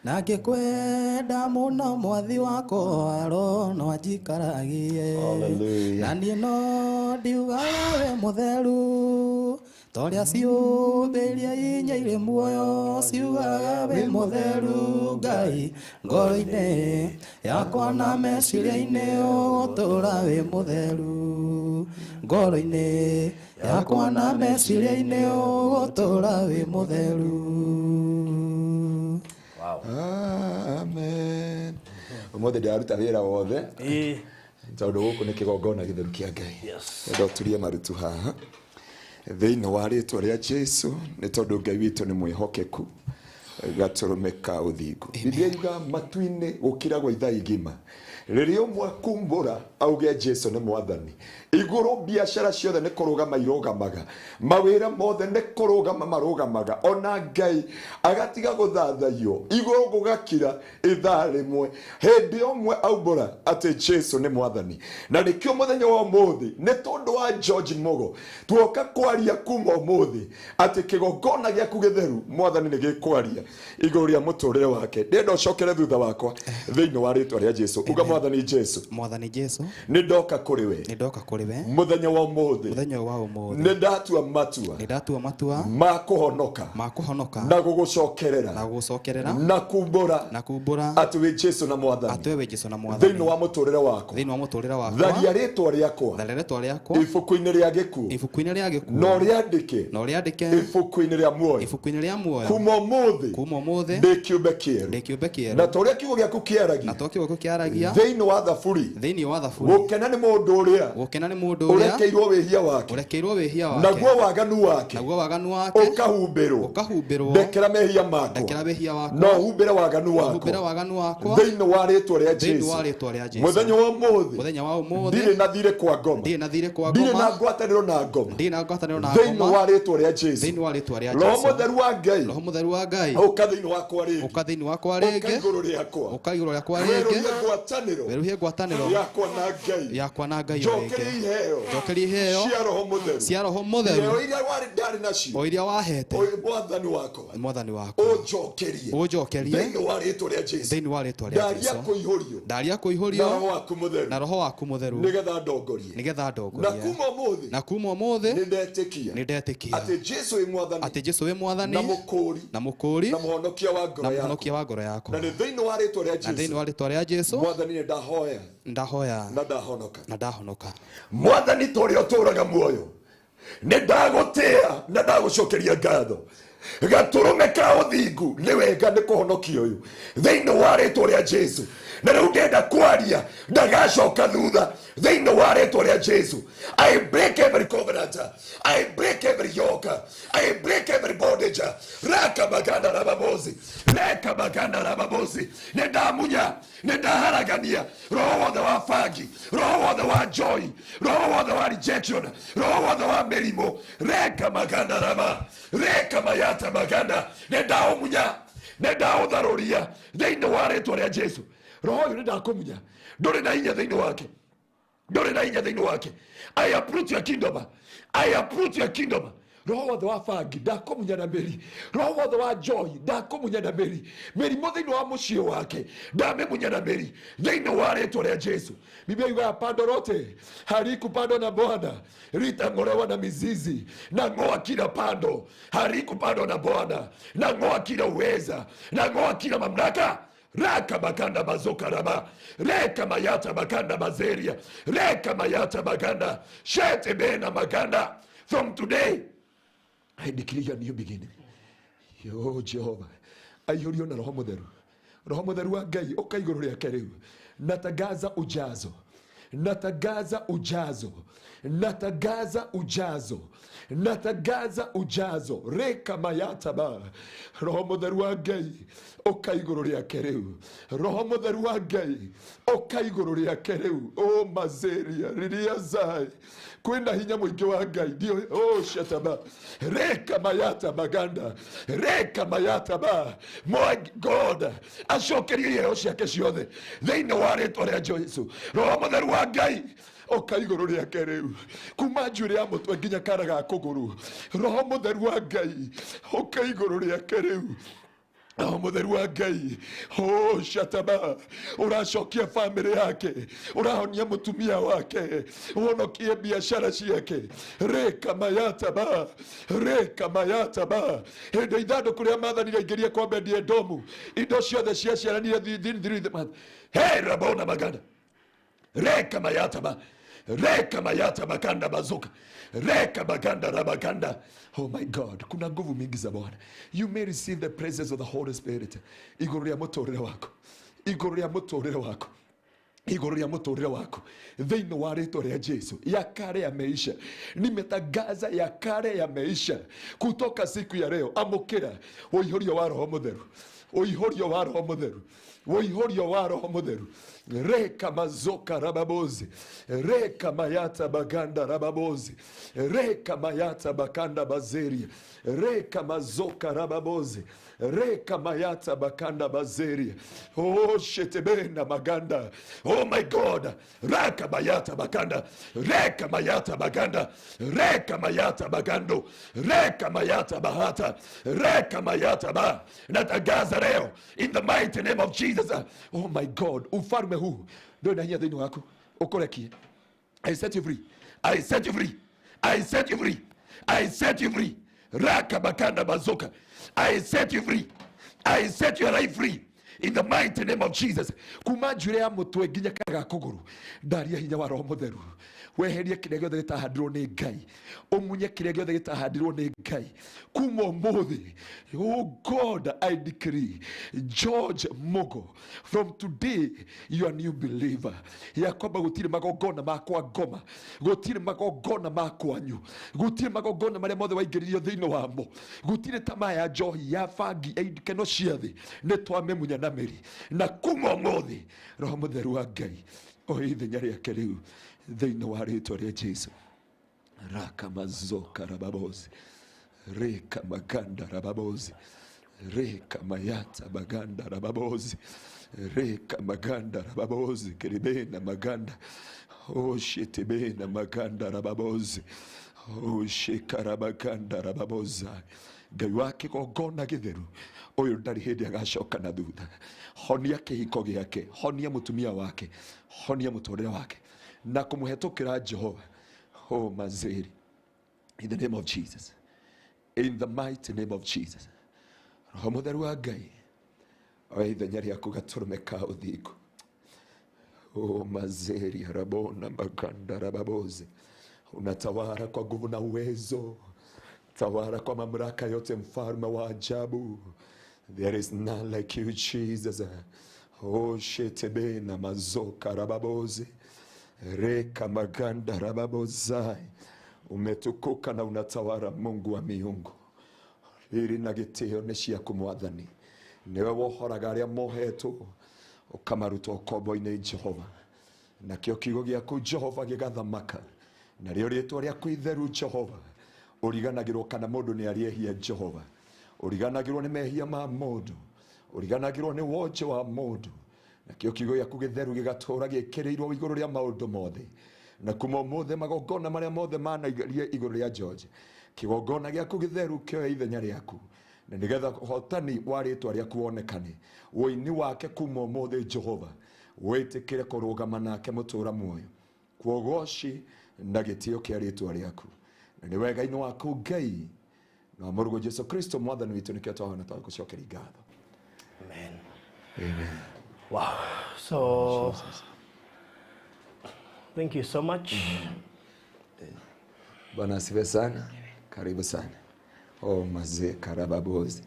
na ngĩkwenda mũno mwathi wakwa roho no anjikaragie. Hallelujah. Na niĩ no ndiugaga wĩ mũtheru torĩa ciũmbe iria inya irĩ muoyo ciugaga wĩ mũtheru Ngai ngoro-inĩ yakwa na meciria-inĩ ũgũtũũra wĩ mũtheru ngoro-inĩ yakwa na meciria-inĩ ũgũtũũra wĩ mũtheru. Wow. Amen. Ũmũthĩ ndĩraruta wĩra wothe Ĩĩ. tondũ gũkũ nĩ kĩgongona gĩtheru kĩa Ngai. Yes. Enda ũturie marutu haha thĩinĩ wa rĩtwa rĩa Jesu nĩ tondũ Ngai witũ nĩ mwĩhokeku gatũrũme ka ũthingu. Biblia yuga matu-inĩ gũkiragwo ithaa igima rĩrĩa ũmwe akumbũra auge Jesu nĩ mwathani igũrũ biacara ciothe nĩ kũrũgama irũgamaga mawĩra mothe nĩ kũrũgama marũgamaga ona Ngai agatiga gũthathaiyo igũrũ gũgakira ithaa rĩmwe hĩndĩ ũmwe aumbũra atĩ Jesu nĩ mwathani. Na nĩkĩo mũthenya wa ũmũthĩ nĩ tondũ wa George Mugo tuoka kwaria kuma ũmũthĩ atĩ kĩgongona gĩaku gĩtheru mwathani nĩ gĩkwaria igũrũ rĩa mũtũrĩre wake. Ndĩrenda ũcokere thutha wakwa thĩinĩ wa rĩtwa rĩa Jesu. Uga mwathani Jesu, Mwathani Jesu, nĩ ndoka kũrĩ we nĩ ndoka kũrĩ we mũthenya wa ũmũthĩ, mũthenya wa ũmũthĩ, nĩ ndatua matua nĩ ndatua matua ma kũhonoka ma kũhonoka na gũgũcokerera na gũgũcokerera na kumbũra na kumbũra atĩ wĩ Jesu na mwathani atĩ wĩ Jesu na mwathani thĩinĩ wa mũtũrĩre wakwa. thĩinĩ wa mũtũrĩre wakwa. Tharia rĩtwa rĩakwa tharia rĩtwa rĩakwa ibuku-inĩ rĩa gĩkuũ ibuku-inĩ rĩa gĩkuũ na ũrĩandĩke na ũrĩandĩke ibuku-inĩ rĩa muoyo ibuku-inĩ rĩa muoyo. Kuma ũmũthĩ kuma ũmũthĩ ndĩ kĩũmbe kĩerũ ndĩ kĩũmbe kĩerũ na ta ũrĩa kiugo gĩaku na kĩaragia to kiugo gĩaku kĩaragia thĩinĩ wa thaburi thĩinĩ wa thaburi gũkena nĩ mũndũ ũrĩa gũkena nĩ mũndũ ũrĩa ũrekeirwo wĩhia wake ũrekeirwo wĩhia wake naguo waganu wake naguo waganu wake ũkahumbĩrwo. ũkahumbĩrwo. Ndekera mehia makwa ndekera wĩhia wakwa na ũhumbĩre waganu ũhumbĩre wakwa waganu wakwa thĩinĩ wa rĩtwa rĩa thĩinĩ Jesu. wa rĩtwa rĩa Jesu. Mũthenya wa ũmũthĩ mũthenya wa ũmũthĩ ndirĩ na thirĩ kwa ngoma ndirĩ na thirĩ kwa ndirĩ na ngoma ngwatanĩro na ngoma ndirĩ na ngwatanĩro na thĩinĩ ngoma wa rĩtwa rĩa Jesu. thĩinĩ wa rĩtwa rĩa Roho Jesu. mũtheru wa Ngai Roho mũtheru wa Ngai ũka thĩinĩ wakwa rĩngĩ ũka thĩinĩ wakwa ũka rĩngĩ igũrũ rĩakwa ũka igũrũ rĩakwa rĩngĩ werũhie ngwatanĩro Ngwatanĩro Werũhie ngwatanĩro yakwa na Ngai. Yakwa na Ngai. Njokeria iheo. Njokeria iheo cia Roho Mũtheru. Cia Roho Mũtheru. Iheo iria warĩ ndarĩ nacio. O iria wahete. Mwathani wakwa. Mwathani wakwa. Ũnjokerie. Ũnjokerie. Thĩinĩ wa rĩtwa rĩa Jesũ. Thĩinĩ wa rĩtwa rĩa Ndaria Jesũ. kũihũrio. Ndaria kũihũrio. Na Roho waku Mũtheru. Na Roho waku Mũtheru. Nĩgetha ndongorie. Nĩgetha ndongorie. Na kuma ũmũthĩ. Na kuma ũmũthĩ. Nĩndetĩkia. Nĩndetĩkia. Atĩ Jesũ wĩ Mwathani. Atĩ Jesũ wĩ Mwathani. Na Mũkũũri. Na Mũkũũri. Na Mũhonokia wa ngoro Na yakwa. Mũhonokia wa ngoro yakwa. Na nĩ thĩinĩ wa rĩtwa rĩa Jesũ. Na thĩinĩ wa rĩtwa rĩa Jesũ. Mwathani nĩ ndahoya. Ndahoya. Na ndahonoka. Na ndahonoka. Mwathani ta ũrĩa ũtũũraga muoyo. Nĩ ndagũtĩa na ndagũcokeria ngatho. Gatũrũme ka ũthingu nĩ wega nĩ kũhonokia ũyũ thĩinĩ wa rĩtwa rĩa Jesũ. Na rĩu ndenda kwaria ndagacoka thutha thĩinĩ wa rĩtwa rĩa Jesũ. I break every covenant, I break every yoke, I break every bondage. Raka maganda rababozi, reka maganda rababozi. Nĩ ndamunya, nĩ ndaharagania roho wothe wa bangi, roho wothe wa joy, roho wothe wa rejection, roho wothe wa mĩrimũ. Reka maganda raba, reka mayata maganda. Nĩ ndaũmunya, nĩ ndaũtharũria thĩinĩ wa rĩtwa rĩa Jesũ. Roho ũyũ nĩ ndakũmunya, ndũrĩ na hinya thĩinĩ wake, ndũrĩ na hinya thĩinĩ wake. I uproot your kingdom, I uproot your kingdom. Roho wothe wa bangi ndakũmunya na mĩri, roho wothe wa joy ndakũmunya na mĩri, mĩrimũ thĩinĩ wa mũciĩ wake ndamĩmunya na mĩri thĩinĩ wa rĩtwa rĩa Jesũ. Biblia yugaga pando lote halikupandwa na Bwana litang'olewa na mizizi. Na ng'oa kila pando halikupandwa na Bwana, na ng'oa kila uweza, na ng'oa kila mamlaka. Raka maganda bazoka raba, reka mayata maganda bazeria, reka mayata maganda shete bena maganda. From today I declare a new beginning. Yo Jehovah, aihũrio na Roho Mũtheru. Roho Mũtheru wa Ngai ũka igũrũ rĩake rĩu. Natangaza ujazo, natangaza ujazo, natangaza ujazo, natangaza ujazo. Reka mayata ba. Roho Mũtheru wa Ngai ũka igũrũ rĩake rĩu. Roho Mũtheru wa Ngai ũka igũrũ rĩake rĩu. O mazeria riria zai, kwĩna hinya mũingĩ wa Ngai ndio. O shataba reka mayata maganda, reka mayata ba. My God acokerie iheo ciake ciothe thĩinĩ wa rĩtwa rĩa Jesũ. Roho Mũtheru wa Ngai ũka igũrũ rĩake rĩu, kuma njuĩrĩ ya mũtwe nginya kara ga kũgũrũ. Roho Mũtheru wa Ngai ũka igũrũ rĩake rĩu. Roho Mũtheru wa Ngai, oh shataba, ũracokia bamĩrĩ yake, ũrahonia mũtumia wake, ũhonokie biashara ciake. Reka mayata ba, reka mayata ba. Hĩndĩ ithandũkũ rĩa maathani rĩaingĩrie kwa Beni-Edomu, indo ciothe ciaciaranire thiri. Hey rabona maganda, reka mayata ba, reka mayata maganda bazuka, reka maganda rabaganda. Oh my God, kuna nguvu mingi za Bwana. You may receive the presence of the Holy Spirit igũrũ rĩa mũtũrĩre wako, igũrũ rĩa mũtũrĩre wako, igũrũ rĩa mũtũrĩre wako thĩinĩ wa rĩtwa rĩa Jesũ. Ya kale yameisha, nimetangaza ya kale yameisha. Kutoka siku ya leo amũkĩra ũihũrio wa Roho Mũtheru, ũihũrio wa Roho Mũtheru, ũihũrio wa Roho Mũtheru. Reka mazoka rababozi, reka mayata baganda rababozi, reka mayata bakanda bazeria, reka mazoka rababozi, reka mayata bakanda bazeria. Oh shetebena maganda. Oh my God, reka mayata bakanda, reka mayata baganda, reka mayata bagando, reka mayata bahata, reka mayata ba. Natangaza leo in the mighty name of Jesus. Oh my God, ufalme huu ndio na hinya thĩinĩ waku ũkũrekie. I set you free, I set you free, I set you free, I set you free. Raka bakanda bazoka, I set you free, I set your life free in the mighty name of Jesus. Kuma njuĩrĩ ya mũtwe nginya kara ga kũgũrũ, ndaria hinya wa Roho Mũtheru. Weherie kĩrĩa gĩothe gĩtahandirwo nĩ Ngai, ũmunye kĩrĩa gĩothe gĩtahandirwo nĩ Ngai kuma ũmũthĩ. Oh God, I decree George Mugo, from today you are new believer. Ya kwamba gũtirĩ magongona ma kwa ngoma, gũtirĩ magongona ma kwanyu, gũtirĩ magongona marĩa mothe waingĩririo thĩinĩ wamo, gũtirĩ tamaa ya njohi, ya bangi, ya ikeno cia thĩ, nĩ twamĩmunya na mĩri. Na kuma ũmũthĩ Roho Mũtheru wa Ngai oe ithenya rĩake rĩu thĩinĩ wa rĩtwa rĩa Jesũ. Raka mazoka rababozi, reka maganda rababozi, reka mayata baganda rababozi, Reka maganda rababozi keribena maganda. Oshetebena maganda rababozi. Oshekarabaganda rababoza. Ngai wa kĩgongona gĩtheru ũyũ ndarĩ hĩndĩ agacoka na thutha. Honia kĩhiko gĩake, honia mũtumia wake, honia mũtũrĩre wake na kũmũhetũkĩra Jehova. Oh mazeri, in the name of Jesus, in the mighty name of Jesus. Roho mũtheru wa Ngai oya ithenya rĩaku gatũrũme ka ũthingu. Oh mazeri rabona maganda rababoze, unatawala kwa nguvu na uwezo, tawala kwa mamlaka yote, mfalme wa ajabu. There is none like you, Jesus. Oh shetebe na mazoka rababoze reka maganda rababozai, umetukuka na unatawala, Mungu wa miungu. Riri na gĩtĩo nĩ ciaku Mwathani, nĩwe wohoraga arĩa mohetwo ũkamaruta ũkombo-inĩ Jehova. Nakĩo kiugo gĩaku Jehova gĩgathamaka, narĩo rĩtwa rĩaku itheru Jehova. Ũriganagĩrwo kana mũndũ nĩ arĩehia Jehova, ũriganagĩrwo nĩ mehia ma mũndũ, ũriganagĩrwo nĩ wonje wa mũndũ. Nakĩo kiugo gĩaku gĩtheru gĩgatũũra gĩkĩrĩirwo igũrũ rĩa maũndũ mothe. Na kuma ũmũthĩ magongona marĩa mothe manaigarie igũrũ rĩa George, kĩgongona gĩaku gĩtheru kĩoe ithenya rĩaku, na nĩgetha ũhotani wa rĩtwa rĩaku wonekane. Ũini wake kuma ũmũthĩ Jehova, wĩtĩkĩre kũrũgama nake mũtũũra muoyo, kuogoci na gĩtĩo kĩa rĩtwa rĩaku. Na nĩ wega-inĩ waku Ngai na mũrũguo Jesu Kristo Mwathani witũ, nĩkĩo twahona twagũcokeria ngatho. Amen. Amen. Wow. So thank you so much. Bwana asifiwe sana. Karibu sana. Oh mazee karababozi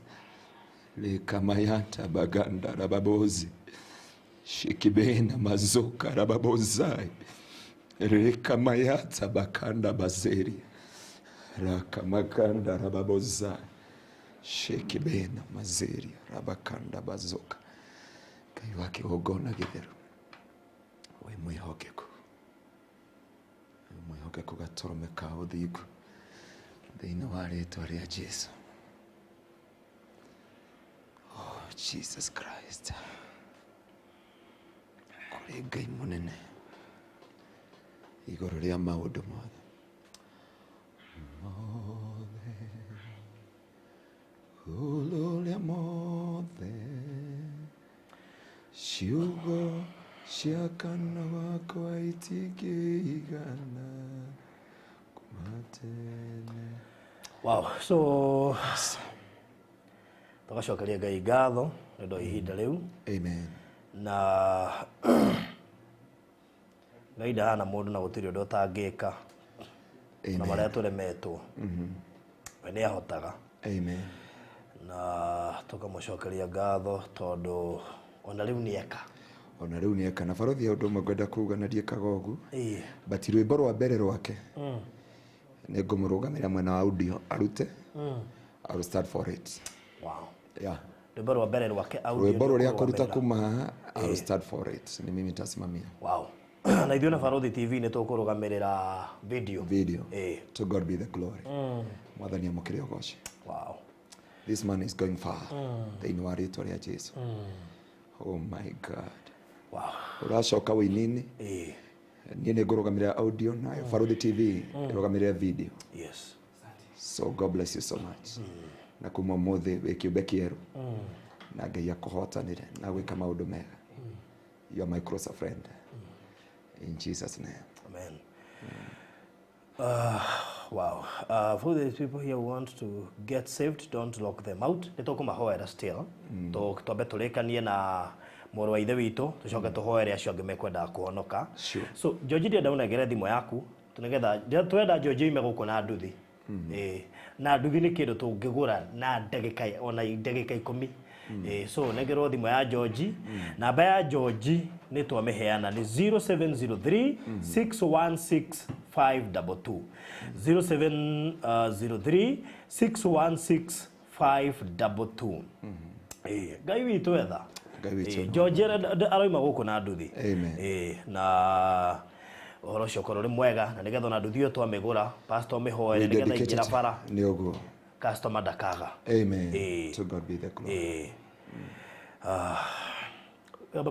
likamayata baganda rababozi shikibena mazoka rababozai rekamayata bakanda bazeri rakamakanda rababozai shikibena mazeri rabakanda bazoka. Ngai wa kĩgongona gĩtheru, wĩ mwĩhokeku, wĩ mwĩhokeku gatũrũme ka ũthingu thĩinĩ wa rĩtwa rĩa Jesu. Oh Jesus Christ, kũrĩ Ngai mũnene igũrũ rĩa maũndũ mothe mothe, igũrũ rĩa mothe. Ciugo cia kanua gakwa itingĩigana kũmatene. Wow. So tũgacokeria Ngai ngatho nĩ ũndũ wa ihinda rĩu. Amen. Na Ngai ndahana mũndũ na gũtirĩ ũndũ ũtangĩka. Na marĩa tũremetwo we nĩ ahotaga. Amen. Na tũkamũcokeria ngatho tondũ ona rĩu nĩeka. Ona rĩu nĩeka. Na barothi ũndũ ũmwe ngwenda kuga na ndiĩkaga ũguo, but rwĩmbo rwa mbere rwake nĩ ngũmũrũgamĩra mwena wa audio arute. I will start for it. Wow. Yeah. Rwĩmbo rwa mbere rwake audio, rwĩmbo rũrĩa kũruta kuma haha, I will start for it. Ni mimi nitasimamia. Wow. Na ithuĩ na Barothi TV nĩ tũkũrũgamĩrĩra video. Video. To God be the glory. Mwathani amũkĩre ũgoci. Wow. This man is going far. Thĩinĩ wa rĩtwa rĩa Jesu. Oh my God. Wow. Ũracoka wĩinini. Niĩ nĩ ngũrũgamĩrĩra audio na Barothi TV ĩrũgamĩrĩra video. Yes. So God bless you so much. Na kuma ũmũthĩ wĩ kĩũmbe kĩerũ. Na Ngai akũhotanĩre na gwĩka maũndũ mega. You are my closer friend. In Jesus' name. Amen. Wow. For these people here who want to get saved, don't lock them out. Nĩ tũkũmahoera still. Twambe tũrĩkanie na mũrũ wa ithe witũ, tũcoke tũhoere acio angĩ mekwendaga kũhonoka. Sure. So George, ndĩrenda ũnengere thimũ yaku nĩgetha twenda George oime gũkũ na nduthi. Na nduthi nĩ kĩndũ tũngĩgũra na ndagĩka ona ndagĩka 10. So nengerwo thimũ ya George. Namba ya George nĩ twamĩheana nĩ 0703 616 522. 0703 616 522. Ngai witũ etha. Ngai witũ. George aroima gũkũ na nduthi. Amen. Na ũhoro ũcio ũkorwo ũrĩ mwega na nĩgetha ona nduthi ĩyo twamĩgũra pastor mĩhoere nĩgetha ingĩra bara Nĩ ũguo. Customer ndakaga. Amen. To God be the glory.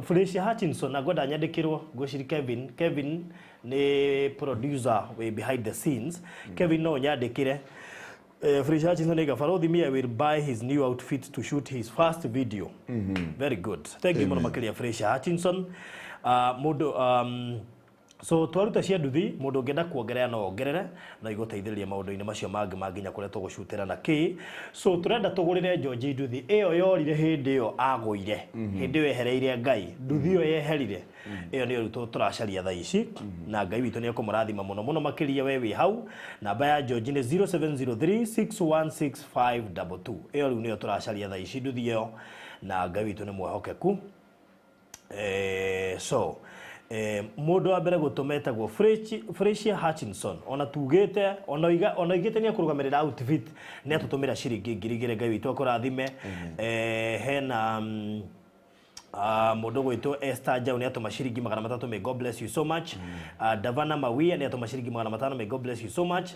Felicia Hutchinson na ngwenda nyandĩkĩrwo ngwĩciri Kevin nĩ producer way behind the scenes. Kevin no nyandĩkĩre. Felicia Hutchinson nĩga Barothi Mia will buy his new outfit to shoot his first video. Very good. Thank you mũno makĩria Felicia Hutchinson. Mũndũ so twaruta cia nduthi mũndũ ũngĩenda kuongerera no ongerere na igũteithĩrĩria maũndũ-inĩ macio mangĩ ma nginya kũrĩa tũgũcutĩra na kĩ. So tũrenda tũgũrĩre George nduthi ĩyo yorire hĩndĩ ĩyo agũire, hĩndĩ ĩyo ehereire Ngai, nduthi ĩyo yeherire ĩyo nĩyo rĩu tũracaria thaa ici, na Ngai witũ nĩ ekũmũrathima mũno mũno makĩria we wĩ hau. Namba ya George nĩ 0703616522. Ĩyo rĩu nĩyo tũracaria thaa ici nduthi ĩyo, na Ngai witũ nĩ mwehokeku. So mũndũ wa mbere gũtũma etagwo Felicia Hutchinson, ona tugĩte ona oigĩte nĩ ekũrũgamĩrĩra outfit, nĩ atũtũmĩra ciringi 2,000. Ngai witũ akũrathime. Hena mũndũ gwĩtwo Esther Jau nĩ atũma ciringi 300, may God bless you so much. Davana Mawia nĩ atũma ciringi 500, may God bless you so much.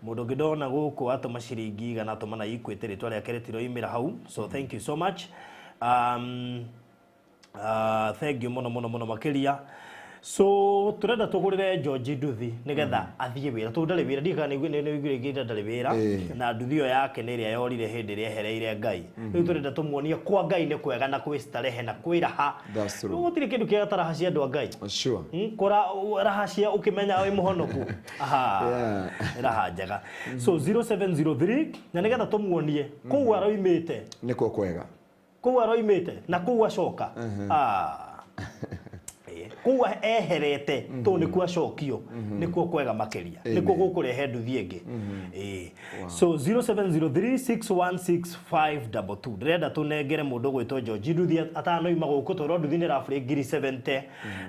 Mũndũ ũngĩ ndona gũkũ atũma ciringi 100, atũma na Equity, rĩtwa rĩake rĩtiroimĩra hau, so thank you so much. Thank you mũno mũno mũno makĩria. So turenda tugurire George nduthi nigetha athie wira, tondu ndari wira, ndika ni nĩ ndarĩ wira, na nduthi ĩyo yake nĩ ĩrĩa yorire hĩndĩ ĩrĩa ehereire Ngai. Rĩu turenda tumuonie kwa Ngai nĩ kwega na kwĩ starehe na kwĩ raha. Gũtirĩ kĩndũ kĩega ta raha cia andũ a Ngai. Sure. Kora raha cia ũkĩmenya wĩ mũhonoku. Aha. Raha njega. So 0703 na nigetha tumuonie kũu aroimĩte nĩkuo kwega, kũu aroimĩte na kũu acoka. Kũu eherete tũ nĩkuo acokio, nĩkuo kwega makĩria, nĩkuo gũkũrehe nduthi ĩngĩ. So 0703616522 ndĩrenda tũnengere mũndũ gwĩtwo George nduthi atanoima gũkũ, tondũ nduthi nĩ rabũrĩ 70,000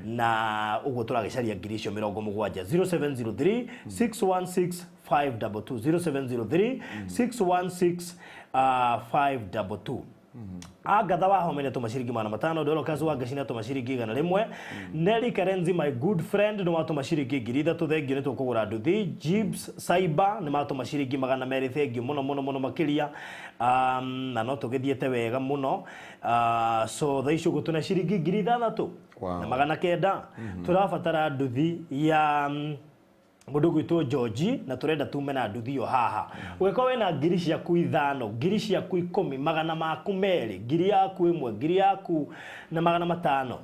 na ũguo tũragĩcaria 70,000. 0703616522 0703616522. Agatha wa Home nĩ atũma ciringi 500, Dorcas wa Ngaci nĩ atũma ciringi 100, Nelly Karenzi my good friend nĩ watũma ciringi 3,000, thengiũ nĩ tũkũgũra nduthi. Jibs Cyber nĩ matũma ciringi 200, thengiũ mũno mũno mũno makĩria. Na no tũgĩthiĩte wega mũno. So thaa ici ũguo tũna ciringi 6,900. Tũrabatara nduthi ya mũndũ gwĩtwo George, na tũrenda tume na nduthi ĩyo haha. Ũngĩkorwo wĩna ngiri ciaku 5, ngiri ciaku 10, magana maku 2, ngiri yaku 1, ngiri yaku na 500,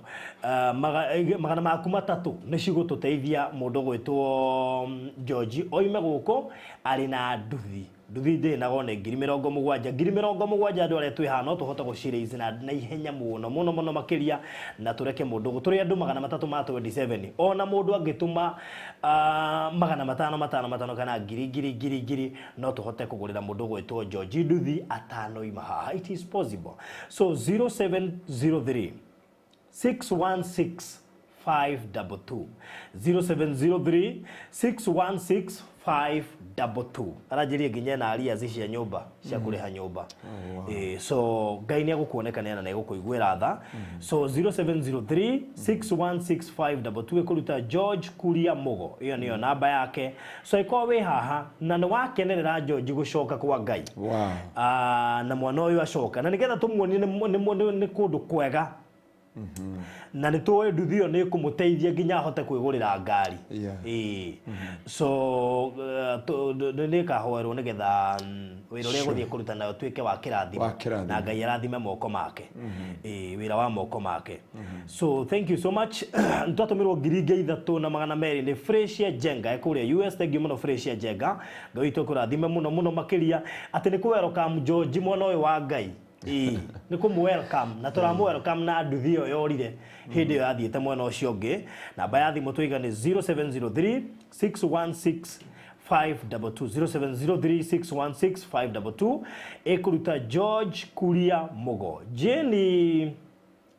magana maku 3 nĩ cigũtũteithia mũndũ gwĩtwo George oime gũkũ arĩ na nduthi. Nduthi ndĩnagwo nĩ 70,000, 70,000 andũ arĩa twĩ haha no tũhote gũciraise na ihenya mũno mũno mũno makĩria, na tũreke mũndũ tũrĩ andũ 327, ona mũndũ angĩtũma 500 500 500 kana ngiri ngiri ngiri ngiri, no tũhote kũgũrĩra mũndũ gwĩtwo George nduthi atanoima haha. It is possible. So 0703 616 522 0703 616 522. Aranjĩrie nginya na arrears cia nyũmba cia kũrĩha nyũmba. So Ngai nĩ egũkuonekania na nĩ egũkũiguĩra tha. So 0703 616 522 ĩkũruta George Kuria Mugo, ĩyo nĩyo namba yake. So ĩkorwo wĩ haha na nĩ wakenerera George gũcoka kwa Ngai. Na mwana ũyũ acoka, na nĩgetha tũmuonie nĩ kũndũ kwega, na nĩ tũĩ nduthi ĩyo nĩ ĩkũmũteithia nginya ahote kwĩgũrĩra ngari. So nĩ ĩkahoerwo nĩgetha wĩra ũrĩa egũthiĩ kũruta nayo ũtuĩke wa kĩrathimo, na Ngai arathime moko make, wĩra wa moko make. So thank you so much. Nĩtwatũmĩrwo 3,200 nĩ Fresia Jenga kũrĩa US. Thank you mũno Fresia Jenga, Ngai witũ akũrathime mũno mũno makĩria, atĩ nĩ kũ welcome George mwana ũyũ wa Ngai. Nĩ kũmũ welcome, na tũramũ welcome na nduthi ĩyo yorire hĩndĩ ĩyo yathiĩte mwena ũcio ũngĩ. Namba ya thimũ tũiga nĩ 0703 616 522 0703 616 522 ĩkũruta George Kuria Mugo. Jenny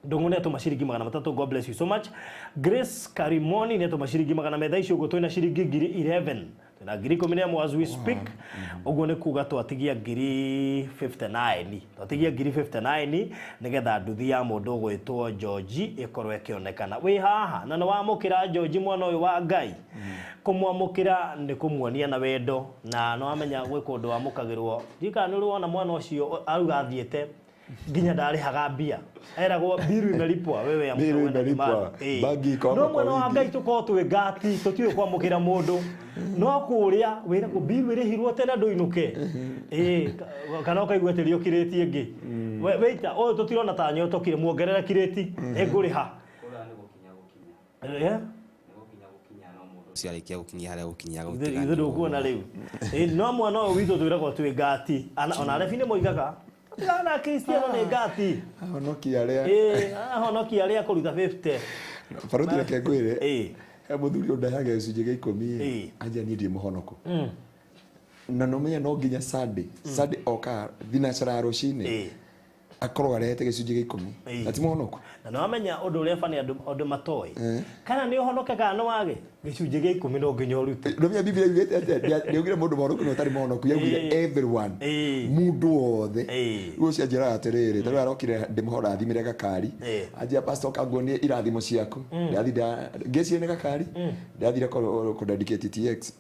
Ndung'u nĩ atũma ciringi 300, God bless you so much. Grace Karimoni nĩ atũma ciringi 400, icio ũguo twĩna ciringi 11,000, twĩna 11,000 as we speak. Ũguo nĩ kuga twatigia 59,000, twatigia 59,000 nĩgetha nduthi ya mũndũ ũgwĩtwo George ĩkorwo ĩkĩonekana. Wĩ haha na nĩ wamũkĩra George mwana ũyũ wa Ngai, kũmwamũkĩra nĩ kũmuonia na wendo, na nĩ wamenya gwĩ kũndũ wamũkagĩrwo. Ndikana nĩ ũrĩ wona mwana ũcio auga athiĩte Nginya ndarĩhaga mbia. Eragwo biru imelipwa wewe ya Biru imelipwa. Bagi iko No hapa kwa mwena wa wingi. Ngai tũkorwo twĩ ngati tũtiũĩ kwamũkĩra mũndũ. No kũrĩa wĩragwo biru ĩrĩhirwo tene ndũinũke. Ĩĩ kana ũkaigua atĩ rĩũkirĩtie ĩngĩ. Wĩita ũyũ tũtirona ta nyotokire muongerere kirĩti ĩngũrĩha. Eh? Ũcio arĩkia gũkinyia harĩa gũkinyia Ithuĩ ndũkuona rĩu. Ĩĩ no mwana ũyũ witũ twĩragwo twĩ ngati. Ona arebi nĩ moigaga tigana Kristiano nĩ ngati. Ahonokia arĩa. Ĩĩ ahonokia arĩa kũruta 50. Baruthi reke ngwĩre. Ĩĩ. He mũthuri ũndehaga gĩcunjĩ gĩa ikũmi Ĩĩ. anja niĩ ndirĩ mũhonoku. Na no menye no nginya Sunday. Sunday oka thinacara ya rũcinĩ Ĩĩ. akorwo arehete gĩcunjĩ gĩa ikũmi. Ĩĩ. Na ti mũhonoku. Na nĩ wamenya ũndũ ũrĩa bani andũ matoĩ. Kana nĩ ũhonoke kana nĩ wage gĩcunjĩ gĩa ikũmi no nginya ũrute. Ndũmenya Biblia yugĩte atĩa? Ndĩaugire mũndũ mũhonoku na ũtarĩ mũhonoku, yaugire Ĩĩ. everyone. Ĩĩ. Mũndũ wothe. Ĩĩ. Rĩu ũcio anjĩraga atĩrĩrĩ, ta rĩu arokire ndĩmũrathimĩre gakari. Ĩĩ. Anjĩra pastor kanguonie irathimo ciaku. Ndathi ngĩciria nĩ gakari. Ndathire kũ dedicate TX.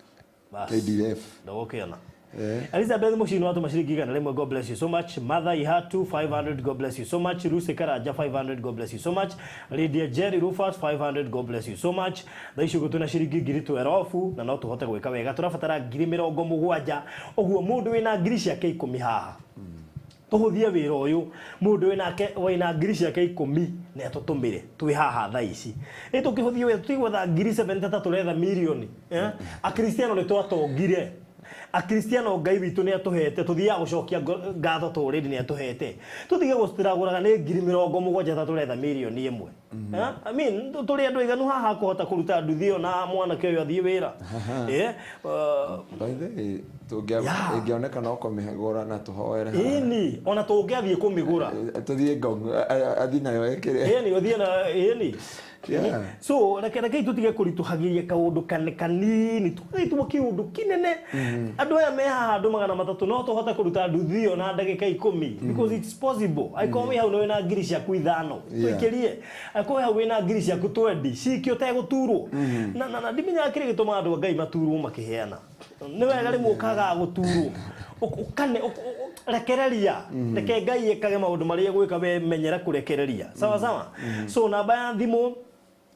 Bas. KDF. Ndũgũkĩona. Elizabeth Mushini watũma ciringi 100, God bless you so much. Mother Ihatu 500, God bless you so much. Lucy Karanja 500, God bless you so much. Lydia Jerry Rufus 500, God bless you so much. Thaa ici ũguo twĩna ciringi 12,000 na no tũhote gwĩka wega. Tũrabatara 70,000. Ũguo mũndũ wĩna ngiri ciake 10 haha. Tũhũthie wĩra ũyũ mũndũ wĩnake wĩna ngiri ciake 10 nĩ atũtũmĩre twĩ haha thaa ici. Ĩ tũkĩhũthie wĩra tũtigwetha ngiri 70 ta tũretha mirioni. Akristiano nĩ twatongire. Akristiano Ngai witũ nĩ atũhete tũthiaga gũcokia ngatho tũrĩrĩ nĩ atũhete. Tũtige gũciragũraga nĩ ngiri 70 ta tũretha mirioni ĩmwe. I mean tũrĩ andũ aiganu haha kũhota kũruta nduthi ĩyo na mwanake ũyũ athiĩ wĩra. By the way, ĩngĩoneka no kũmĩgũra na tũhoere. Ĩni ona tũngĩathiĩ kũmĩgũra. Tũthiĩ Ngong athiĩ nayo ĩkĩre. Ĩni ũthiĩ na ĩni. Yeah. So reke tũtige kũritũhagĩria kaũndũ kanini tũgaitwo kĩũndũ kĩnene. Andũ aya me haha andũ 300 no tũhote kũruta nduthi ĩyo na ndagĩka 10 because it's possible. Angĩkorwo wĩ hau nĩ wĩna ngiri ciaku 5 tũikĩrie. Angĩkorwo wĩ hau wĩna ngiri ciaku 20 cikio ũtegũturwo. Na ndimenyaga kĩrĩa gĩtũmaga andũ a Ngai maturwo makĩheana. Nĩ wega rĩmwe ũkagaga gũturwo. Ũkane rekereria. Reke Ngai ekage maũndũ marĩa egwĩka we menyera kũrekereria. Sawa sawa. So namba ya thimũ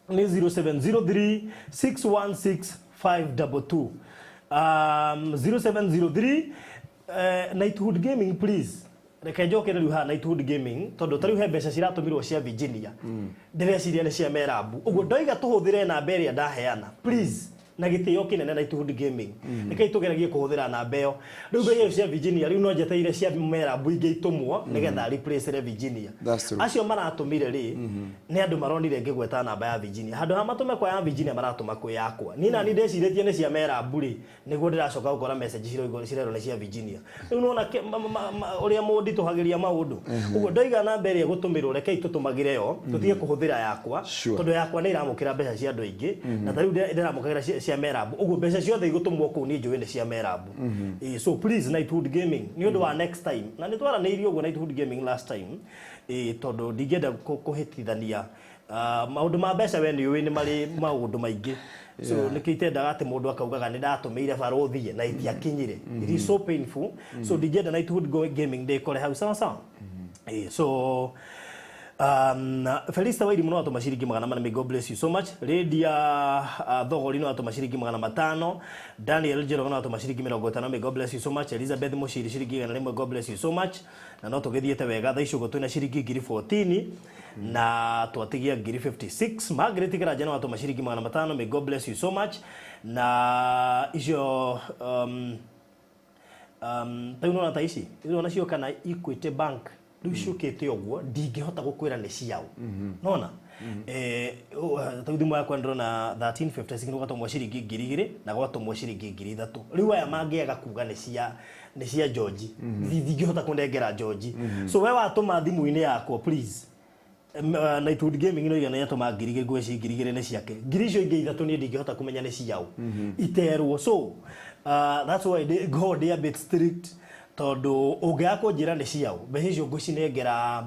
ni 0703 616 522. 0703 Knighthood Gaming please. Reke njoke rĩu haha Knighthood Gaming tondũ ta rĩu he mbeca ciratũmirwo cia Virginia. Ndĩreciria nĩ cia Merabu. Ũguo ndoiga tũhũthĩre namba ĩrĩa ndaheana. Please. Na gĩtĩo kĩnene Knighthood Gaming. Rekei tũgeragie kũhũthĩra namba ĩyo. Rĩu mbeca icio cia Virginia rĩu no njetereire cia Merabu ingĩ itũmwo nĩgetha replace Virginia. Acio maratũmire rĩ nĩ andũ maronire ngĩgweta namba ya Virginia. Handũ ha matũme kwa ya Virginia maratũma kwĩ yakwa. Niĩ nani ndĩcirĩtie nĩ cia Merabu rĩ nĩguo ndĩracoka gũkora message cirerwo nĩ cia Virginia. Rĩu nĩwona ũrĩa mũnditũhagĩria maũndũ. Ũguo ndoiga namba ĩrĩa ĩgũtũmĩrwo rekei tũtũmagĩre yo tũtige kũhũthĩra yakwa tondũ yakwa nĩ ĩramũkĩra mbeca cia andũ aingĩ na ta rĩu ndĩramũkagĩra cia Merabu. Ũguo mbeca ciothe igũtũmwo kũu niĩ njũĩ nĩ cia Merabu. So please Knighthood Gaming nĩ ũndũ wa next time. Na nĩ twaranĩirie ũguo Knighthood Gaming last time tondũ ndingĩenda kũhĩtithania maũndũ ma mbeca we nĩ ũĩ nĩ marĩ maũndũ maingĩ. So nĩkĩo itendaga atĩ mũndũ akaugaga nĩ ndatũmĩire barũthi na itiakinyire. It is so painful. So ndingĩenda Knighthood Gaming ndĩkore hau sawa sawa. So Felista Wairi muno atũma ciringi 400, may God bless you so much. Lydia Thogori no atũma ciringi 500. Daniel Njoroge no atũma ciringi 50, may God bless you so much. Elizabeth Mushiri ciringi 100, God bless you so much. Na no tũgĩthiĩte wega thaa ici ũguo twĩna ciringi 14,000 na twatigia 56,000. Margaret Karanja no atũma ciringi 500, may God bless you so much. Na icio rĩu nĩwona ta ici icio nacio kana Equity Bank rĩu ciũkĩte ũguo ndingĩhota gũkwĩra nĩ ciao. Nona ta thimũ yakwa ndĩrona 1356 gwatũmwo ciringi 2,000 na gwatũmwo ciringi 3,000. Rĩu aya mangĩaga kuga nĩ cia George. Ndingĩhota kũnengera George. So we watũma thimũ-inĩ yakwa please. Knighthood Gaming no igana yatũma 2,000 ngweci 2,000 nĩ ciake. Ngiri icio ingĩ 3 niĩ ndingĩhota kũmenya nĩ ciao. Iterwo. So that's why they go they a bit strict tondũ ũngĩaga kũnjĩra nĩ ciao mbeca icio ngũcinengera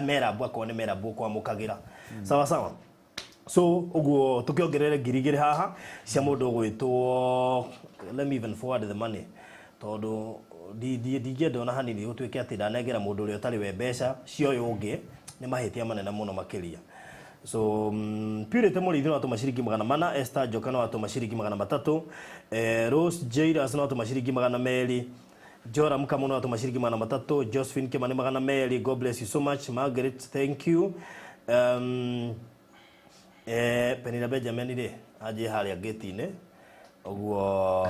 Merabu akorwo nĩ Merabu ũkwamũkagĩra. Sawa sawa. So ũguo tũkĩongerere 2,000 haha cia mũndũ ũgwĩtwo, let me even forward the money tondũ Ndingĩenda ona hanini gũtuĩke atĩ ndanengera mũndũ ũrĩa ũtarĩ we mbeca cia ũyũ ũngĩ, nĩ mahĩtia manene mũno makĩria. So Purity Mũrĩithi no atũma ciringi 400, Esther Njoka no atũma ciringi 300, Rose Jairus no atũma ciringi 200, Joram Kamu no atũma ciringi 300, Josephine Kimani 200. God bless you so much. Margaret, thank you. Penina Benjamin rĩ anjie harĩa gate-inĩ ũguo.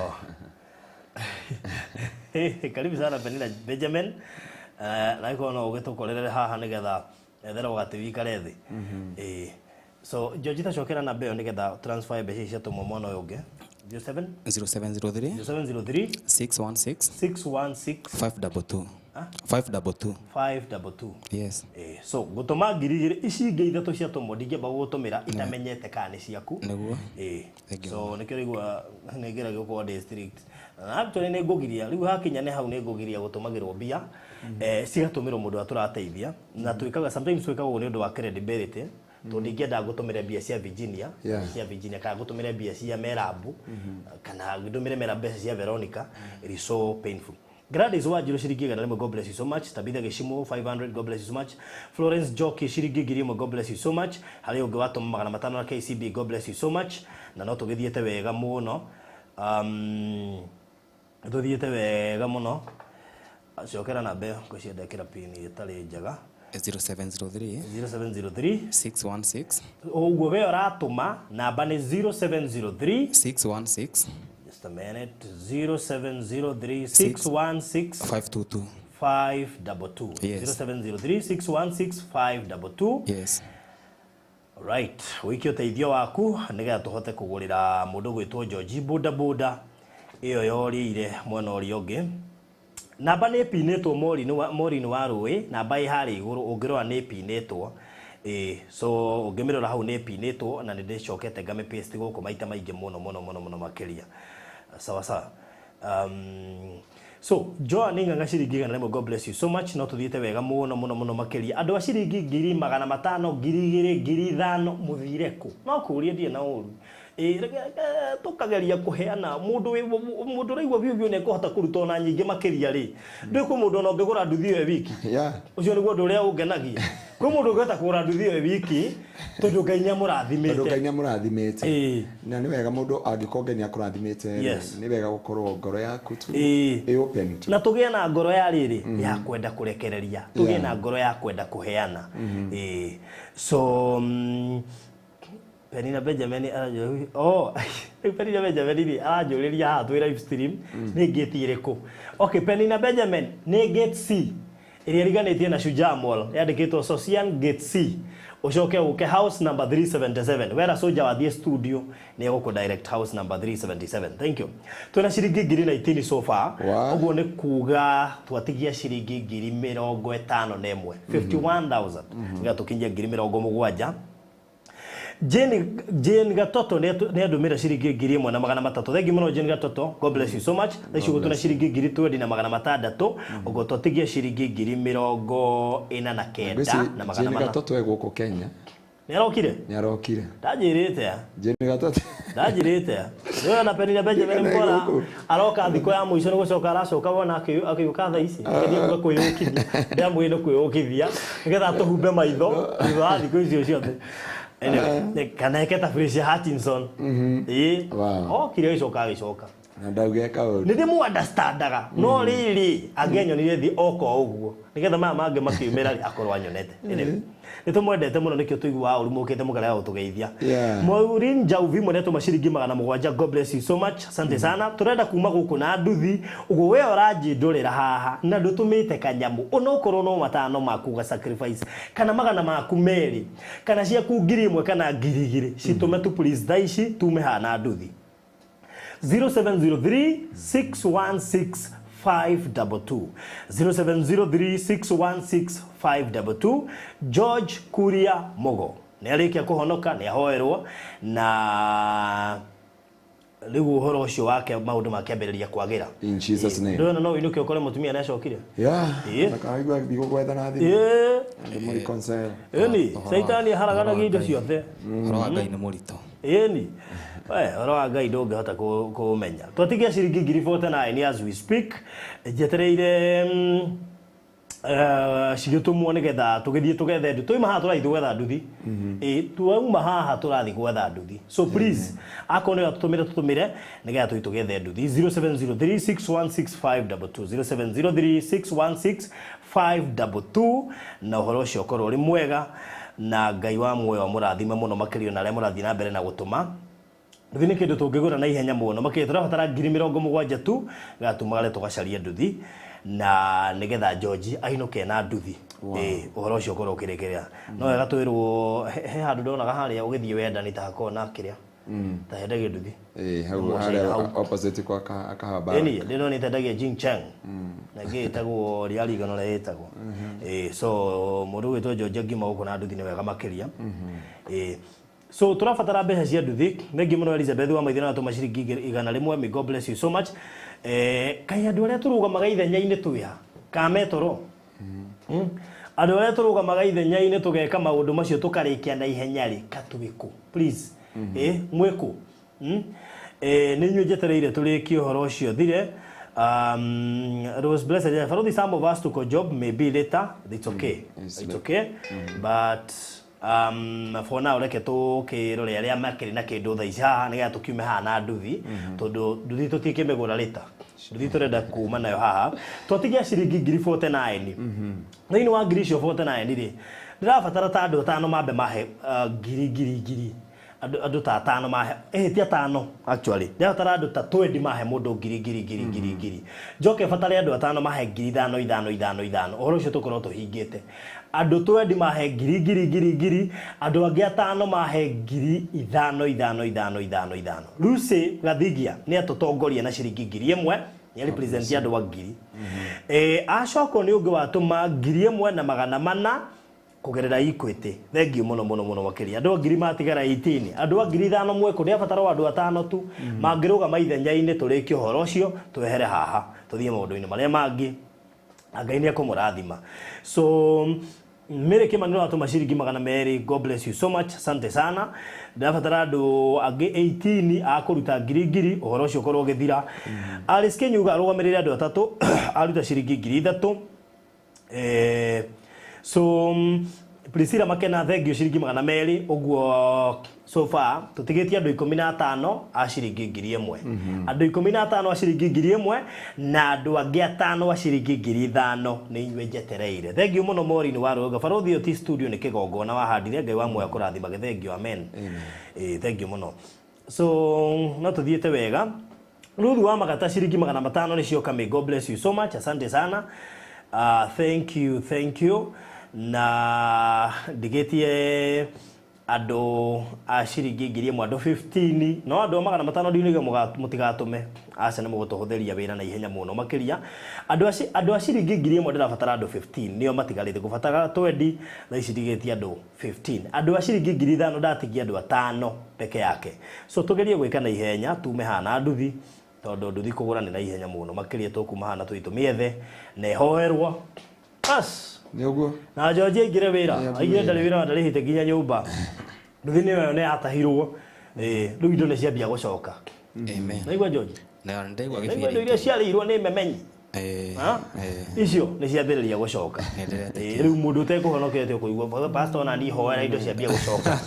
Karibu sana Penina Benjamin. Na ĩkorwo no ũgĩtũkorerere haha nĩgetha etherwo gatĩ wikare thĩ. So George, tacokera namba ĩyo nĩgetha transfer mbeca ici ciatũmwo mwana ũyũ ũngĩ. 07 0703 0703 616 616 522 522 522. Yes. So gũtũma 2,000 ici ingĩ ithatũ ciatũmwo ndingĩamba gũgũtũmĩra itamenyete kana nĩ ciaku. Nĩguo. Thank you. So nĩkĩo raigua nĩngeragia gũkorwo ndĩ strict. Na actually nĩ ngũgiria rĩu hakinya nĩ hau nĩ ngũgiria gũtũmagĩrwo mbia cigatũmĩrwo mũndũ ũrĩa tũrateithia, na twĩkaga sometimes twĩkaga ũguo nĩ ũndũ wa credibility, tondũ ndingĩenda ngũtũmĩre mbia cia Virginia, cia Virginia kana ngũtũmĩre mbia cia Merabu kana ndũmĩre Merabu mbeca cia Veronica. It is so painful. Gladys Wanjiru ciringi 100, God bless you so much. Tabitha Gĩcimũ 500, God bless you so much. Florence Njoki ciringi 1,000, God bless you so much. Harĩ ũngĩ watũma 500 na KCB, God bless you so much. Na no tũgĩthiĩte wega mũno. Tũthiĩte wega mũno. Cokera namba ĩyo ngwĩciria ndekĩra pin ĩtarĩ njega. 0703 0703 616 ũguo we ũratũma namba nĩ 0703 616 just a minute, 0703 616 522 522. Yes. 0703 616 522. Yes. Right, wĩke ũteithio waku nĩgetha tũhote kũgũrĩra mũndũ gwĩtwo George boda boda ĩyo yorĩire mwena ũrĩa ũngĩ. Namba nĩ ĩpinĩtwo mori-inĩ wa rũĩ, namba ĩ harĩa igũrũ ũngĩrora nĩ ĩpinĩtwo. So ũngĩmĩrora hau nĩ ĩpinĩtwo na nĩ ndĩcokete ngamĩpaste gũkũ maita maingĩ mũno mũno mũno mũno makĩria. Sawa sawa. So Joan Ng'ang'a ciringi 100, God bless you so much. No tuthiĩte wega mũno mũno mũno makĩria. Andũ a ciringi 500,000, 2,000, 5,000 mũthire kũ? No kũũria ndirĩ na ũru. Tũkageria kũheana mũndũ mũndũ ũraigua biũ biũ nĩekũhota kũruta ona nyingĩ makĩria rĩ. Ndũĩ kwĩ mũndũ ona ũngĩgũra nduthi ĩyo wiki. Ũcio nĩguo ũndũ ũrĩa ũngenagia. Kwĩ mũndũ ũngĩhota kũgũra nduthi ĩyo wiki tondũ Ngai nĩamũrathimĩte. Tondũ Ngai nĩamũrathimĩte. Na nĩ wega mũndũ angĩkorwo Ngai nĩakũrathimĩte, nĩ wega gũkorwo ngoro yaku tu ĩ open tu. Na tũgĩe na ngoro ya rĩrĩ ya kwenda kũrekereria, tũgĩe na ngoro ya kwenda kũheana. So Penina Benjamin aranjũrĩria, oh, Penina Benjamin rĩ aranjũrĩria haha twĩ live stream nĩ gate ĩrĩkũ? Okay, Penina Benjamin nĩ gate C ĩrĩa ĩriganĩtie na Shujaa Mall, yandĩkĩtwo Sosian Gate C. Ũcoke ũke house number 377. Wera soja wathiĩ studio nĩ egũkũ direct house number 377. Thank you. Twĩna ciringi 19,000 so far. Ũguo nĩ kuga twatigia ciringi 51,000, 51,000. Nĩgetha tũkinyie 70,000. Jane Gatoto nĩ andũmĩra ciringi 1,300. Thank you mũno Jane Gatoto. God bless you so much. Thaa ici ũguo twĩna ciringi 20,600. Ũguo twatigia ciringi 49,400. Jane Gatoto e gũkũ Kenya. Nĩ arokire? Nĩ arokire. Ndanjĩrĩte. Jane Gatoto. Ndanjĩrĩte. Nĩwe na Penina Benjamin Mkora aroka thikũ ya mũico nĩ gũcoka aracoka wona akĩũka thaa ici. Akĩthiĩ kuga kwĩyũkithia. Ndĩramwĩrire nĩ kwĩyũkithia nĩgetha atũhumbe maitho thutha wa thikũ icio ciothe. Anyway, kana eke ta Felicia Hutchinson. Okire agĩcoka agĩcoka. Na ndauge kaũndũ. Nĩ ndĩmũ understandaga. No rĩrĩ angĩanyonire thĩ oka ũguo nĩgetha maya mangĩ makiumĩra rĩ akorwo anyonete. Anyway, nĩ tũmwendete mũno nĩkĩo tũiguaga ũru mũkĩte mũkarega gũtũgeithia. Maureen Njauvi mwene tũma ciringi 700, God bless you so much. Asante sana. Tũrenda kuma gũkũ na nduthi ũguo we ũranjindũrĩra haha na ndũtũmĩte kanyamũ onokorwo no 5 maku ga sacrifice kana 200 kana ciaku 1,000 kana 2,000 citũme tu please thaa ici tume haha na nduthi. 0703 616 522 0703 616 522. George Kuria Mogo nĩ arĩkia kũhonoka, nĩ ahoerwo na rĩu ũhoro ũcio wake maũndũ makĩambĩrĩria kwagĩra. In Jesus name. Ndũrona no ũinũke ũkore mũtumia nĩ acokire. Akaigua gĩthiĩ gũgwetha na thimũ. Ndĩmũreconcile. Ĩni, Caitani aharaganagia indo ciothe. Ũhoro wa Ngai nĩ mũritũ. Ĩni. Ũhoro wa Ngai ndũngĩhota kũmenya. Twatigia ciringi ngiri 49 as we speak. Njetereire cigĩtũmwo nĩgetha tũgĩthiĩ tũgethe nduthi. Twauma haha tũrathiĩ gwetha nduthi. Twauma haha tũrathiĩ gwetha nduthi. So please, akorwo nĩ tũtũmĩre tũtũmĩre nĩgetha tũthiĩ tũgethe nduthi. 0703616522 0703616522 na ũhoro ũcio ũkorwo ũrĩ mwega na Ngai wa muoyo amũrathime mũno makĩria na arĩa mũrathiĩ na mbere na gũtũma. Nduthi nĩ kĩndũ tũngĩgũra na ihenya mũno makĩria tũrabatara ngiri mĩrongo mũgwanja tu gatũmagare tũgacarie nduthi na nĩgetha George ainũke na nduthi. Ũhoro ũcio ũkorwo ũkĩrĩkĩrĩra. No wega twĩrwo he handũ ndonaga harĩa ũgĩthiĩ wenda nĩ ta hakoragwo na kĩrĩa ta hendagia nduthi. Hau harĩa opposite kwa Kahaba. Ĩni ndĩronete endagia Jing Cheng na ĩngĩ ĩtagwo Riarigano ũrĩa ĩtagwo. So mũndũ ũgwĩtwo George Ngima gũkũ na nduthi nĩ wega makĩria. So tũrabatara mbeca cia nduthi. Thengiũ mũno Elizabeth wa Maithĩ na atũma ciringi 100. May God bless you so much. Kaĩ andũ arĩa tũrũgamaga ithenya-inĩ twĩ ha? Ka metoro? Andũ arĩa tũrũgamaga ithenya-inĩ tũgeka maũndũ macio tũkarĩkia na ihenya rĩ, ka twĩ kũ? Please. Mwĩ kũ? Nĩ inyuĩ njetereire tũrĩkie ũhoro ũcio thire. Rose Blessed, yeah, for some of us took a job maybe later. It's okay. It's okay. But for now reke tũkĩrore arĩa makĩrĩ na kĩndũ thaa ici haha nĩgetha tũkiume haha na nduthi tondũ nduthi tũtikĩmĩgũra rĩta nduthi tũrenda kuma nayo haha twatigia ciringi ngiri 49 thĩinĩ wa ngiri icio 49 rĩ ndĩrabatara ta andũ atano mambe mahe ngiri ngiri ngiri andũ ta atano mahe ti atano actually ndĩrabatara andũ ta 20 mahe mũndũ ngiri ngiri ngiri ngiri ngiri njoke batare andũ atano mahe ngiri ithano ithano ithano ithano ũhoro ũcio tũkorwo tũhingĩte andũ 20 mahe ngiri ngiri ngiri ngiri andũ angĩ atano mahe ngiri ithano ithano ithano ithano ithano Lucy Gathigia nĩ atũtongoria na ciringi ngiri ĩmwe nĩ represent andũ a ngiri acoko nĩ ũngĩ watũma ngiri ĩmwe na magana mana kugerera Equity. Thengiũ mũno mũno mũno makĩria andũ a ngiri matigara 18 andũ a ngiri ithano mwĩkũ ndĩrabatara andũ atano tu mangĩrũgama ithenya-inĩ tũrĩkie ũhoro ũcio twehere haha tũthiĩ maũndũ-inĩ marĩa mangĩ na Ngai nĩ ekũmũrathima. So Mary Kimani atũma ciringi 200. God bless you so much, asante sana. Ndĩrabatara andũ angĩ 18 a kũruta ngiri ngiri ũhoro ũcio ũkorwo ũgĩthira. Alice Kinyuga arũgamĩrĩire andũ atatũ aruta ciringi ngiri ithatũ. So Priscilla Makena thengiũ ciringi 200 ũguo so far tũtigĩtie andũ 15 a ciringi ngiri ĩmwe andũ 15 a ciringi ngiri ĩmwe na andũ angĩ atano a ciringi ngiri ithano nĩ inyuĩ njetereire. Thengiũ mũno Maureen wa Rũga Barothi ũyũ ti studio nĩ kĩgongona wahandire Ngai wa muoyo kũrathimage. Thengiũ, amen. Thengiũ mũno. So no tũthiĩte wega. Ruthu wa Magata ciringi 500 nĩ cioka. May God bless you so much, asante sana. Thank you, thank you. Na ndigĩtie andũ a ciringi ngiri ĩmwe andũ 15 no andũ a 500 ndiunige mũtigatũme aca nĩ mũgũtũhũthĩria wĩra na ihenya mũno makĩria. Andũ a ciringi ngiri ĩmwe ndĩrabatara andũ 15 nĩo matigarĩte gũbatara 20 thaa ici ndigĩtie andũ 15 andũ a ciringi ngiri ithano ndatigia andũ atano peke yake. So tũgerie gwĩka na ihenya tume haha na nduthi tondũ nduthi kũgũra nĩ na ihenya mũno makĩria tũkuma haha na tũthiĩ tũmĩethe na ĩhoerwo as nĩ ũguo na George aingĩre wĩra aingĩre ndarĩ wĩra ndarĩhĩte nginya nyũmba nduthi nĩyo nĩ yatahirwo rĩu indo nĩ ciambia gũcoka. Amen. Naigua George Na ndaigua naigua indo iria ciarĩirwo nĩ memenyi icio nĩ ciambĩrĩria gũcoka. Rĩu mũndũ ũtekũhonokete ũkũigua pastor ona niĩ hoera indo ciambia gũcoka.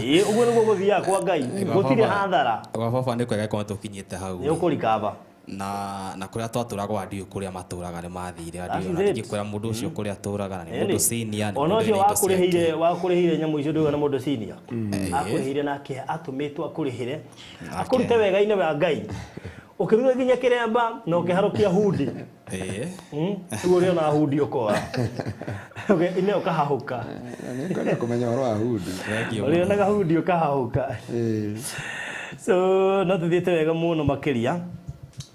Ũguo nĩguo gũthiaga kwa Ngai gũtirĩ hathara. Gwa baba nĩ kwega gũkorwo tũkinyĩte hau nĩ ũkũrikaba na kuria twatũraga andiũ kuria matũraga nĩ mathire andiũ na ndingĩkwĩra mũndũ ũcio kũrĩa atũraga na nĩ mũndũ senior ona ũcio wakũrĩhĩire nyamũ icio ndũiga nĩ mũndũ senior akũrĩhĩire nake atũmĩtwo akũrĩhĩre akũrute wega-inĩ wa Ngai ũkĩruta nginya kĩremba na ũkĩharũkia hundi rĩu ũrĩona hundi ũkora ine ũkahahũka. Nĩngwenda kũmenya ũhoro wa hundi ũrĩonaga hundi ũkahahũka. So no tũthiĩte wega mũno makĩria.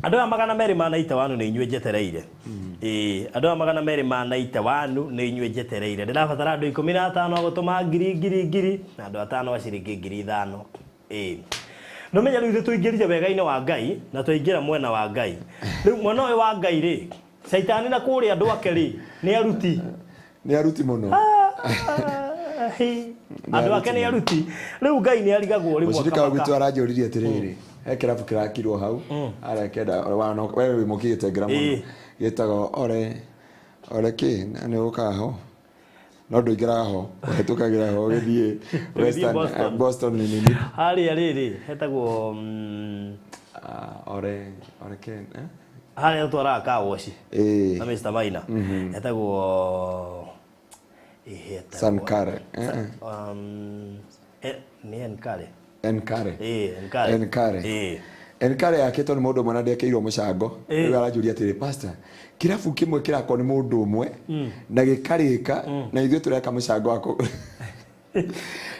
Andũ aya 291 nĩ inyuĩ njetereire. Andũ aya 291 nĩ inyuĩ njetereire. Ndĩrabatara andũ 15 a gũtũma ngiri ngiri ngiri na andũ atano a ciringi ngiri ithano. No menya rĩu ithuĩ tũingĩrire wega-inĩ wa Ngai na twaingĩra mwena wa Ngai. Rĩu mwena ũyũ wa Ngai rĩ, caitani na kũrĩa andũ ake rĩ, nĩ aruti. Nĩ aruti mũno. Andũ ake nĩ aruti. Rĩu Ngai nĩ arigagwo rĩmwe Mũcirika akamaka. gwitũ aranjũririe atĩrĩrĩ, he kĩrabu kĩrakirwo hau arekenda we wĩ mũkĩgĩtengera mũno, gĩtagwo ore ore kĩ na nĩ ũkaga ho no ndũingĩraga ho, ũhĩtũkagĩra ho ũgĩthiĩ Western, Boston. Boston nĩ nini. Harĩa rĩrĩ hetagwo Ore ore kĩ eh? Harĩa twaraga kawoci Ĩĩ. na Mr. Maina hetagwo hetagwo Sankare, Nĩ Enkare. Enkare. Ĩĩ, Enkare. Enkare. Ĩĩ. Enkare yakĩtwo nĩ mũndũ ũmwe na ndekĩirwo mũcango. Rĩu aranjũria atĩrĩ, pastor, kĩrabu kĩmwe kĩrakwo nĩ mũndũ ũmwe na gĩkarĩka na ithuĩ tũreka mũcango wa kũ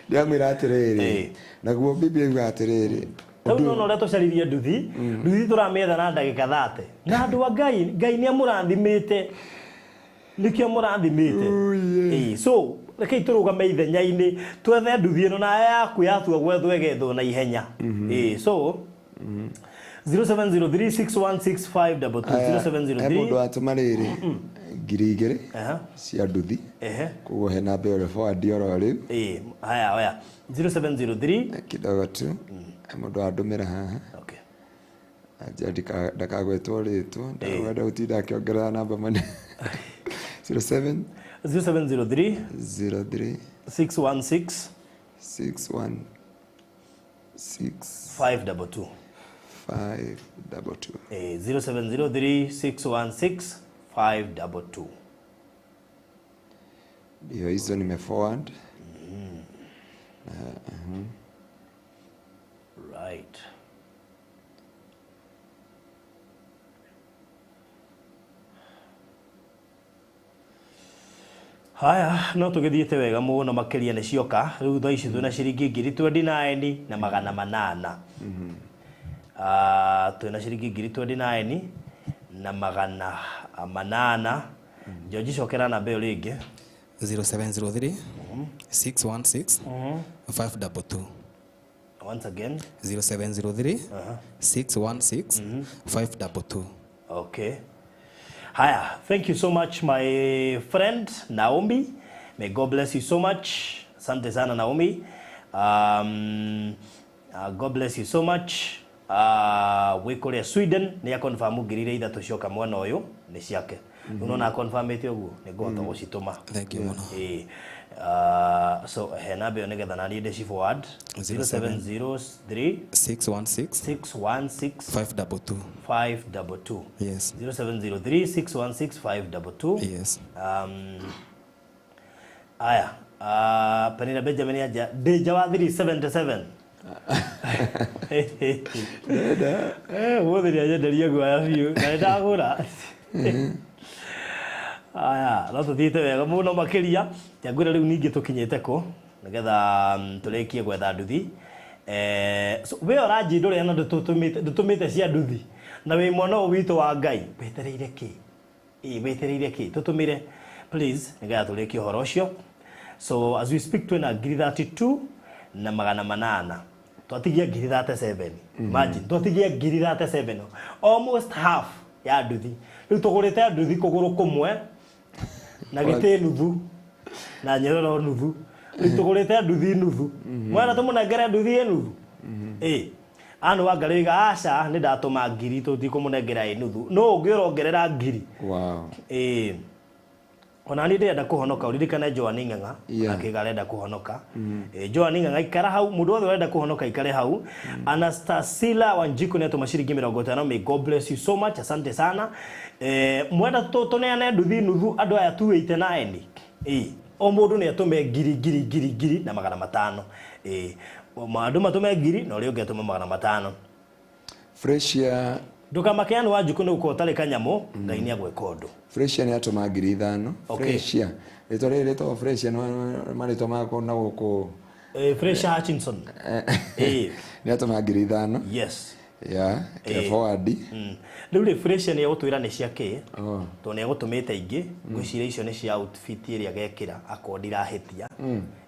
ndĩramwĩra atĩrĩrĩ, naguo Biblia yugaga atĩrĩrĩ, Rĩu nona ũrĩa tũcaririe nduthi, nduthi tũramĩetha na ndagĩka 30 na andũ a Ngai, Ngai nĩ amũrathimĩte, nĩkĩo amũrathimĩte. Ĩĩ, so rekei tũrũgame ithenya-inĩ twethe nduthi ĩno na yaku yatua gwethwo ĩgethwo na ihenya. Ĩĩ, so 0703616522. Aya, he 0703 mũndũ watũma rĩrĩ 2000 Aha. cia nduthi, Ehe. koguo he namba ĩyo forward oro rĩu. Ĩĩ, haya oya 0703. Kidogo tu, he mũndũ wandũmĩra haha. Okay. Anja ndakagwetwo rĩtwa, ndakwenda gũtinda akĩongerera namba mane. 07 0703 03 616 616 522. 522. 0703 616 522. Ndio hizo nimeforward. Right. Haya, no tũgĩthiĩte wega mũno makĩria nĩ cioka. Rĩu thaa ici twĩna ciringi 29,800. Twĩna ciringi 29,800. Njoji, cokera namba ĩyo rĩngĩ. 0703 616 522. Once again. 0703 616 522. Okay. Haya, thank you so much, my friend Naomi. May God bless you so much. Asante sana, Naomi. God bless you so much. Wĩ kũrĩa Sweden nĩ akonfirm 3,000 cioka mwena ũyũ nĩ ciake. Rĩu nona akonfirmĩte ũguo nĩ ngũhota gũcitũma. Thank you mũno. Ĩĩ. So he namba ĩyo nĩgetha naniĩ ndĩci forward. 0703 616 616 522. 522. Yes. 0703 616 522. Yes. Aya, Penina Benjamin aja Deja wa 377. Mũthĩ nĩ anyenderia guoya biũ na nĩ ndagũra. Aya, no tũthiĩte wega mũno makĩria. Ngwĩra rĩu ningĩ tũkinyĩte kũ nĩgetha tũrĩkie gwetha nduthi. So we ũranji ndũrĩa na ndũtũmĩte cia nduthi na wĩ mwana ũyũ witũ wa Ngai, wetereire kĩ? Ĩĩ, wetereire kĩ? Tũtũmĩre please nĩgetha tũrĩkie ũhoro ũcio. So as we speak twĩna 32,800. Twatigia 37,000. Imagine twatigia 37,000, almost half ya nduthi. Rĩu tũgũrĩte nduthi kũgũrũ kũmwe na gĩtĩ nuthu na nyororo nuthu. Rĩu tũgũrĩte nduthi nuthu, mwana tũmũnengere nduthi ĩ nuthu. Ĩ anu wa Ngai aca nĩ ndatũma ngiri, tũtikũmũnengera ĩ nuthu, no ũngĩ ũrongerera ngiri. Wow. Ĩ, ona niĩ ndĩrenda kũhonoka, ũririkane Joan Ng'ang'a akĩga arenda kũhonoka. Joan Ng'ang'a ikara hau, mũndũ wothe ũrenda kũhonoka ikare hau. Anastasila Wanjiku nĩ atũma ciringi 50. May God bless you so much, asante sana. Mwenda tũneane nduthi nuthu andũ aya 289. Ĩ, o mũndũ nĩ atũme ngiri ngiri ngiri ngiri na magana matano. Ĩ, andũ matũme ngiri na ũrĩa ũngĩ atũme 500. Freshia. Ndũkamake Ann Wanjikũ nĩ gũkorwo ũtarĩ kanyamũ, Ngai nĩ agwĩka ũndũ. Freshia nĩ atũma 5,000. Okay. Freshia rĩtwa rĩrĩ rĩtagwo Freshia nĩ marĩtwa makũ na gũkũ. Fresha Hutchinson. Nĩ atũma 5,000. Yes. Ya ke forward. Rĩu rĩ, Fresha nĩ egũtwĩra nĩ cia kĩ, Oh. tondũ nĩ egũtũmĩte ingĩ. Ngwĩciria icio nĩ cia outfit ĩrĩa gekĩra akorwo ndirahĩtia.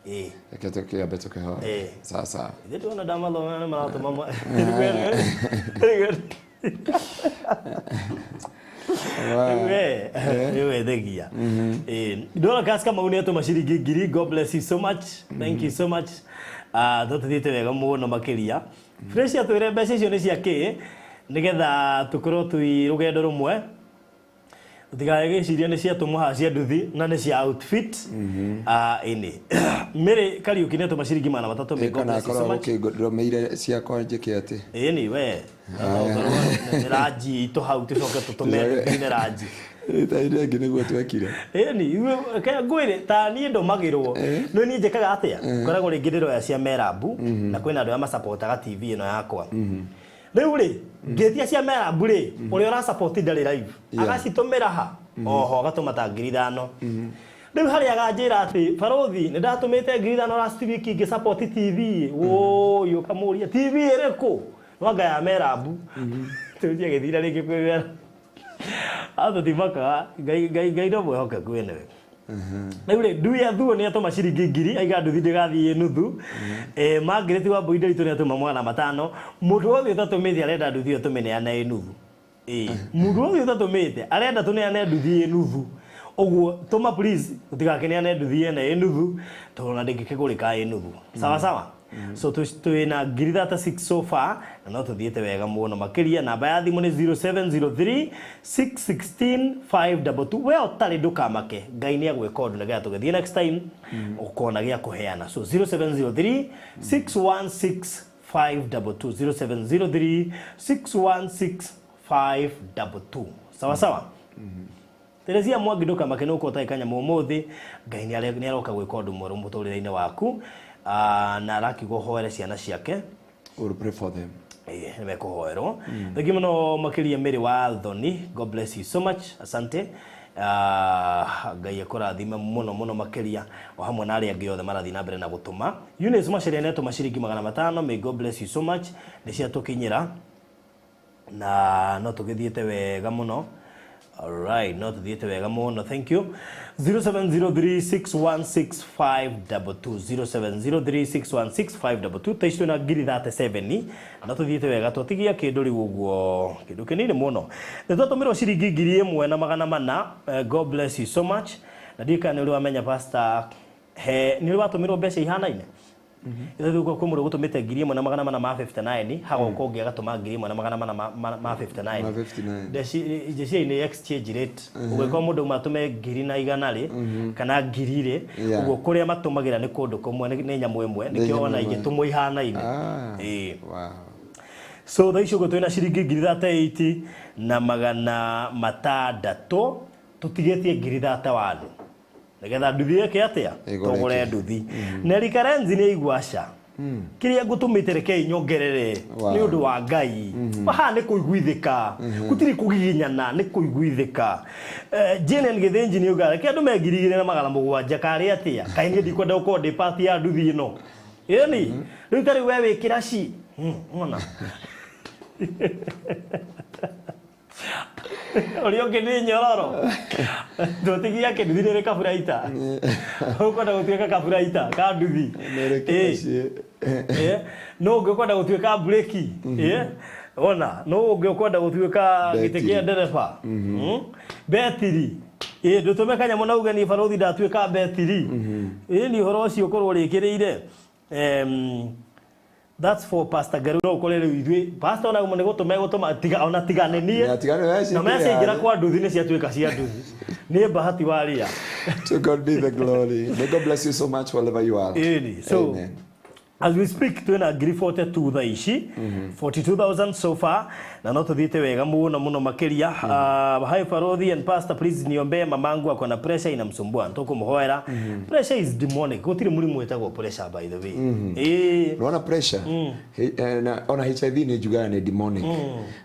Ĩĩ. Reke tũkĩambe tũkĩhoe. Sawa sawa. Ithuĩ tuona ndamathoma nĩ maratũma. We thegia. Ndora kaska mauni atuma ciringi ngiri. God bless you so much. Thank you so much. Tũthiĩte wega mũno makĩria. Fresh atwĩre mbeca icio nĩ cia kĩ nĩgetha tũkorwo twĩ rũgendo rũmwe. Tũtigagĩcirie nĩ ciatũmwo haha cia nduthi na nĩ cia outfit. Ĩnĩ. Mary Kariuki nĩ atũma ciringi 300. May God bless you so much. Ndũmeire ciakwa njĩke atĩ. Ĩni we. Nĩ ranji itũ hau tũcoke tũtũme nduthi nĩ ranji. Ta iria ĩngĩ nĩguo twekire. Ĩni ngwĩre ta niĩ ndũmagĩrwo. No niĩ njĩkaga atĩa? Ngoragwo rĩngĩ ndĩroya cia Merabu na kwĩna andũ arĩa macapotaga TV ĩno yakwa. Rĩu rĩ ngĩtia cia Merabu rĩ ũrĩa ũrasupport ndarĩ live agacitũmĩra ha oho agatũma ta 5,000. Rĩu harĩa aganjĩra atĩ barothi nĩ ndatũmĩte 5,000 last week ngĩsupport TV. Wũi ũkamũria TV ĩrĩkũ? Nwanga ya Merabu. Tũthiĩ agĩthira rĩngĩ kwĩ Merabu. Atũtimakaga Ngai no mwĩhokeku anyway. Rĩu rĩ ndui ya thuo nĩ atũma ciringi 1,000 aiga nduthi ndĩgathiĩ nuthu. Margaret wa Mbui Nderitu nĩ atũma 500. Mũndũ wothe ũtatũmĩte arenda nduthi ĩyo tũmĩneane ĩ nuthu. Mũndũ wothe ũtatũmĩte arenda tũneane nduthi ĩ nuthu. Ũguo tũma please tũtigakĩneane nduthi ĩno ĩ nuthu tondũ ona ndĩngĩkĩgũrĩka ĩ nuthu. Sawa sawa. So twĩna 36,000 so far na no tũthiĩte wega mũno makĩria. Namba ya thimũ nĩ 0703 616 522. We ũtarĩ ndũkamake, Ngai nĩ agwĩka ũndũ nĩgetha tũgĩthiĩ next time ũkona gĩa kũheana. So 0703 616 522, 0703 616 522. Sawa sawa. Teresia Mwangi ndũkamake nĩ ũkorwo ũtarĩ kanyamũ ũmũthĩ. Ngai nĩ aroka gwĩka ũndũ mwerũ mũtũrĩre-inĩ waku. Na arakiuga ũhoere ciana ciake. We'll pray for them. Nĩ mekũhoerwo. Thengi mũno makĩria Mary wa Thoni. God bless you so much. Asante. Ngai akũrathime mũno mũno makĩria o hamwe na arĩa angĩ othe marathiĩ na mbere na gũtũma. Eunice Macharia nĩ atũma ciringi 500. May God bless you so much. Nĩ ciatũkinyĩra na no tũgĩthiĩte wega mũno. All right, no tuthiĩte wega mũno. Thank you. 0703616522, 0703616522. Ta ici twĩna 37,000 na tuthiĩte wega twatigia kĩndũ rĩu ũguo kĩndũ kĩnini mũno. Nĩ twatũmĩrwo ciringi 1,400. God bless you so much. Na ndiũĩ kana nĩ ũrĩ wamenya pastor he nĩ ũrĩ watũmĩrwo mbeca ihanaine. Ithuĩ kwĩ mũndũ ũgũtũmĩte 1,459 hagoka ũngĩ agatũma 1,459. Njeciria nĩ exchange rate. Ũngĩkorwo mũndũ ũmwe atũme 1,100 rĩ kana 1,000 rĩ ũguo kũrĩa matũmagĩra nĩ kũndũ kũmwe nĩ nyamũ ĩmwe nĩkĩo wona igĩtũmwo ihanaine. So thaa ici ũguo twĩna ciringi 38,600 tũtigĩtie 31,000 nĩgetha nduthi ĩke atĩa tũgũre nduthi. Neri Karenzi nĩ aigua aca kĩrĩa ngũtũmĩte rekei nyongerere nĩ ũndũ wa Ngai. Haha nĩ kũiguithĩka gũtirĩ kũgiginyana nĩ kũiguithĩka. Jane Gĩthĩnji nĩ auga reke andũ me 2,700 karĩ atĩa kaĩ niĩ ndikwenda gũkorwo ndĩ part ya nduthi ĩno. Ĩni rĩu ta rĩu we wĩ kĩraci ona ũrĩa ũngĩ nĩ nyororo tũtigia kĩnduthi nĩ kaburaita ũkwenda gũtuĩka kaburaita ka nduthi no ũngĩ ũkwenda gũtuĩka breki ona no ũngĩ ũkwenda gũtuĩka gĩtĩ kĩa ndereba betiri ndũtũme kanyamũ na uge niĩ barothi ndatuĩka betiri nĩ ũhoro ũcio ũkorwo ũrĩkĩrĩire. That's for Pastor Garu. No kore rĩu ithuĩ pastor ona nĩ gũtũma gũtũma tiga ona tigane niĩ na message ira kwa nduthi nĩ ciatuĩka cia nduthi nĩ bahati waria. To God be the glory. May God bless you so much wherever you are. Amen. So amen. As we speak twina 42 thaa ici 42,000 so far na no tuthiite wega muno muno makiria. Hi Farodhi and pastor, please niombee mamangu ako na pressure inamsumbua ntukumuhoera. Pressure is demonic. Gutiri murimu wetagwo pressure by the way. Unaona pressure na ona HIV ni jugaga ni demonic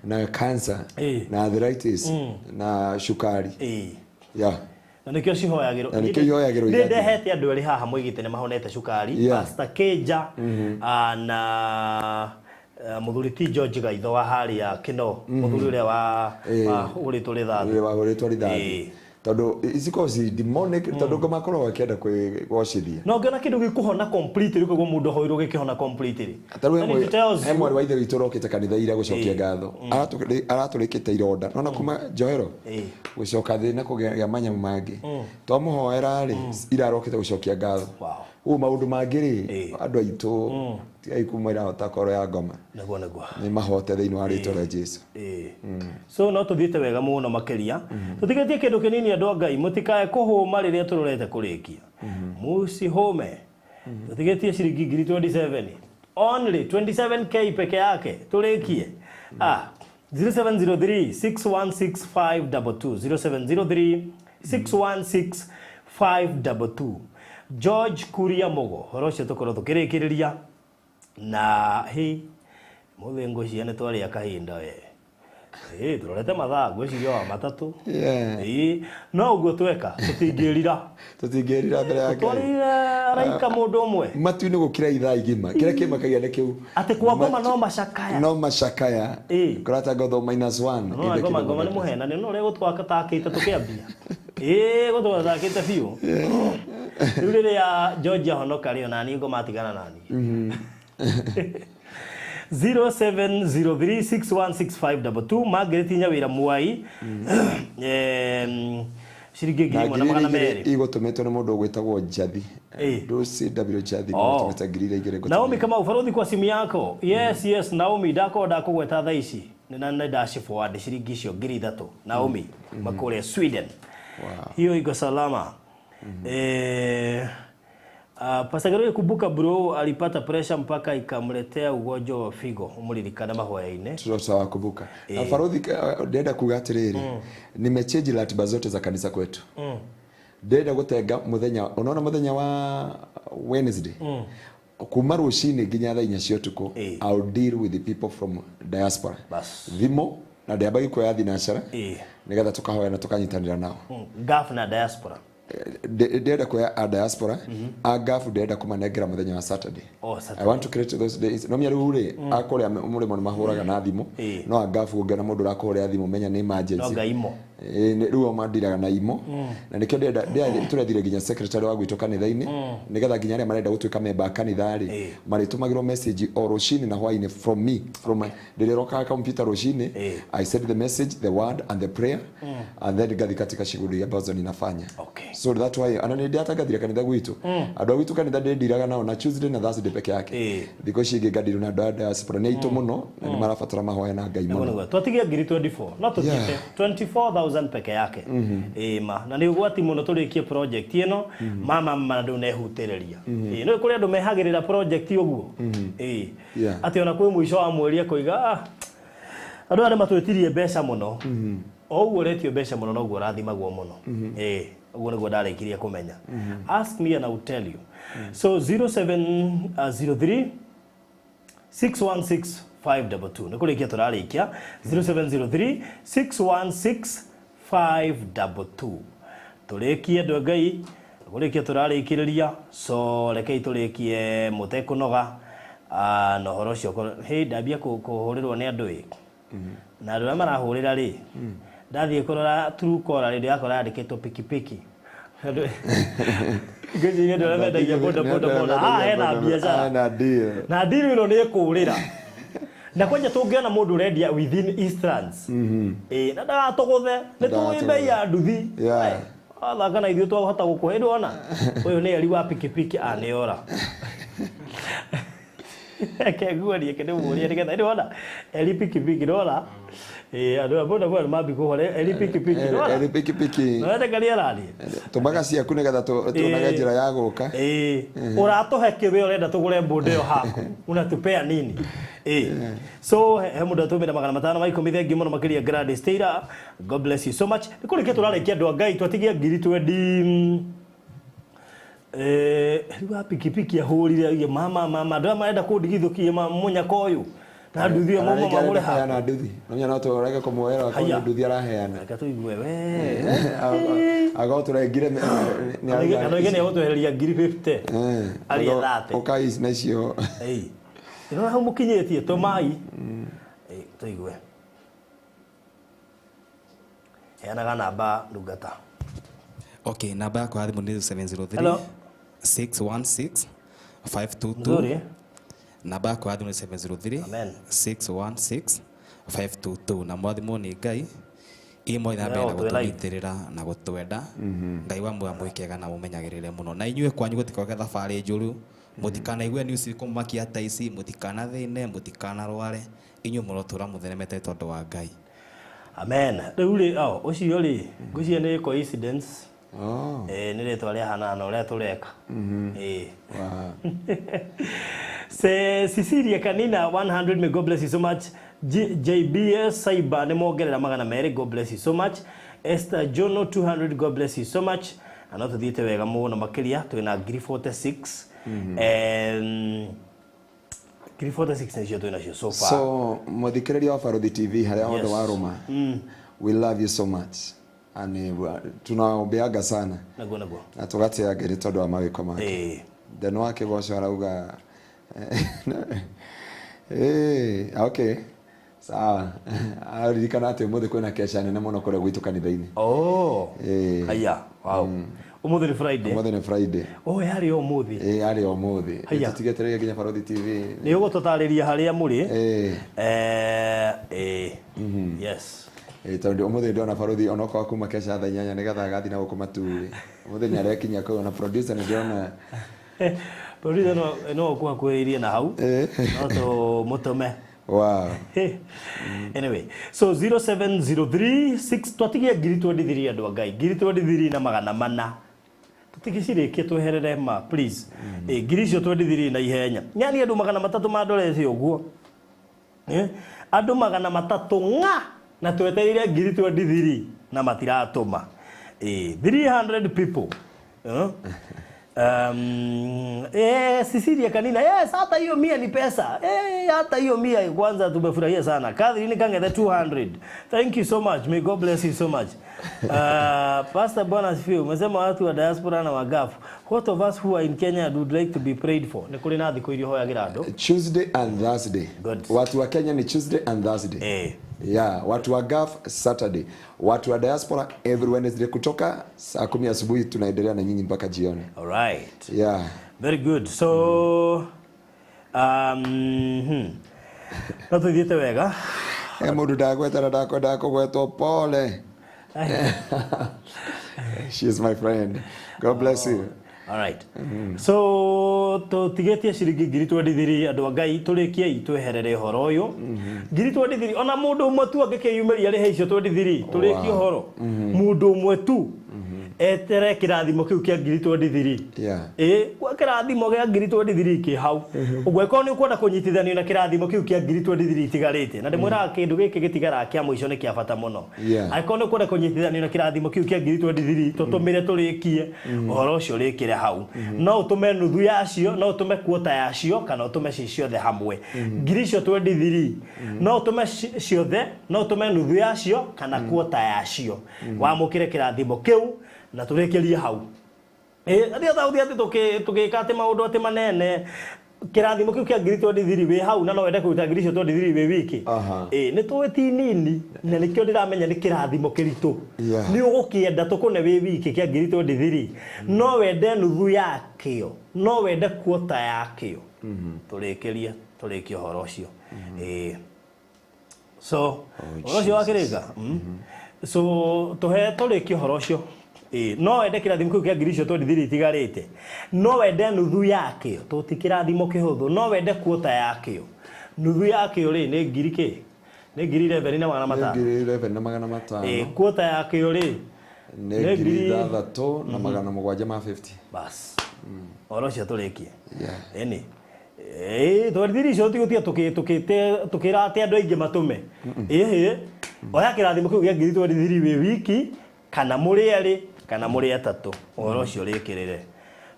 na cancer na arthritis na shukari. Yeah. Na nikio cihoyagirwo nĩ ndehete andũ erĩ haha moigĩte nĩ mahonete cukari. Pastor Keja na mũthuri ti George Gaitho wa harĩa Kino, mũthuri ũrĩa wa hũrĩtwo rithathi. Tondu ici ci demonic tondu ngoma korwo akienda kwĩgocithia. No ngĩona kĩndũ gĩkũhona completely koguo mũndũ ahoirwo gĩkĩhona completely. He mwarĩ wa ithe witũ ũrokĩte kanitha ira gũcokia ngatho. Aratũrĩkĩte ironda. Nona kuma njohero gũcoka thĩ na kũgĩa manyamũ mangĩ. Twamũhoera rĩ ira arokĩte gũcokia ngatho. Ũguo maũndũ mangĩ rĩ andũ aitũ tigai kumwĩra korwo ya ngoma. Nĩguo nĩguo. Nĩ mahote thĩinĩ wa rĩtwa rĩa Jesu. So no tũthiĩte wega mũno makĩria. Tũtigĩtie kĩndũ kĩnini andũ a Ngai mũtikae kũhũma rĩrĩa tũrorete kũrĩkia. Mũcihũme. Tũtigĩtie ciringi ngiri 27. Only 27k peke yake tũrĩkie. 0703 616522 0703 616522 George Kuria Mugo horo ũcio tũkorwo tũkĩrĩkĩrĩria na hi mũthĩ ngwĩciria nĩ twarĩa kahinda we. Tũrorete mathaa ngwĩciria wa matatũ. No ũguo tweka tũtingĩrira. Tũtingĩrira mbere ya Ngai. Twarire araika mũndũ ũmwe. Matu-inĩ gũkira ithaa igima. Kĩrĩa kĩmakagia nĩ kĩu. Atĩ kwa ngoma no macakaya. No macakaya. Kũrata ngotho -1. No ngoma ngoma nĩ mũhenani no ũrĩa gũtwakatakĩte tũkĩambia. Gũtwakatakĩte biũ. Rĩu rĩrĩa George ahonoka rĩ ona niĩ ngoma atigana naniĩ. 0703616522 Margaret Nyawira Mwai ciringi 1200 igũtũmĩtwo nĩ mũndũ ũgwĩtagwo Njathi. Lucy W Njathi nĩgũtũmĩte 2000. Naomi kama ufarodhi kwa simu yako. Yes yes Naomi ndako ndakũgweta thaa ici na nĩ ndaci forward ciringi icio 3000 Naomi makũrĩa Sweden. Hiyo iko salama. Pastor Garoye kumbuka bro alipata pressure mpaka ikamletea ugonjwa wa figo umuririkana mahoya-inĩ. Tusawa kumbuka. Na Farodhi ndenda kuga atiriri nimechange ratiba zote za kanisa kwetu. Ndenda gutenga muthenya unaona muthenya wa Wednesday. Kuma rucini nginya thaa inya cia utuku I'll deal with the people from diaspora. Thimo na ndambagi kuoya thinacara nigetha tukahoya na tukanyitanira nao. Gaf na diaspora. Ndĩrenda kuoya a diaspora a gafu ndĩrenda kũmanengera mũthenya wa Saturday. Saturday. I want to create those days. No mĩarĩu rĩ akũrĩa mũrĩmo nĩ mahũraga na thimũ no a gafu ũngĩona mũndũ ũrakũhũrĩra thimũ menya nĩ emergency. No ngaimo. Rĩu o mandiraga na imo na nĩkĩo ndĩrenda tũrethire nginya secretary wa gwitũ kanitha-inĩ nĩgetha nginya arĩa marenda gũtuĩka memba a kanitha rĩ marĩtũmagĩrwo message o rũcinĩ na hwainĩ from me from ndĩrĩrokaga computer rũcinĩ I send the message, the word and the prayer and then ngathi katika shughuli ambazo ninafanya. So that's why ana nĩ kanitha gwitũ andũ a gwitũ kanitha ndĩndiraga nao na Tuesday na Thursday peke yake thikũ ici ingĩ ngandirwo na andũ a diaspora nĩ aitũ mũno na nĩ marabatara mahoya na Ngai mũno. Twatigia ngiri 24 no tũthiĩte 24,000 peke yake. Ma na nĩ ũgwati mũno tũrĩkie project ĩno mama mama andũ nehutĩrĩria. No kũrĩ andũ mehagĩrĩra project ũguo. Atĩ ona kwĩ mũico wa mweri akoiga andũ arĩa matwĩtirie mbeca mũno. O ũguo ũretio mbeca mũno noguo ũrathimagwo mũno. Ũguo nĩguo ndarĩkirie kũmenya. Ask me and I will tell you. So 0703 616 522 nĩ kũrĩkia tũrarĩkia 0703 616 522 tũrĩkie andũ a Ngai kũrĩkia tũrarĩkĩrĩria so rekei tũrĩkie mũtekũnoga na ũhoro ũcio hĩ ndambia kũhũrĩrwo nĩ andũ ĩ na andũ arĩa marahũrĩra rĩ ndathiĩ kũrora Truecaller rĩ ndĩrakora yandĩkĩtwo pikipiki ngĩciria andũ arĩa mendagia boda boda mona haha hena biacara na deal ĩno nĩ ĩkũrĩra na kwanja tũngĩona mũndũ ũrendia within Eastlands na ndagatũgũthe nĩ tũĩ bei ya nduthi athaka na ithuĩ twahota gũkũhe ndwona ũyũ nĩ eri wa pikipiki nĩora Keguo ni ndĩmũrie nĩgetha ndĩrona eri pikipiki ndĩrona andũ a boda boda mambi kũhũra eri pikipiki ndĩrona eri pikipiki no karia rari tũmaga ciaku nĩgetha tuonage njĩra ya gũka ũratũhe kĩwe ũrenda tũgũre boda ĩyo haku unatupea nini so he mũndũ atũmĩra 510 thengi mũno makĩria Gladys Taylor. God bless you so much. Nĩ kũrĩkia tũrarĩkia andũ a Ngai twatigia ngiri twendi rĩu wa pikipiki ahũrire mama mama andũ aya marenda kũndigithũkia mũnyaka ũyũ na nduthi ĩyo mauma magũre haha na nduthi no no tũrege kũmuoera akorwo nduthi araheana reke tũigue we agoo tũrengire nĩ nĩ egũtwehereria ngiri 50 arĩe 30 ũkai nacio ĩno hau mũkinyĩtie tũmai tũigue heanaga namba ndungata. Okay, namba yakwa ya thimũ nĩ 703 Hello. 616 522. Nzuri. Namba yakwa ya thimũ nĩ 703 Amen. 616 522. Na mwathimwo nĩ Ngai imwe na mbere na Leo twĩ live. gũtũnyitĩrĩra na gũtwenda. Ngai wa muoyo mwĩkega na mũmenyagĩrĩre mũno, na inyuĩ kwanyu gũtikoge thabarĩ njũru, mũtikanaigue news ikũmakia ta ici, mũtikanathĩne, mũtikanarware, inyuĩ mũrotũra mũtheremete tondũ wa Ngai. Amen. Rĩu rĩ, oh, ũcio rĩ, ngwĩciria nĩ coincidence. Oh. Eh, nĩ rĩtwa rĩahanana na ũrĩa tũreka. Eh. Wow. Se Cecilia Kanina 100, may God bless you so much. JBS Cyber nĩ mongerera 200, God bless you so much. Esther Jono 200, God bless you so much. Na no tũthiĩte wega mũno makĩria, twĩna ngiri 46. Ngiri 46 nĩcio twĩnacio so far. So muthikiriria wa Baruthi TV haria hothe Yes. waruma, we love you so much and tunaombeaga sana Naguo naguo. na tugatia Ngai nĩ tondũ wa mawĩko make. Then wake boco arauga okay, sawa, aririkana atĩ ũmũthĩ kwĩna kesha nene mũno kũrĩa gwitũ kanitha-inĩ. Oh. Haya, wow. Ũmũthĩ nĩ Friday. Ũmũthĩ nĩ Friday. Oh, yarĩ ũmũthĩ. Ĩĩ, arĩ ũmũthĩ. Haya. Tũtigetereire nginya Baruthi TV. Nĩ ũgũtũtarĩria harĩa mũrĩ. Yes. Tondũ ũmũthĩ ndona Baruthi onokorwo kuma kesha thaa 8 nĩgetha agathiĩ na gũkũ maturĩ, ũmũthĩ nĩ arekinya kũu na producer nĩ ndĩrona. Producer no ũkũhakuhĩrĩirie na hau. No tũmũtũme. Wow. Anyway, so 0703 6 twatigie ngiri 23, andũ a Ngai, ngiri 23 na 400, tũtigicirĩkie tweherere ma, please. Ngiri icio 23 na ihenya, yani andũ 300 mandorete ũguo. Andũ 300 ng'a na twetereire ngiri 23 na matiratũma. 300 people. Cecilia Kanina, yes, hata hiyo 100 ni pesa. Hata hiyo 100 kwanza tumefurahia sana. Catherine Kangethe 200. Thank you so much. May God bless you so much. Pastor, Bwana asifiwe. Umesema watu wa diaspora na wagafu. What of us who are in Kenya would like to be prayed for? Ni kuri na thikũ iria hoyagĩra andũ. Tuesday and Thursday. Good. Watu wa Kenya ni Tuesday and Thursday. Yeah, watu wa Gulf Saturday. Watu wa diaspora every Wednesday kutoka saa 10 asubuhi tunaendelea na nyinyi mpaka jioni. All right. Yeah. Very good. So No tuthiĩte wega. Mũndũ ndagwetera, ndakwenda kũgwetwo, pole. She is my friend. God bless you. All right. So tũtigĩtie ciringi ngiri 23, andũ a Ngai, tũrĩkiei tweherere ũhoro ũyũ. Ngiri 23, ona mũndũ ũmwe tu angĩkĩyumĩria rĩhe icio 23, tũrĩkie ũhoro. Mũndũ ũmwe tu etere kĩrathimo kĩu kĩa ngiri 23. Kwa kĩrathimo gĩa ngiri 23 kĩ hau. Ũguo ĩkorwo nĩ ũkwenda kũnyitithanio na kĩrathimo kĩu kĩa ngiri 23 itigarĩte. Na ndĩmwĩraga kĩndũ gĩkĩ gĩtigaraga kĩa mũico nĩ kĩa bata mũno. Angĩkorwo nĩ ũkwenda kũnyitithanio na kĩrathimo kĩu kĩa ngiri 23, tũtũmĩre tũrĩkie ũhoro ũcio ũrĩkĩre hau. No ũtũme nuthu yacio, no ũtũme kuota yacio, kana ũtũme ci ciothe hamwe. Ngiri icio 23, no ũtũme ciothe, no ũtũme nuthu yacio kana kuota yacio. Wamũkĩre kĩrathimo kĩu na tũrĩkĩrie hau. Atĩ tha atĩ tũgĩka atĩ maũndũ atĩ manene, kĩrathimo kĩu kĩa ngiri 23 wĩ hau, na no wende kũruta ngiri icio 23 wĩ wiki. Nĩ tũĩ ti nini, na nĩkĩo ndĩramenya nĩ kĩrathimo kĩritũ. Nĩ ũgũkĩenda tũkũne wĩ wiki kĩa ngiri 23. No wende nuthu yakĩo, no wende kuota yakĩo. Tũrĩkĩrie, tũrĩkie ũhoro ũcio. So, ũhoro ũcio wakĩrĩka? So, tũhe tũrĩkie ũhoro ũcio. No wende kĩrathimo kĩu kĩa ngiri icio 23 itigarĩte. No wende nuthu yakĩo, tũti kĩrathimo kĩhũthũ, no wende kuota yakĩo. Nuthu yakĩo rĩ nĩ ngiri kĩ? Nĩ ngiri 11 na 500. Nĩ ngiri 11 na 500. Kuota yakĩo rĩ nĩ nĩ ngiri ngiri 6750. Bas. Ũhoro ũcio tũrĩkie. Ĩni. 23 icio tũtigũtiga tũkĩra atĩ andũ aingĩ matũme. Oya kĩrathimo kĩu kĩa ngiri 23 wĩ wiki, kana mũrĩ erĩ, kana mũrĩ atatũ. Ũhoro ũcio ũrĩkĩrĩre.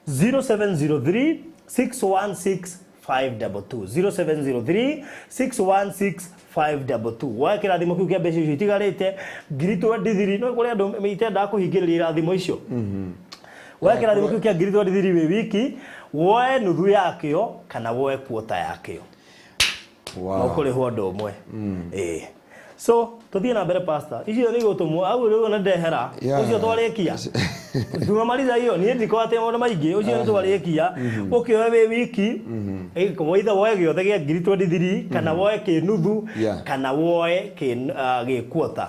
0703 616 522. 0703 616 522. Woya kĩrathimo kĩu kĩa mbeca icio itigarĩte ngiri 23, no kũrĩ andũ itendaga kũhingĩrĩria irathimo icio. Woya kĩrathimo kĩu kĩa ngiri 23 wĩ wiki, woe nuthu yakĩo kana woe kuota yakĩo. Wow. No kũrĩhwo ũndũ ũmwe. So tuthie na mbere pastor icio nĩ igũtũmwo au rĩu nĩ ndehera ũcio twarĩkia tumamaliza hiyo niĩ ndiko atĩ maũndũ maingĩ ũcio nĩ twarĩkia ũkĩoe wĩ wiki either woe gĩothe gĩa 2023 kana woe kĩnuthu kana woe gĩ quarter.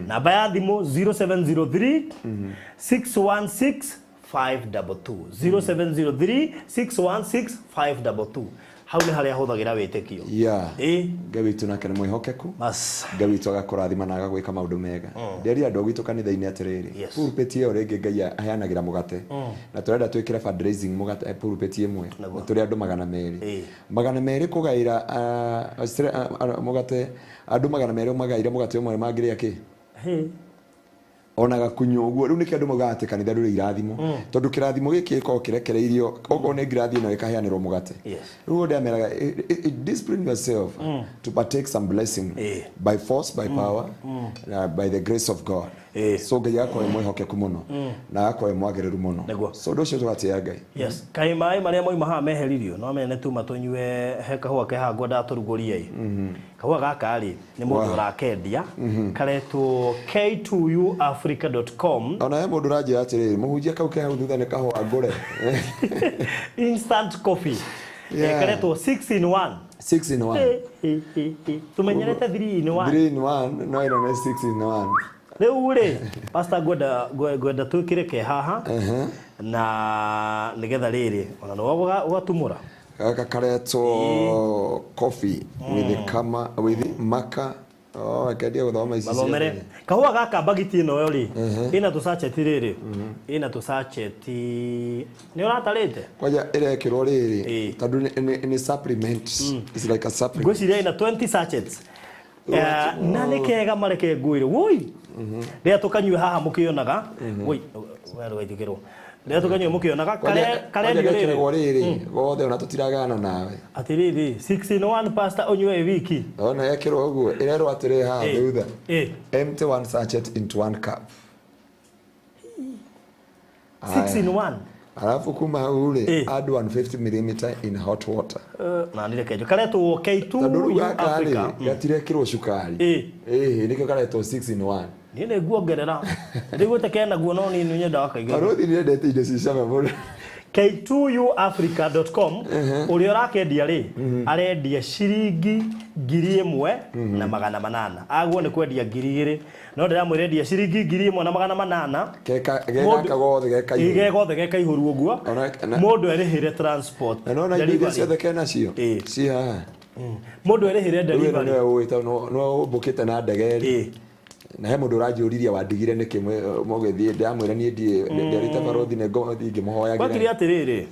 Namba ya thimũ 0703 616 522 0703 616 522 hau nĩ harĩa hũthagĩra wĩtĩkio. Ngai witũ nake nĩ mwĩhokeku. Ngai witũ agakũrathima na agagwĩka maũndũ mega. Ndĩrĩa andũ gwitũ kanitha-inĩ atĩrĩrĩ, pulpit ĩyo rĩngĩ Ngai aheanagĩra mũgate na tũrenda twĩkĩre fundraising mũgate pulpit ĩmwe na tũrĩ andũ 200 200 kũgaĩra mũgate andũ 200 magaĩre mũgate ũmwe mangĩrĩa kĩ ona gakunyo uguo riu niki andu maugaga ati kanitha nduri irathimo tondu kirathimo giki gikoragwo kirekereirio okorwo ni ngirathi ino ikaheanirwo mugate. Riu ndameraga discipline yourself to partake some blessing by force, by power, by the grace of God. So Ngai agakorwo e mwihokeku muno na agakorwo e mwagiriru muno. So ndu ucio tugatia Ngai. Yes, kai mai maria moima haha meheririo no mene tuma tunyue he kahua ke haha ngwendaga turugurie. Kahua gaka ri ni mundu urakendia karetwo k2uafrica.com. Ona he mundu uranjira atiriri muhunjia kau ke hau thutha ni kahua ngure instant coffee. Karetwo 6 in 1. 6 in 1. Tumenyerete 3 in 1. 3 in 1 no ino ni 6 in 1. Riu ri pastor ngwenda twikire ke haha na nigetha riri ona no ugatumura gaka karetwo coffee with kama with maka. Oh, akendia guthoma ici mathomere kahua gaka bagiti ino yo ri ina tu sachet riri ina tu sachet ni uratarite kwanja irekirwo riri tondu ni supplement. It's like a supplement. Ngwiciria ina 20 sachets na nĩ kega mareke ngwĩre woi rĩrĩa tũkanyue haha mũkĩonaga woi werũ rĩrĩa tũkanyue mũkĩonaga karendio rĩrĩ gothe ona tũtiragana nawe atĩrĩrĩ 6 in 1 pastor ũnyue wiki ona yekĩrwo ũguo ĩrerwo atĩrĩ haha thutha empty one sachet into one cup 6 in 1 alafu kuma hau rĩ add 150 mm in hot water na nire kejo karetwo K2 Africa gatirekirwo cukari nikio karetwo 6 in 1 ni nĩ nguongerera ndigwĩte kena guo no ni nyendaga kaigä Barothi nĩendete indo ci cama mũno. K2uafrica.com ũrĩa ũrakendia rĩ arendia ciringi 1800 aguo nĩ kwendia 2000 no ndĩramwĩrendia ciringi 1800 geka gothe geka ihuru geka gothe geka ihuru ũguo mũndũ erĩhĩre transport na nona indo iria ciothe kena cio ci haha mũndũ erĩhĩre delivery no ũmbũkĩte na ndege rĩ na he mundu uranjuririe wandigire niki mugithie ndamwira nie ndiarite barothi ne ngomthi ngimuhoyagira gwakire atiriri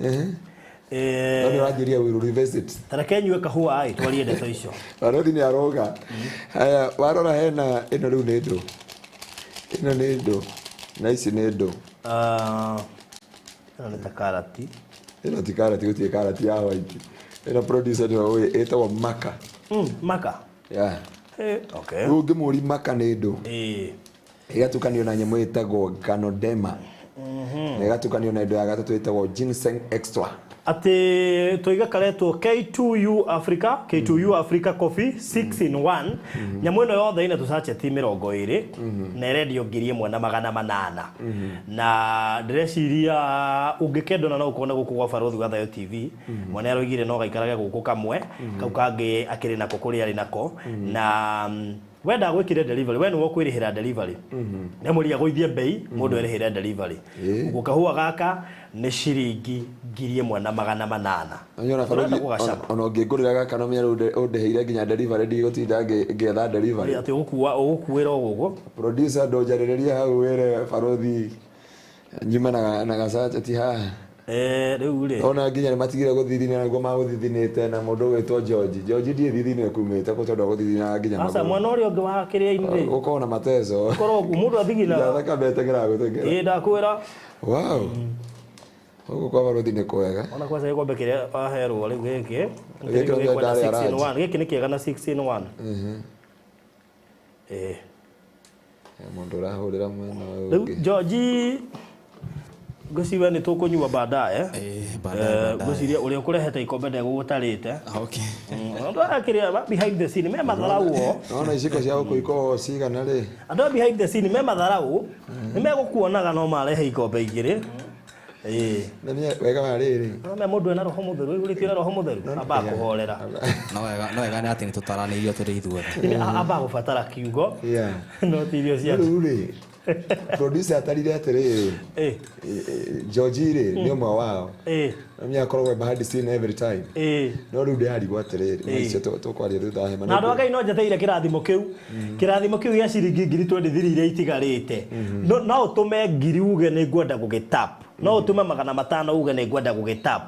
no uranjuria we will revisit tareke nyue kahua ai twarie ndeto icio barothi ni aroga haya warora hena ino riu ni ndu ino ni ndu na ici ni ndu ino ni ta karati ino ti karati gutie karati ya white ino producer ni we etagwo maka maka yeah. Okay. Rĩu ngĩmũri maka nĩ ndũ ĩgatukanio na nyamũ ĩtagwo ganodema na ĩgatukanio na indo ya gatatũ ĩtagwo ginseng extra atĩ tũiga karetwo K2U Africa K2U Africa Coffee 6 in 1 nyamũ ĩno yothe ina tũsacheti 20 na ĩrendio 1800 na ndĩreciria ũngĩkendwo na no ũkone gũkũ gwa Barothi wa Thayo TV mwene aroigire no gaikarage gũkũ kamwe kau kangĩ akĩrĩ nako kũrĩa arĩ nako na wenda gwikire delivery we nĩwe ũkwĩrĩhĩra delivery nĩ mũria gũithie bei mũndũ erĩhĩre delivery ũguo kahua gaka nĩ ciringi 1800 Ona barothi ona ũngĩngũrĩra gaka no menya ũndĩhĩire nginya delivery ndigũtinda ngĩetha delivery atĩ ũgũkua ũgũkuĩra ũguo producer ndũnjarĩrĩria hau wĩre barothi nyuma na gacacheti haha rĩu rĩ ona nginya nĩmatigire gũthithina nĩguo magũthithinĩte na mũndũ ũgwĩtwo George George ndiĩ thithino ĩkumĩte kũ tondũ agũthithinaga nginya aca mwana ũrĩa ũngĩ wa kĩrĩa-inĩ rĩ gũkorwo na mateso korwo mũndũ athigina thakame ĩteng'eraga gũteng'era ĩĩ ndakwĩra wow gũkũ kwa barothi nĩ kwega ona kwanza gĩkombe kĩrĩa waherwo rĩu gĩkĩ gĩkĩ nĩ kĩega na 6 in 1 ĩĩ mũndũ ũrahũrĩra mwena ũyũ rĩu George Ngwĩciria nĩ tũkũnyua baadaye. Baadaye. Ngwĩciria ũrĩa ũkũrehete ikombe ndegũgũtarĩte. Okay. Andũ aya kĩrĩa behind the scene me matharau o. Naona iciko cia gũkũ ikoragwo cigana rĩ. Andũ a behind the scene me matharau nĩ megũkuonaga no marehe ikombe igĩrĩ. Na nĩ wega wa rĩrĩ. No mũndũ ena roho mũtheru, aihũrĩtio na roho mũtheru, ambaga kũhorera. No wega nĩ atĩ nĩ tũtaranĩirio tũrĩ ithuothe. Ambaga gũbatara kiugo. No ti irio cia. Rĩu rĩ, producer atarire atĩrĩrĩ. George rĩ nĩ ũmwe wao. Nĩ akoragwo behind the scene every time. No rĩu ndĩrarigwo atĩrĩrĩ, icio tũkwaria thutha wa hema. Na andũ a Ngai no njeteire kĩrathimo kĩu. Kĩrathimo kĩu gĩa ciringi 23,000 iria itigarĩte. No ũtũme ngiri uge nĩ ngwenda gũgĩtap. No ũtũme 500 uge nĩ ngwenda gũgĩtap.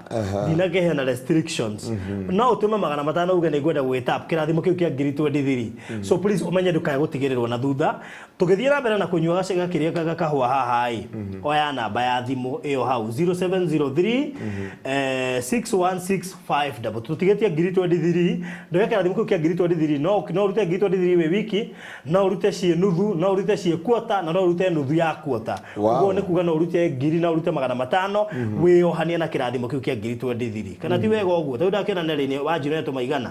Ndinakĩheana restrictions. No ũtũme 500 uge nĩ ngwenda gũgĩtap kĩrathimo kĩu kĩa 23,000. So please ũmenye ndũkae gũtigĩrĩrwo na thutha. Tũgĩthiĩ na mbere na kũnyua gacĩga kĩrĩa kahũa haha ĩ. Oya namba ya thimũ ĩyo hau 0703 6165. Tũtigĩtie 23,000. Ndoya kĩrathimo kĩu kĩa 23,000 no ũrute 23,000 wĩ wiki, no ũrute ciĩ nuthu, no ũrute ciĩ kuota na no ũrute nuthu ya kuota. Ũguo nĩ kuga no ũrute 1,000 na ũrute 500 wĩyohanie na kĩrathimo kĩu kĩa 23,000. Kana ti wega ũguo? Tondũ ndakĩona nĩ wanjirwo nĩ tũmaigana.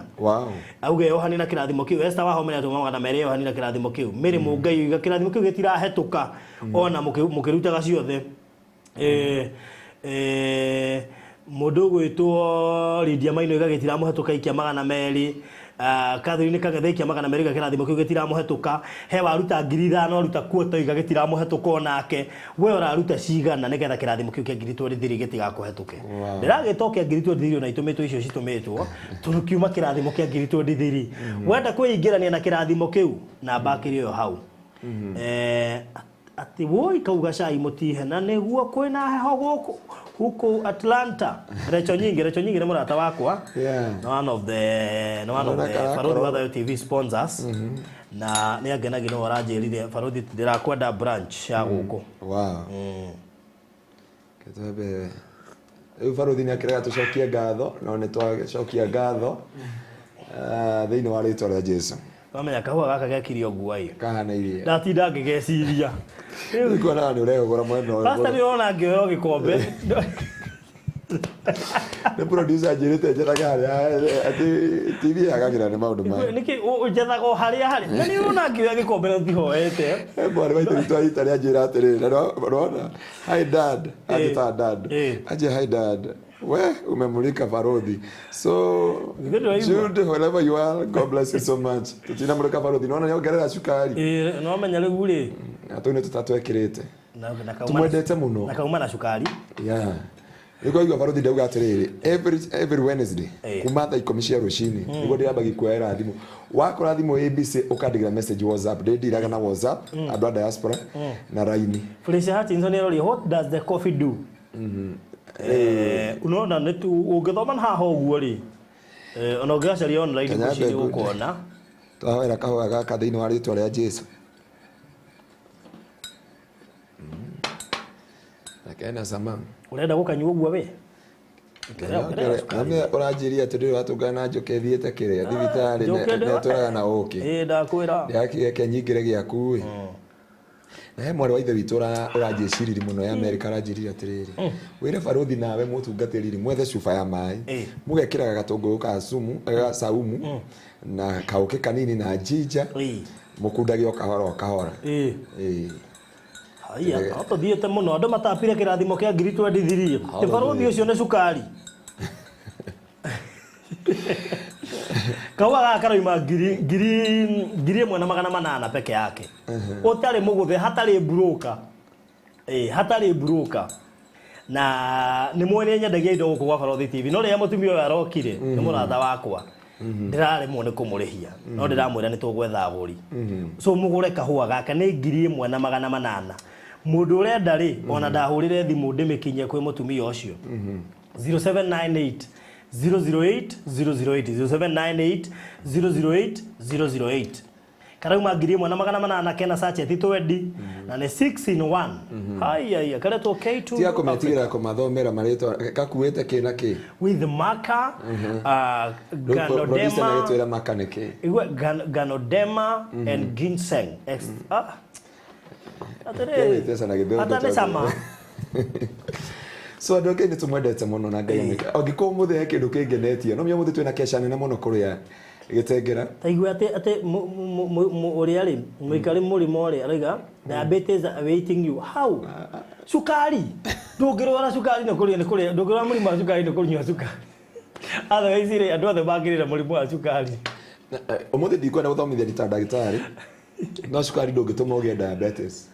Auge yohanie na kĩrathimo kĩu. Esther Wahome nĩ atũma 200 yohanie na kĩrathimo kĩu. Mary Mũngai oiga kĩrathimo kĩu gĩtirahetũka ona mũkĩrutaga ciothe. Mũndũ ũgwĩtwo Lydia Maino oiga gĩtiramũhetũka ikia 200. Catherine Kagethe ikia 200 oiga kĩrathimo kĩu gĩtiramũhetũka. He waruta 5,000 waruta kuota oiga gĩtiramũhetũka onake. We ũraruta cigana nĩgetha kĩrathimo kĩu kĩa 23,000 gĩtigakũhetũke. Ndĩragĩtokia 23,000 ona itũmĩtwo icio citũmĩtwo tondũ kiuma kĩrathimo kĩa 23,000. Wenda kwĩingĩrania na kĩrathimo kĩu namba kĩrĩ ĩyo hau. Atĩ woi kauga cai mũtihe na nĩguo kwĩna heho gũkũ huko Atlanta. Recho nyingi nĩ mũrata wakwa. One of the Baruthi wa Thayo TV sponsors. Na nĩ angenagia no aranjĩrire Baruthi ndĩrakwenda branch ya gũkũ. Wow. Ketwambe rĩu Baruthi nĩ akĩrega tũcokie ngatho, no nĩ twacokia ngatho thĩinĩ wa rĩtwa rĩa Jesu. Wamenya kahũa gaka gekirio ũguo ĩ. Kahana iria. Ndatinda ngĩgeciria. Rĩu kuonaga nĩ ũregũra mwena ũyũ. Pastor nĩ ũrona ngĩoya gĩkombe. Nĩ producer anjĩrĩte njethaga harĩa atĩ TV yagagĩra nĩ maũndũ maya. Nĩkĩ njethaga o harĩa harĩ. Na nĩ ũrona ngĩoya gĩkombe na ndihoete. Mwarĩ wa ithe witũ wa Italy anjĩra atĩrĩrĩ, na ũrona, hi dad, anjĩtaga dad. Anjĩra hi dad. We umemulika Baruthi. So Jude, wherever you are, God bless you so much. Tutinamulika Baruthi. Naona nĩongerera cukari. No menya rĩu rĩ. Na tũu nĩ tũtatwekĩrĩte. Tumwendete mũno. Na kauma na cukari. Yeah. Nĩguo igua Baruthi ndauga atĩrĩrĩ, every Wednesday kuma thaa 10 cia rũcinĩ nĩguo ndĩrambagia kuoera thimũ. Wakora thimũ ABC ũkandĩkĩra message WhatsApp. Ndĩndiraga na WhatsApp andũ a diaspora na raini. Felicia Hutchinson aroria, what does the coffee do? Unaona nĩ tu ũngĩthoma na haha ũguo rĩ, ona ũngĩgacaria online ngwĩciria ũkuona. Twahoera kahũa gaka thĩinĩ wa rĩtwa rĩa Jesu. Na kena sama. Ũrenda gũkanyua ũguo we? Ũranjĩria atĩ ndũrĩ watũngana na njũkĩ thiĩte kĩrĩa thibitarĩ netũraga na ũkĩ. Ndakwĩra. Ndĩrakĩreke nyingĩre gĩaku ĩ. Na he mwarĩ wa ithe witũ ũranjĩciririe mũno ya Amerika aranjĩrire atĩrĩrĩ, wĩre Baruthi nawe mũtungatĩri mwethe cuba ya maĩ mũgekĩraga gatũngũrũ ka sumu ga saumu na kaũkĩ kanini na jinja mũkundage o kahora o kahora. Haiya, tũthiĩte mũno andũ matapire kĩrathimo kĩa 23,000. Ti Baruthi ũcio nĩ cukari. Kahũa gaka karauma 1,800 peke yake. Ũtarĩ mũgũthe, hatarĩ broker. Hatarĩ broker. Na nĩ mwene nyendagia indo gũkũ gwa Baruthi TV. No rĩrĩa mũtumia ũyũ arokire nĩ mũrata wakwa. Ndĩraremwo nĩ kũmũrĩhia. No ndĩramwĩra nĩ tũgwetha agũri. So mũgũre kahũa gaka nĩ 1,800. Mũndũ ũrenda rĩ, ona ndahũrĩre thimũ ndĩmĩkinyie kwĩ mũtumia ũcio. 0798 008 008 0798 008 008. Karauma 1,800 kena sachet 20 na nĩ 6 in 1. Haya karetwo K2. Tiga kũmetigĩra kũmathomera marĩtwa gakuĩte kĩ na kĩ. With marker, Ganodema. Gĩtwĩra maka nĩ kĩ. Ganodema and ginseng. Atĩrĩrĩ. Atanĩ sama. So andũ angĩ nĩ tũmwendete mũno na Ngai amwĩke. Angĩkorwo mũthĩ he kĩndũ kĩngenetie, no mũthĩ twĩna kesha nene mũno kũrĩa Gĩtengera. Taigua atĩ ũrĩa rĩ mũikari mũrĩmo rĩ arauga diabetes awaiting you. How? Cukari. Ndũngĩrwara cukari nĩ kũrĩa nĩ kũrĩa ndũngĩrwara mũrimũ wa cukari nĩ kũnyua cukari. Otherwise rĩ andũ othe mangĩrĩra mũrimũ wa cukari. Ũmũthĩ ndikwenda gũthomithia ndĩ ta ndagĩtarĩ, no cukari ndũngĩtũma ũgĩe diabetes.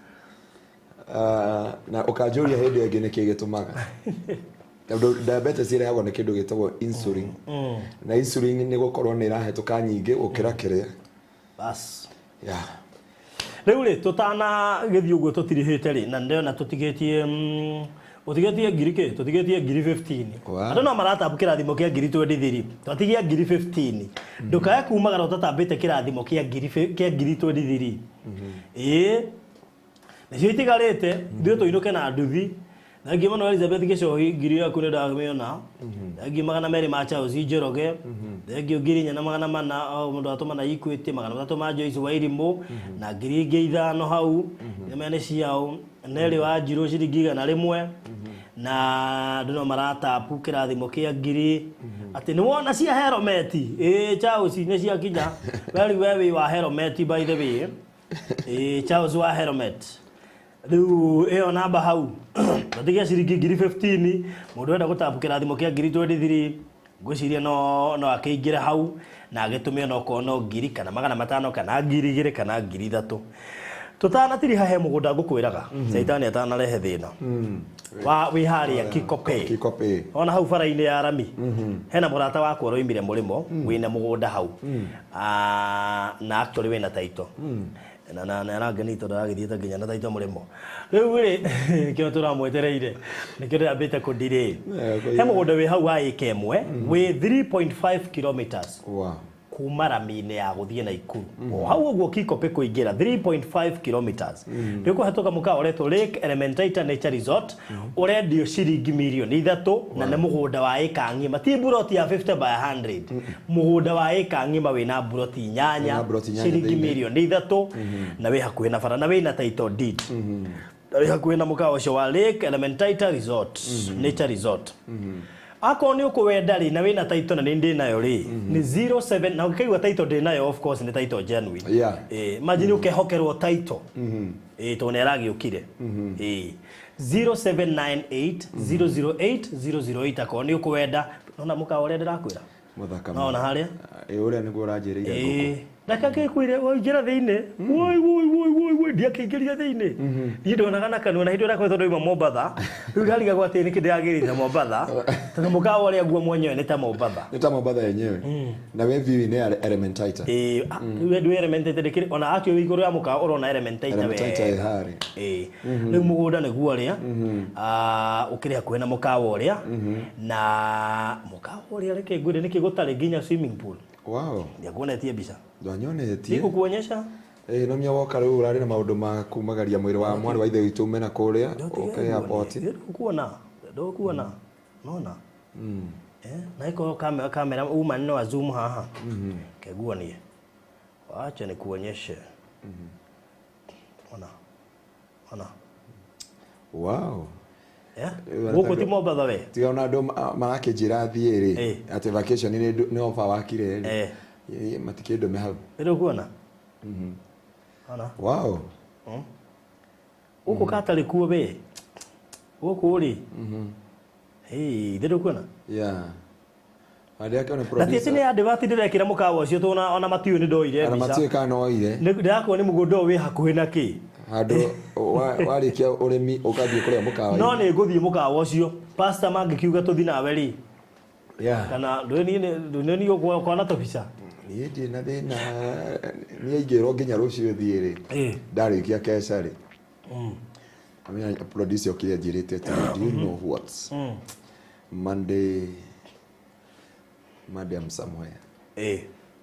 Na ũkanjũria hĩndĩ ĩngĩ nĩkĩ gĩtũmaga. Tondũ diabetes ĩrehagwo nĩ kĩndũ gĩtagwo insulin. Na insulin nĩ gũkorwo nĩ ĩrahĩtũka nyingĩ gũkĩra kĩrĩa. Bas. Yeah. Rĩu rĩ tũtana gĩthiĩ ũguo tũtirihĩte rĩ na ndĩrona tũtigĩtie ũtigĩtie ngiri kĩ tũtigĩtie ngiri 15. Andũ no maratambu kĩrathimo kĩa ngiri 23 twatigia ngiri 15. Ndũkae kumagara ũtatambĩte kĩrathimo kĩa ngiri 23. Ĩĩ nĩcio itigarĩte ithuĩ tũinũke na nduthi. Thengiũ mũno Elizabeth Gĩcohi ngiri yaku nĩ ndamĩona. Thengiũ 200 ma Charles Njoroge. Thengiũ 4400 o mũndũ atũma na Equity 300 ma Joyce Wairimũ na ngiri ingĩ 5 hau. Nĩmenya nĩ ciao. Nelly wa Njirũ ciringi 100 na andũ no maratapu kĩrathimo kĩa ngiri. Atĩ nĩ wona cia helmeti. Ĩĩ Charles nĩ ciakinya. Very we wĩ wa helmeti by the way. Ĩĩ Charles wa helmet. Rĩu ĩyo namba hau tũtigia ciringi ngiri 15 mũndũ wenda gũtambu kĩrathimo kĩa ngiri 23 ngwĩciria no akĩingĩre hau na agĩtũmie no korwo no ngiri kana 500 kana ngiri 2 kana ngiri 3. Tũtanatiriha he mũgũnda ngũkwĩraga caitani atanarehe thĩna wa wĩ harĩa Kikopey. Ona hau bara-inĩ ya rami hena mũrata wakwa ũroimire mũrĩmo wĩna mũgũnda hau na actually wĩna title na na na arangeni tondũ aragĩthiĩte nginya na taito mũrĩmo. Rĩu rĩ kĩo tũramwetereire nĩkĩo ndĩrambĩte kũndirĩ. He mũgũnda wĩ hau wa ĩka ĩmwe wĩ 3.5 kilometers kuma rami-inĩ ya gũthiĩ Naikuru. O hau ũguo Kikopey kũingĩra 3.5 kilometers. Nĩ ũkũhetũka mũkawa ũretwo Lake Elementaita Nature Resort ũrendio ciringi mirioni 3 na nĩ mũgũnda wa ĩka ng'ima ti buroti ya 50 by 100. Mũgũnda wa ĩka ng'ima wĩna buroti 8 ciringi mirioni 3 na wĩ hakuhĩ na bara na wĩna title deed. Na wĩ hakuhĩ na mũkawa ũcio wa Lake Elementaita Resort Nature Resort. Akorwo nĩ ũkũwenda rĩ na wĩna title na nĩ ndĩ nayo rĩ nĩ 07 na ũngĩkaigua title ndĩ nayo of course nĩ title genuine. Imagine ũkehokerwo title. Tondũ nĩ aragĩũkire. 0798 008 008 akorwo nĩ ũkũwenda. Nona mũkawa ũrĩa ndĩrakwĩra. Mũthaka. Nona harĩa? Ũrĩa nĩguo ũranjĩrĩire ngũkũ. Reke ngĩkwĩre waingĩra thĩinĩ. Woi woi woi woi woi ndiakĩingĩria thĩinĩ. Niĩ ndonaga na kanua na hĩndĩ ĩrĩa koretwo ndoima Mombatha. Rĩu ndarigagwo atĩ nĩkĩ ndĩragĩrĩte Mombatha. Tondũ mũkawa ũrĩa nguo mwenyewe nĩ ta Mombatha. Nĩ ta Mombatha yenyewe. Na we view nĩ ya Elementaita. Ĩĩ, rĩu ndũ Elementaita ndĩkĩrĩ ona actually wĩ igũrũ ya mũkawa ũrona Elementaita wega. Elementaita ĩ harĩa. Ĩĩ. Rĩu mũgũnda nĩguo ũrĩa. Ũkĩrĩ hakuhĩ na mũkawa ũrĩa. Na mũkawa ũrĩa reke ngwĩre nĩkĩ gũtarĩ nginya swimming pool. Wow. Ndiakuonetie mbica. Ndwanyonetie. Ndikukuonyesha. No menya woka rĩu ũrarĩ na maũndũ ma kumagaria mwĩrĩ wa mwarĩ wa ithe witũ mena kũrĩa ũke airport. Ndikuona. Ndikuona. Nona. Na iko kamera uma neno wa zoom haha. Keguonie. Wacha nikuonyeshe. Ona. Ona. Wow. Gũkũ ti Mombatha we. Tiga ona andũ marakĩnjĩra thiĩ rĩ atĩ vacation nĩ offer wakire rĩ. Matikĩndũme hau. Nĩũkuona? Ona. Wow. Gũkũ katarĩ kuo we. Gũkũ rĩ. Hey, ndĩrũkuona? Yeah. Arĩa akĩona Na producer. ti atĩ nĩ andũ batindĩrekĩra mũkawa ũcio tondũ ona matiũĩ nĩ ndoire Ona mbica. matiũĩ kana no oire. Ndĩrakuona nĩ mũgũnda ũyũ wĩ hakuhĩ na kĩ. Handũ warĩkia ũrĩmi ũgathiĩ kũrĩa mũkawa. No nĩ ngũthiĩ mũkawa ũcio. Pastor mangĩkiuga tũthiĩ nawe rĩ. Yeah. Kana ndũĩ niĩ ũkuona tũbica. Niĩ ndirĩ na thĩna. Niĩ ingĩrwo nginya rũciũ thiĩ rĩ. Ndarĩkia kesha rĩ. Amenya producer okire anjĩrĩte atĩ do you know what? Monday I'm somewhere.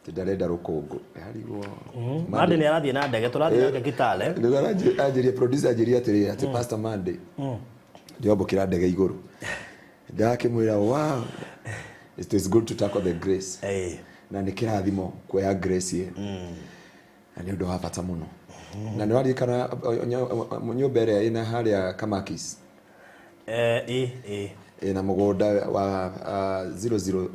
Ndarenda rũkũngũ. Harigwo. Monday nĩ arathiĩ na ndege tũrathiĩ nake Kitale. Nĩguo anjĩria producer anjĩria atĩrĩrĩ atĩ Pastor Monday. Ndĩambũkĩra ndege igũrũ. Ndakĩmwĩra wow. It is good to tackle the grace. Na nĩ kĩrathimo kuoya grace ĩyo. Na nĩ ũndũ wa bata mũno. Na nĩ waririkana nyũmba ĩrĩa ĩna harĩa Kamakis. Ĩna mũgũnda wa 0.05.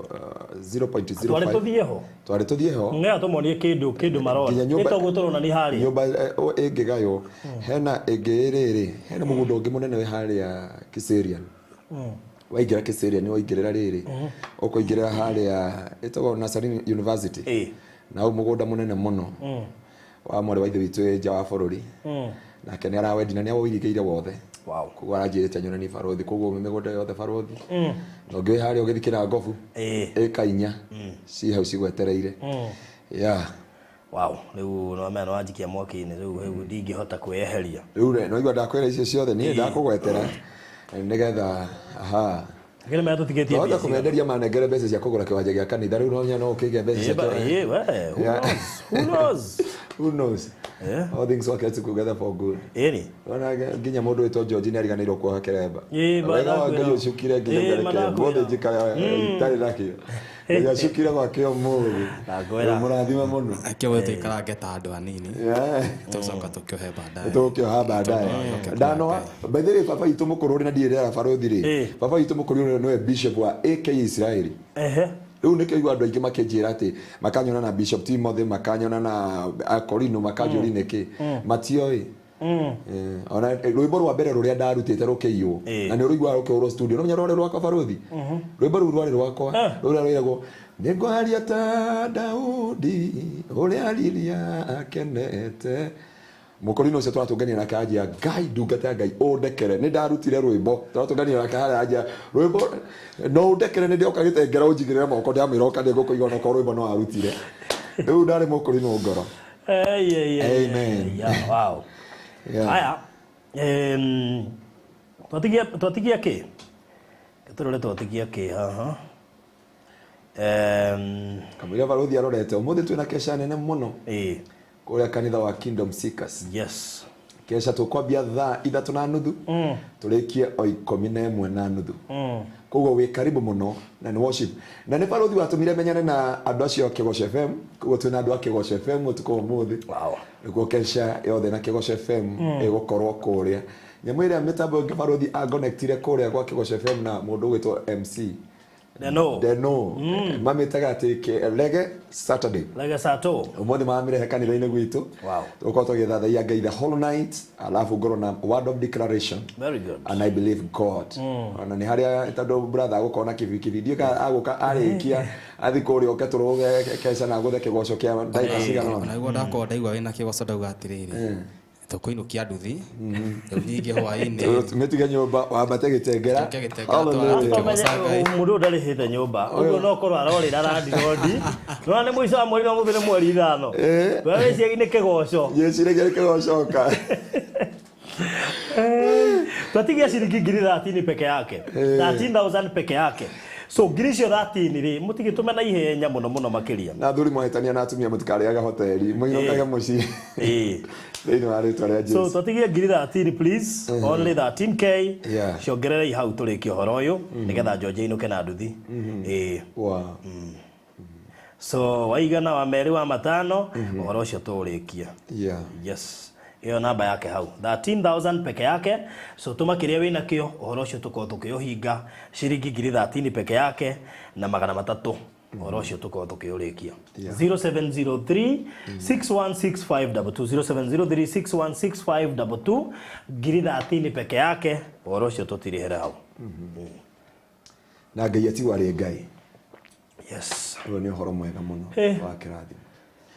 Twarĩ tũthiĩ ho. Twarĩ tũthiĩ ho. Ng'ea tũmonie kĩndũ marona. Nginya nyũmba Nĩ toguo tũrona nĩ harĩa. Nyũmba ĩngĩgaywo hena ĩngĩ rĩrĩ, hena mũgũnda ũngĩ mũnene wĩ harĩa Kiserian. Waingĩra Kiserian waingĩrĩra rĩrĩ, ũkũingĩrĩra harĩa ĩtagwo Nazarene University. Na hau mũgũnda mũnene mũno wa mwarĩ wa ithe witũ wĩ nja wa bũrũri. Nake nĩ arawendi na nĩ aũirigĩire wothe. Wow. Koguo aranjĩrĩte nyone ni barothi, koguo mĩgũnda yothe barothi. Na ũngĩ wĩ harĩa ũgĩthiĩ Kĩrangobu, ĩka 4 ci hau cigwetereire. Yeah. Wow, rĩu no mena wanjikia mwaki-inĩ rĩu ndingĩhota kwĩyeheria. Rĩu rĩ, no igua ndakwĩra icio ciothe niĩ ndakũgwetera nĩgetha aha. Lakini mena tũtigĩtie Twahota mbia cigana. kũmenderia manengere mbeca cia kũgũra kĩwanja gĩa kanitha rĩu no nya no ũkĩgĩa mbeca cia We, who knows? Who knows? Who knows? All things work together for good. Ĩni. Ona nginya mũndũ wĩtwo George nĩ ariganĩirwo kuoha kĩremba. Wega Wega wa Ngai ũcukire nginya kĩremba. Mothe njikara itarĩ nakĩo. Ngai acukire gwake ũmũthĩ. Ndakwĩra. Mũrathime mũno. Akĩoe tũikarange ta andũ anini. Tũcoka tũkĩohe baadaye. Tũkĩoha baadaye. Ndanoa, by the way baba witũ mũkũrũ na ndirĩ barothi rĩ. Baba witũ mũkũrũ nĩwe bishop wa AK Israeli. Rĩu nĩkĩo igua andũ aingĩ makĩnjĩra atĩ makanyona na Bishop Timothy, makanyona na Akorino, makanjũria nĩkĩ. Matioĩ. Ona rwĩmbo rwa mbere rũrĩa ndarutĩte rũkĩiywo na nĩ ũrũiguaga rũkĩhũrwo studio, no menya rwarĩ rwakwa barothi. Rwĩmbo rũu rwarĩ rwakwa rũrĩa rwĩragwo nĩngwaria ta Daudi ũrĩa ariria akenete. Mũkorino ũcio tũratũngania nake anjia Ngai ndungata ya Ngai ũndekere nĩ ndarutire rwĩmbo tũratũngania nake harĩa anjia rwĩmbo no ũndekere nĩ ndĩoka gĩtengera ũnjigĩrĩre moko ndamwĩra oka nĩngũkũigua onokorwo rwĩmbo no arutire. Rĩu ndarĩ mũkorino ngoro. Amen. Yeah, wow. Haya. Twatigia kĩ? Tũrore twatigia kĩ haha. Kamũira barothi arorete ũmũthĩ twĩna kesha nene mũno. Kũrĩa kanitha wa Kingdom Seekers. Yes. Kesha tũkwambia thaa 3:30. Tũrĩkie o 11:30. Koguo wĩ karibu mũno na nĩ worship. Na nĩ barothi watũmire menyane na andũ acio a Kĩgoco FM. Koguo twĩna andũ a Kĩgoco FM ũtukũ ũmũthĩ. Wow. Nĩguo kesha yothe na Kĩgoco FM ĩgũkorwo kũrĩa. Nyamũ ĩrĩa mĩtambo ĩngĩ barothi angonectire kũrĩa gwa Kĩgoco FM na mũndũ ũgwĩtwo MC. Deno. Deno. Mamĩtaga atĩ Lege Saturday. Lege Sato. Ũmũthĩ mamĩrehe kanitha-inĩ gwitũ. Wow. Tũgũkorwo tũgĩthathaiya Ngai the whole night, alafu ngorwo na word of declaration. Very good. And I believe God. Ona nĩ harĩa tondũ brother agũkorwo na kibikibi. Ndiũĩ kana agũka arĩkia athiĩ kũrĩa oke tũrũge kesha na agũthe kĩgoco kĩa ndagĩka cigana ũna. Ona nĩguo ndakorwo ndaigua wĩna kĩgoco ndauga atĩrĩrĩ. Tũkũinũkia nduthi rĩu nyingĩ hwaĩ-inĩ. Mĩtige nyũmba wambate gĩtengera. Mũndũ ũyũ ndarĩhĩte nyũmba ũguo no korwo arorĩra randirondi. Nĩwona nĩ mũico wa mweri na ũmũthĩ nĩ mweri 5. We wĩcirie nĩ kĩgoco. Ngĩciragia nĩ kĩgocoka. Twatigia ciringi ngiri 30 peke yake. 13,000 peke yake. So ngiri icio 13 rĩ mũtigĩtũme na ihenya mũno mũno makĩria. Na athuri mwahĩtania na atumia mũtikarĩaga hoteli, mũinũkage mũciĩ. Thĩinĩ wa rĩtwa rĩa Jesu. So twatigie ngiri 13 please, only 13k. Ciongererei hau tũrĩkie ũhoro ũyũ nĩgetha George ainũke na nduthi. Wow. So waigana wa merĩ wa matano ũhoro ũcio tũũrĩkie. Yes. Iyo namba yake hau 13,000 peke yake. So tũma kĩrĩa wĩna kĩo ũhoro ũcio tũkorwo tũkĩũhinga ciringi ngiri 13 peke yake na 300 ũhoro ũcio tũkorwo tũkĩũrĩkia. 0703 616522 0703 616522 ngiri 13 peke yake ũhoro ũcio tũtirĩhere hau. Na Ngai atigwo arĩ Ngai. Yes. Ũyũ nĩ ũhoro mwega mũno wa kĩrathimo.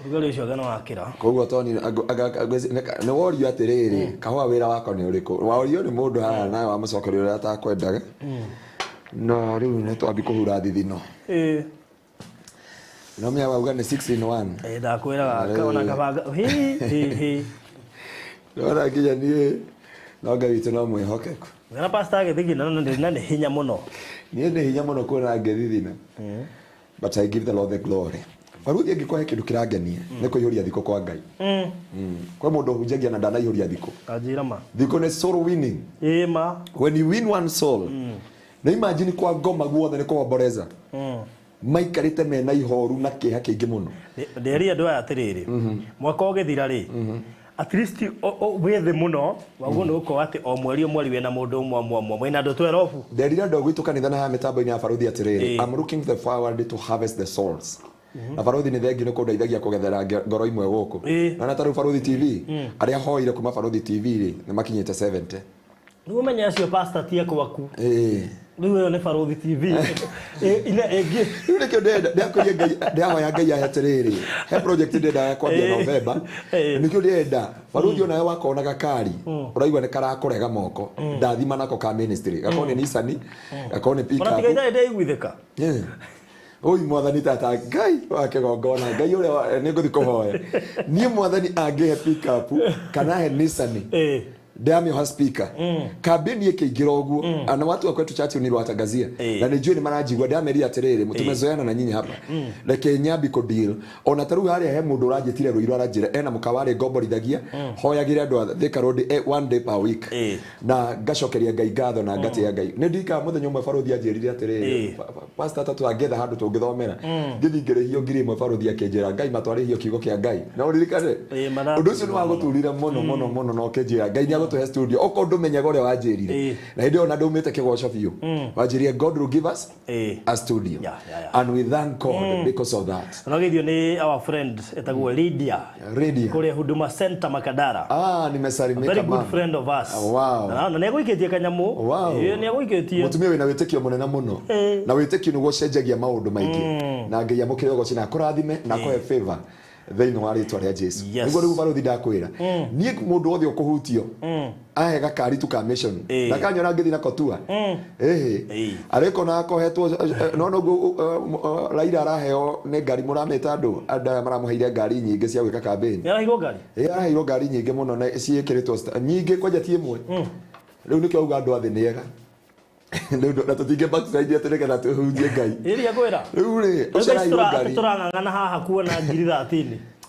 Ũrugarĩ ũcio gana wakĩra. Koguo Tony nĩ worio atĩrĩrĩ kahũa wĩra wakwa nĩ ũrĩkũ. Waorio nĩ mũndũ haha nawe wamũcokeria ũrĩa atakwendaga. No rĩu nĩ twambi kũhura thithino. No menya wauga nĩ 6 in 1. Ndakwĩraga ona kabanga. Hi hi. Ndona nginya niĩ no Ngai witũ no mwĩhokeku. Ngana pastor agĩthigina na nĩ hinya mũno. Niĩ nĩ hinya mũno kuona ngĩthithina. But I give the Lord the glory. Baruthi angĩkwahe kĩndũ kĩrangenia nĩ kũihũria thikũ kwa Ngai. Kwa mũndũ ũhunjagia na ndanaihũria thikũ. Kanjĩra ma. Thikũ nĩ soul winning. Ĩĩ ma. When you win one soul. Na imagine kwa ngoma guothe nĩ kũomboreza. Maikarĩte mena ihoru na kĩeha kĩingĩ mũno. Nderia andũ aya atĩrĩrĩ. Mwaka ũgĩthira rĩ. At least wĩ thĩ mũno waguo nĩ gũkorwo atĩ o mweri o mweri wĩna mũndũ ũmwe ũmwe ũmwe mwĩna andũ 12. Nderire andũ a gwitũ kanitha na haha mĩtambo-inĩ ya baruthi atĩrĩrĩ, I'm looking the forward to harvest the souls. Na baruthi nĩ thengiũ nĩ kũndeithagia kũgethera ngoro imwe gũkũ. Na ta rĩu Baruthi TV, arĩa hoire kuma Baruthi TV rĩ, nĩ makinyĩte 70. Rĩu ũmenye acio pastor ti akwaku. Rĩu ĩyo nĩ Baruthi TV. Ine ĩngĩ. Rĩu nĩkĩo ndĩrenda ndĩrakũria Ngai, ndĩrahoya Ngai ahe atĩrĩrĩ, he project ndĩrendaga kwambia November. Nĩkĩo ndĩrenda baruthi onawe wakona gakari ũraigua nĩ karakũrega moko, ndathima nako ka ministry, gakorwo nĩ Nissan, gakorwo nĩ Ona pickup. tiga itarĩ ndĩiguithĩka. Oi mwathani tata Ngai wa kĩgongona, Ngai ũrĩa nĩ ngũthiĩ kũhoya niĩ mwathani angĩhe pickup kana he Nissan, ndamĩoha speaker, kambĩni ĩkĩingĩra ũguo ana watu wa kwetu church niliwatangazia na nĩ njũĩ nĩ maranjigua. Ndamerire atĩrĩrĩ, tumezoeana na nyinyi hapa, reke nyambi kũ deal. Ona ta rĩu harĩa he mũndũ ũranjĩtire rũirũ, aranjĩra ena mũkawa arĩ ngomborithagia, hoyagĩre andũ a Thika Road one day per week. Na ngacokeria Ngai ngatho na ngatĩa Ngai. Nĩ ndirikanaga mũthenya ũmwe baruthi anjĩrire atĩrĩrĩ, pastor, ta tũangĩetha handũ tũngĩthomera, ngĩthiĩ ngĩrĩhio 1000. Baruthi akĩnjĩra Ngai matwarĩhio kiugo kĩa Ngai na ũririkane ũndũ ũcio nĩ wagũturire mũno mũno mũno, na ũkĩnjĩra Ngai nĩ agũtũhe studio okorwo ndũmenyaga ũrĩa wanjĩrire. Na hĩndĩ ĩyo ona ndaumĩte kĩgoco biũ, wanjĩrire God will give us a studio and we thank God because of that. Ũrageithio nĩ our friend etagwo Lydia. Radio. Kũrĩa Huduma Center Makadara. Ah, nimesalimika. Very good Ma'am. friend of us. Wow. Na nĩ egũikĩtie kanyamũ. Wow. Nĩ egũikĩtie. Mũtumia wĩna wĩtĩkio mũnene mũno, na wĩtĩkio nĩguo ũcenjagia maũndũ maingĩ, na Ngai amũkĩre ũgoci na akũrathime na akũhe favor thĩinĩ wa rĩtwa rĩa Jesu. Nĩguo rĩu baruthi ndakwĩra niĩ mũndũ wothe ũkũhutio ahe gakari tu ka mission na kanyona ngĩthiĩ nako tua ĩhĩ arĩkona akohetwo no noguo Raila araheo nĩ ngari, mũramĩta andũ andũ aya maramũheire ngari nyingĩ cia gwĩka campaign. Nĩ araheirwo ngari. Ĩ, araheirwo ngari nyingĩ mũno na ciĩkĩrĩtwo nyingĩ kwanja ti ĩmwe. Rĩu nĩkĩo auga andũ a thĩ nĩ ega. Rĩu na tũtingĩ backslide atĩ nĩgetha tũhunjie Ngai. Ĩrĩa ngwĩra. Rĩu rĩ, ũcio araheirwo ngari. Tũrang'ang'ana haha kuona ngiri 30.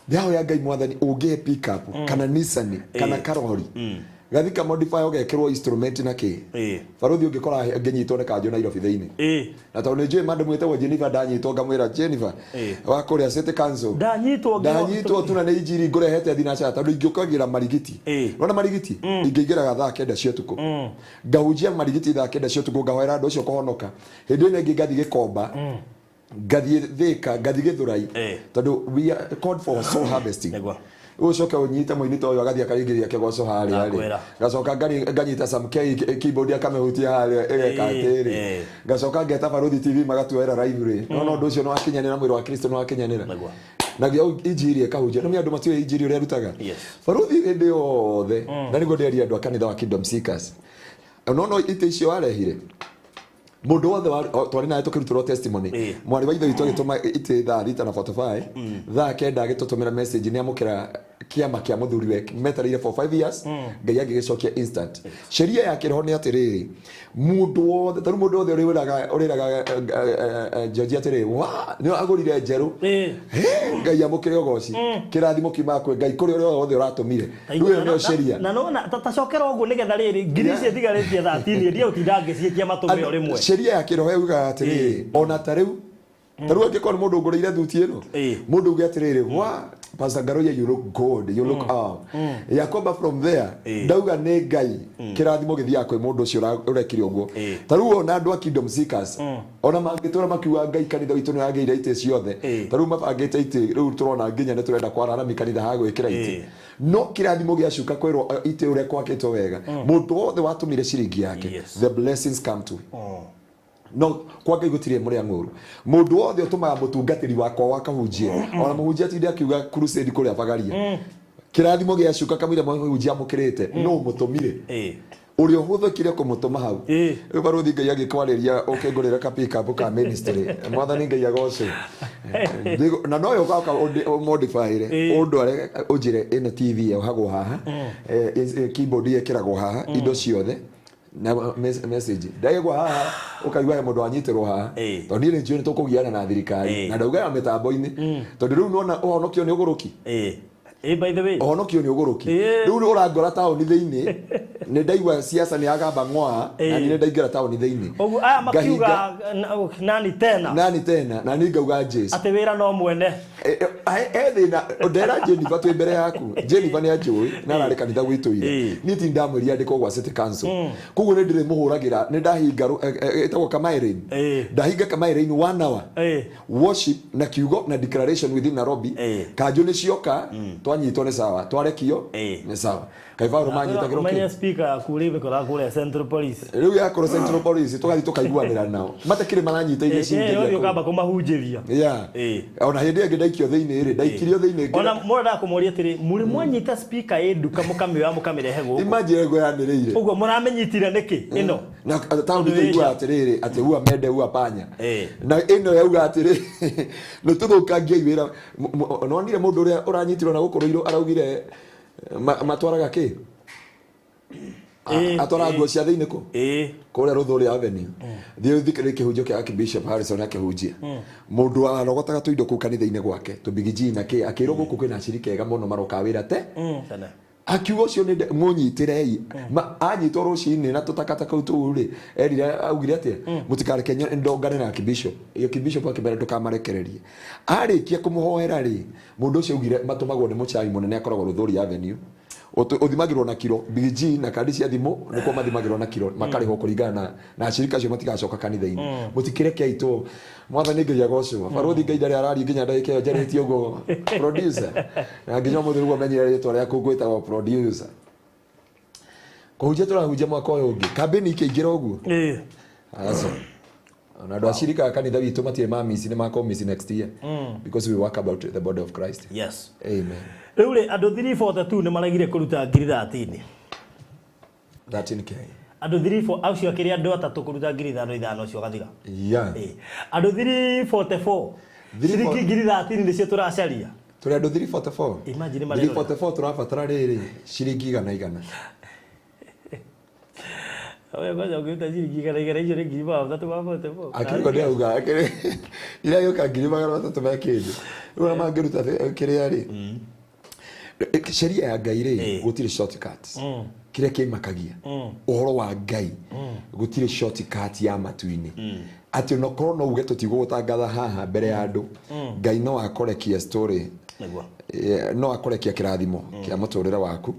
Ndĩrahoya Ngai mwathani ũngĩhe pickup kana Nissan kana karori gathi ka modify ũgekĩrwo instrument na kĩ, baruthi ũngĩkora ngĩnyitwo nĩ kanjũ Nairobi thĩinĩ, na tondũ nĩ njũĩ madam wĩtagwo Jennifer, ndanyitwo ngamwĩra Jennifer wa kũrĩa City Council. Ndanyitwo. Ndanyitwo tu na nĩ injiri ngũrehete thinacara, tondũ ingĩũkagĩra Marigiti, nona Marigiti ingĩingĩraga thaa 9 cia ũtukũ, ngahunjia Marigiti thaa 9 cia ũtukũ, ngahoera andũ acio kũhonoka. Hĩndĩ ĩno ĩngĩ ngathiĩ Gĩkomba, ngathiĩ Thĩka, ngathiĩ Gĩthũrai, tondũ we are called for soul harvesting. Ũcoke ũnyite mũini ta ũyũ agathiĩ akaringĩria kĩgoco harĩa rĩ, Nakwĩra. ngacoka nganyita Sam K keyboard akamĩhutia harĩa ĩgeka atĩrĩ, ngacoka ngeta Baruthi TV magatuoera live rĩ, no ũndũ ũcio nĩ wakinyanĩra, mwĩrĩ wa Kristo nĩ wakinyanĩra na gĩa injiri ĩkahunjia. No andũ matiũĩ injiri ũrĩa ĩrutaga. Baruthi hĩndĩ yothe, na nĩguo ndĩaria andũ a kanitha wa Kingdom Seekers, no itĩ icio warehire, mũndũ wothe twarĩ nawe tũkĩrutĩrwo testimony, mwarĩ wa ithe witũ agĩtũma itĩ thaa 6 na 45, thaa 9 agĩtũtũmĩra message nĩ amũkĩra kĩama kĩa mũthuri we metereire for 5 years, Ngai agĩgĩcokia instant. Sheria ya kĩroho nĩ atĩrĩrĩ, mũndũ wothe, tarĩu mũndũ wothe ũrĩraga ũrĩraga Georgia atĩrĩrĩ, wa nĩ agũrire njerũ. Ngai amũkĩre ũgoci, kĩrathimo kiumaga kwĩ Ngai kũrĩ ũrĩa wothe ũratũmire. Rĩu ĩyo nĩyo sheria. Na nona tacokera ũguo nĩgetha rĩrĩ ngiri icio itigarĩtie 13 ndia ũtinda ngĩciĩtia matũme o rĩmwe. Sheria ya kĩroho yugaga atĩrĩrĩ, ona ta rĩu angĩkorwo nĩ mũndũ ngũrĩire thuti ĩno, mũndũ uge atĩrĩrĩ, wa Pastor Ngaruiya, you look good, you look up, ya kwamba from there ndauga nĩ Ngai, kĩrathimo gĩthiaga kwĩ mũndũ ũcio ũrekire ũguo. Ta rĩu ona andũ a Kingdom Seekers ona mangĩtũra makiuga Ngai kanitha witũ nĩ wagĩire itĩ ciothe, ta rĩu mabangĩte itĩ, rĩu tũrona nginya nĩ tũrenda kwararami kanitha ha gwĩkĩra itĩ, no kĩrathimo gĩacuka kwĩrwo itĩ ũrĩa kwakĩtwo wega, mũndũ wothe watũmire ciringi yake, the blessings come to no kwa Ngai gũtirĩ mũrĩa ng'ũru. Mũndũ wothe ũtũmaga mũtungatĩri wakwa wakahunjie, ona mũhunjia atinde akiuga crusade kũrĩa bagaria, kĩrathimo gĩacuka kamũira mũhunjia amũkĩrĩte no mũtũmire ũrĩa ũhũthĩkire kũmũtũma hau. Rĩu baruthi Ngai agĩkwarĩria ũkĩngũrĩra ka pick up ka ministry, mwathani Ngai agocwo. Na noyo ũgoka ũmodifyire, ũndware ũnjĩre ĩno TV yohagwo haha, keyboard ĩkĩragwo haha, indo ciothe na message ndagĩgwa haha, ũkaigua he mũndũ wanyitĩrwo haha, tondũ niĩ nĩ njũĩ nĩ tũkũgiana na thirikari na ndaugaga mĩtambo-inĩ, tondũ rĩu nona ũhonokio nĩ ũgũrũki. By the way ũhonokio nĩ ũgũrũki rĩu ũrangora taũni thĩinĩ nĩ ndaigua siasa nĩ agamba ng'wa na nĩ ndaingĩra taũni thĩinĩ ũguo aya makiuga nani tena nani tena na nĩ ngauga Jesu atĩ wĩra no mwene thĩna ndera Jennifer twĩ mbere yaku Jennifer nĩ anjũĩ na ararĩ kanitha gwitũ ira niĩ ti ndamwĩrire andĩkwo gwa city council koguo nĩ ndĩrĩmũhũragĩra nĩ ndahinga ĩtagwo Kamairain ndahinga Kamairain 1 hour worship na kiugo na declaration within Nairobi kanjũ nĩ cioka twanyitwo nĩ sawa twarekio nĩ sawa kaibaro manyitagĩrwo kĩ speaker yaku rĩu ĩkoraga kũrĩa Central Police rĩu yakorwo Central Police tũgathiĩ tũkaiguanĩra nao matakĩrĩ maranyita iria cingĩ ũkamba kũmahunjĩria yeah ona hĩndĩ ĩngĩ ndaikio thĩinĩ rĩ ndaikirio thĩinĩ ona mũrenda kũmũria atĩrĩ mũrĩ mwanyita speaker ĩ nduka mũkamĩoya mũkamĩrehe gũkũ imagine ngũyanĩrĩire ũguo mũramĩnyitire nĩkĩ ĩno na taũni tũigua atĩrĩrĩ atĩ ua mende ua panya na ĩno yauga atĩrĩ nĩ tũthũkangiai wĩra nonire mũndũ ũrĩa ũranyitirwo na gũkũ Ruiru araugire matwaraga kĩ atwaraga nguo cia thĩinĩ kũ kũrĩa Rũthũri Avenue thiĩ ũthikĩrĩrie kĩhunjio kĩa Archbishop Harrison akĩhunjia mũndũ arogotaga tũindo kũu kanitha-inĩ gwake tũbigiji na kĩ akĩrwo gũkũ kwĩna acirika ega mũno maroka wĩra te akiuga ũcio nĩ mũnyitĩrei anyitwo rũcinĩ na tũtakataka tũu rĩ erire augire atĩa mũtikareke ndongane na Archbishop Archbishop akĩmera ndũkamarekererie arĩkia kũmũhoera rĩ mũndũ ũcio augire matũmagwo nĩ mũchai mũnene akoragwo Rũthũri Avenue ũthimagĩrwo na kiro bg na kandi cia thimũ nĩkuo mathimagĩrwo na kiro makarĩhwo kũringana na acirika acio matigacoka kanitha-inĩ mũtikĩreke aitwo mwathani Ngai agocwo barũthi Ngai ndarĩ araria nginya ndagĩka ĩyo njarĩtie ũguo producer na nginya ũmũthĩ nĩguo menyire rĩtwa rĩaku ngwĩtagwo producer kũhunjia tũrahunjia mwaka ũyũ ũngĩ kambĩni ikĩingĩra ũguo aca na andũ acirika a kanitha witũ matirĩ mamisi nĩ makomisi next year because we work about the body of Christ. Yes, amen. Rĩu rĩ andũ 342 nĩ maregire kũruta ngiri 13 13k andũ 34 acio akĩrĩ andũ atatũ kũruta ngiri 5 5 ũcio gathira yeah andũ 344 ciringi ngiri 13 nĩcio tũracaria tũrĩ andũ 344 imagine marĩ 344 tũrabatara rĩrĩ ciringi igana igana Oya kwanza ũngĩruta ciringi igana igana icio nĩ ngiri magana matatũ ma 44 akĩrĩko ndĩrauga iria yũka ngiri magana matatũ me kĩndũ rĩu ona mangĩruta kĩrĩa rĩ sheria ya Ngai rĩ gũtirĩ shortcuts kĩrĩa kĩmakagia ũhoro wa Ngai gũtirĩ shortcut ya matu-inĩ atĩ onokorwo no uge tũtigũgũtangatha haha mbere ya andũ Ngai no akorekia story no akorekia kĩrathimo kĩa mũtũrĩre waku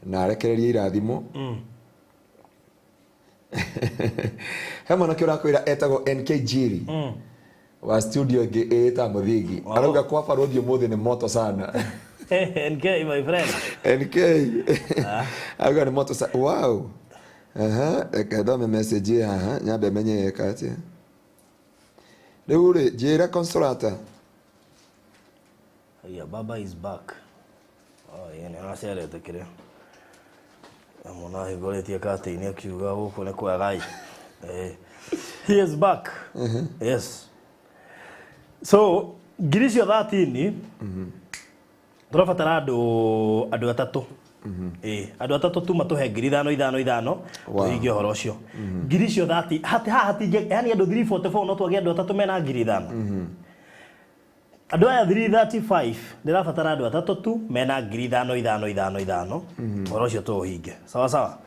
na arekererie irathimo he mwanake ũrakwĩra etagwo NK Jiri wa studio ĩngĩ ĩĩta Mũthingi arauga kwa barũthi ũmũthĩ nĩ moto sana NK my friend NK auga nĩ moto sana wow aha reke thome message ĩ haha nyambe menye ĩka atĩa rĩu rĩ njĩra Consolata yeah baba is back oh yeah nĩ aracerete kĩrĩa mwana ahingũrĩtie katĩ-inĩ akiuga gũkũ nĩ kwega ĩ he is back yes so ngiri icio 13 tũrabatara andũ atatũ andũ atatũ tu matũhe ngiri 5 5 5 tũhingie ũhoro ũcio ngiri icio 30 haha hatingĩ yani andũ 344 no twage andũ atatũ mena ngiri 5 andũ aya 335 ndĩrabatara andũ atatũ tu mena ngiri 5 5 5 5 ũhoro ũcio tũũhinge sawa sawa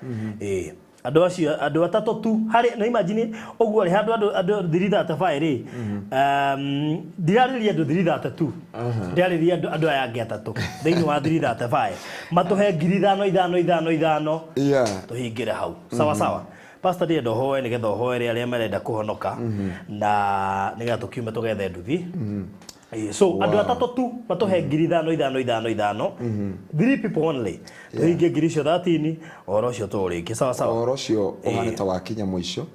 andũ acio andũ atatũ tu harĩ na imagine ũguo rĩ handũ andũ 335 rĩ ndirarĩria andũ 332 ndirarĩria andũ aya angĩ atatũ thĩinĩ wa 335 matũhe ngiri 5 5 5 5 tũhingĩre hau sawa sawa Pastor ndĩrenda ũhoe nĩgetha ũhoere arĩa marenda kũhonoka na nĩgetha tũkiume tũgethe nduthi so andũ atatũ tu matũhe ngiri 5 5 5 5 3 people only tũhingie ngiri icio 13 ũhoro ũcio tũũrĩkie sawa sawa ũhoro ũcio ũhane ta wakinya mũico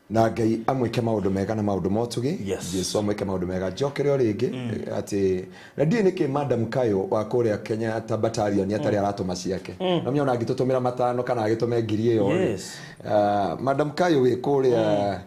na Ngai amwĩke maũndũ mega na maũndũ motugi Jesu amwĩke maũndũ mega njokere o rĩngĩ atĩ na ndiũĩ nĩkĩ Madam Kayo wa kũrĩa Kenya ta battalion atarĩ aratũma ciake no menya ona angĩtũtũmĩra matano kana agĩtũme ngiri ĩyo Madam Kayo wĩ kũrĩa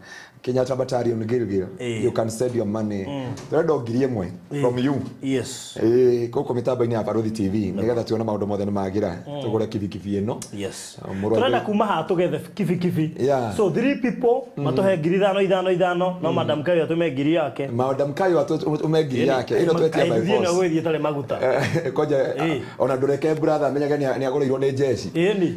Kenyatta Battalion Gilgil. Eh. You can send your money. Tũrenda o 1,000 from you. Yes. Ĩĩ, gũkũ mĩtambo-inĩ ya Baruthi TV nĩgetha tuone maũndũ mothe nĩ magira tũgũre kibikibi ĩno. Yes. Mũrũ wa Turenda Ithe- kuma haha tugethe kibikibi. Yeah. So three people matuhe 5,000 5,000 5 no Madam Kayo atume ngiri yake. Madam Kayo atume ngiri yake ĩno twetia by Nduthi ĩno force. gwĩthiĩ ĩtarĩ maguta. Kwanja Ĩĩ. ona ndũreke brother amenyage nĩ agũrĩirwo nĩ jeshi. Ĩni.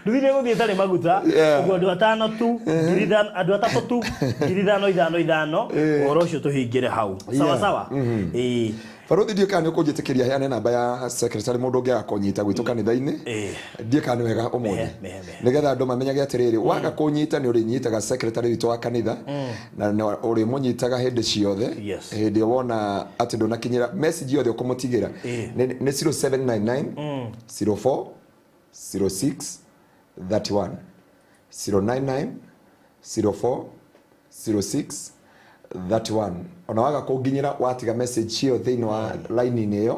Nduthi nĩ ĩgũthiĩ ĩtarĩ maguta. Yeah. Ũguo andũ atano tu, 5,000 andũ atatũ tu, 5,000 5,000 5 ũhoro ũcio tũhingĩre hau. Sawa Yeah. sawa. Ĩĩ. Baruthi ndiũ kana nĩ ũkũnjĩtĩkĩria heane namba ya secretary mũndũ ũngĩaga kũnyita gwitũ kanitha-inĩ. Ĩĩ. Ndiĩ kana nĩ wega ũmũthĩ. Mehe, mehe, mehe. Nĩgetha andũ mamenyage atĩrĩrĩ, waga kũnyita nĩ ũrĩnyitaga secretary witũ wa kanitha na nĩ ũrĩmũnyitaga hĩndĩ ciothe. Yes. Hĩndĩ ĩyo wona atĩ ndũnakinyĩra message yothe ũkũmũtigĩra Ĩĩ. nĩ 0799 04 06 31 099 04 06 31. Ona waga kũnginyĩra watiga message ĩyo thĩinĩ wa line-inĩ ĩyo,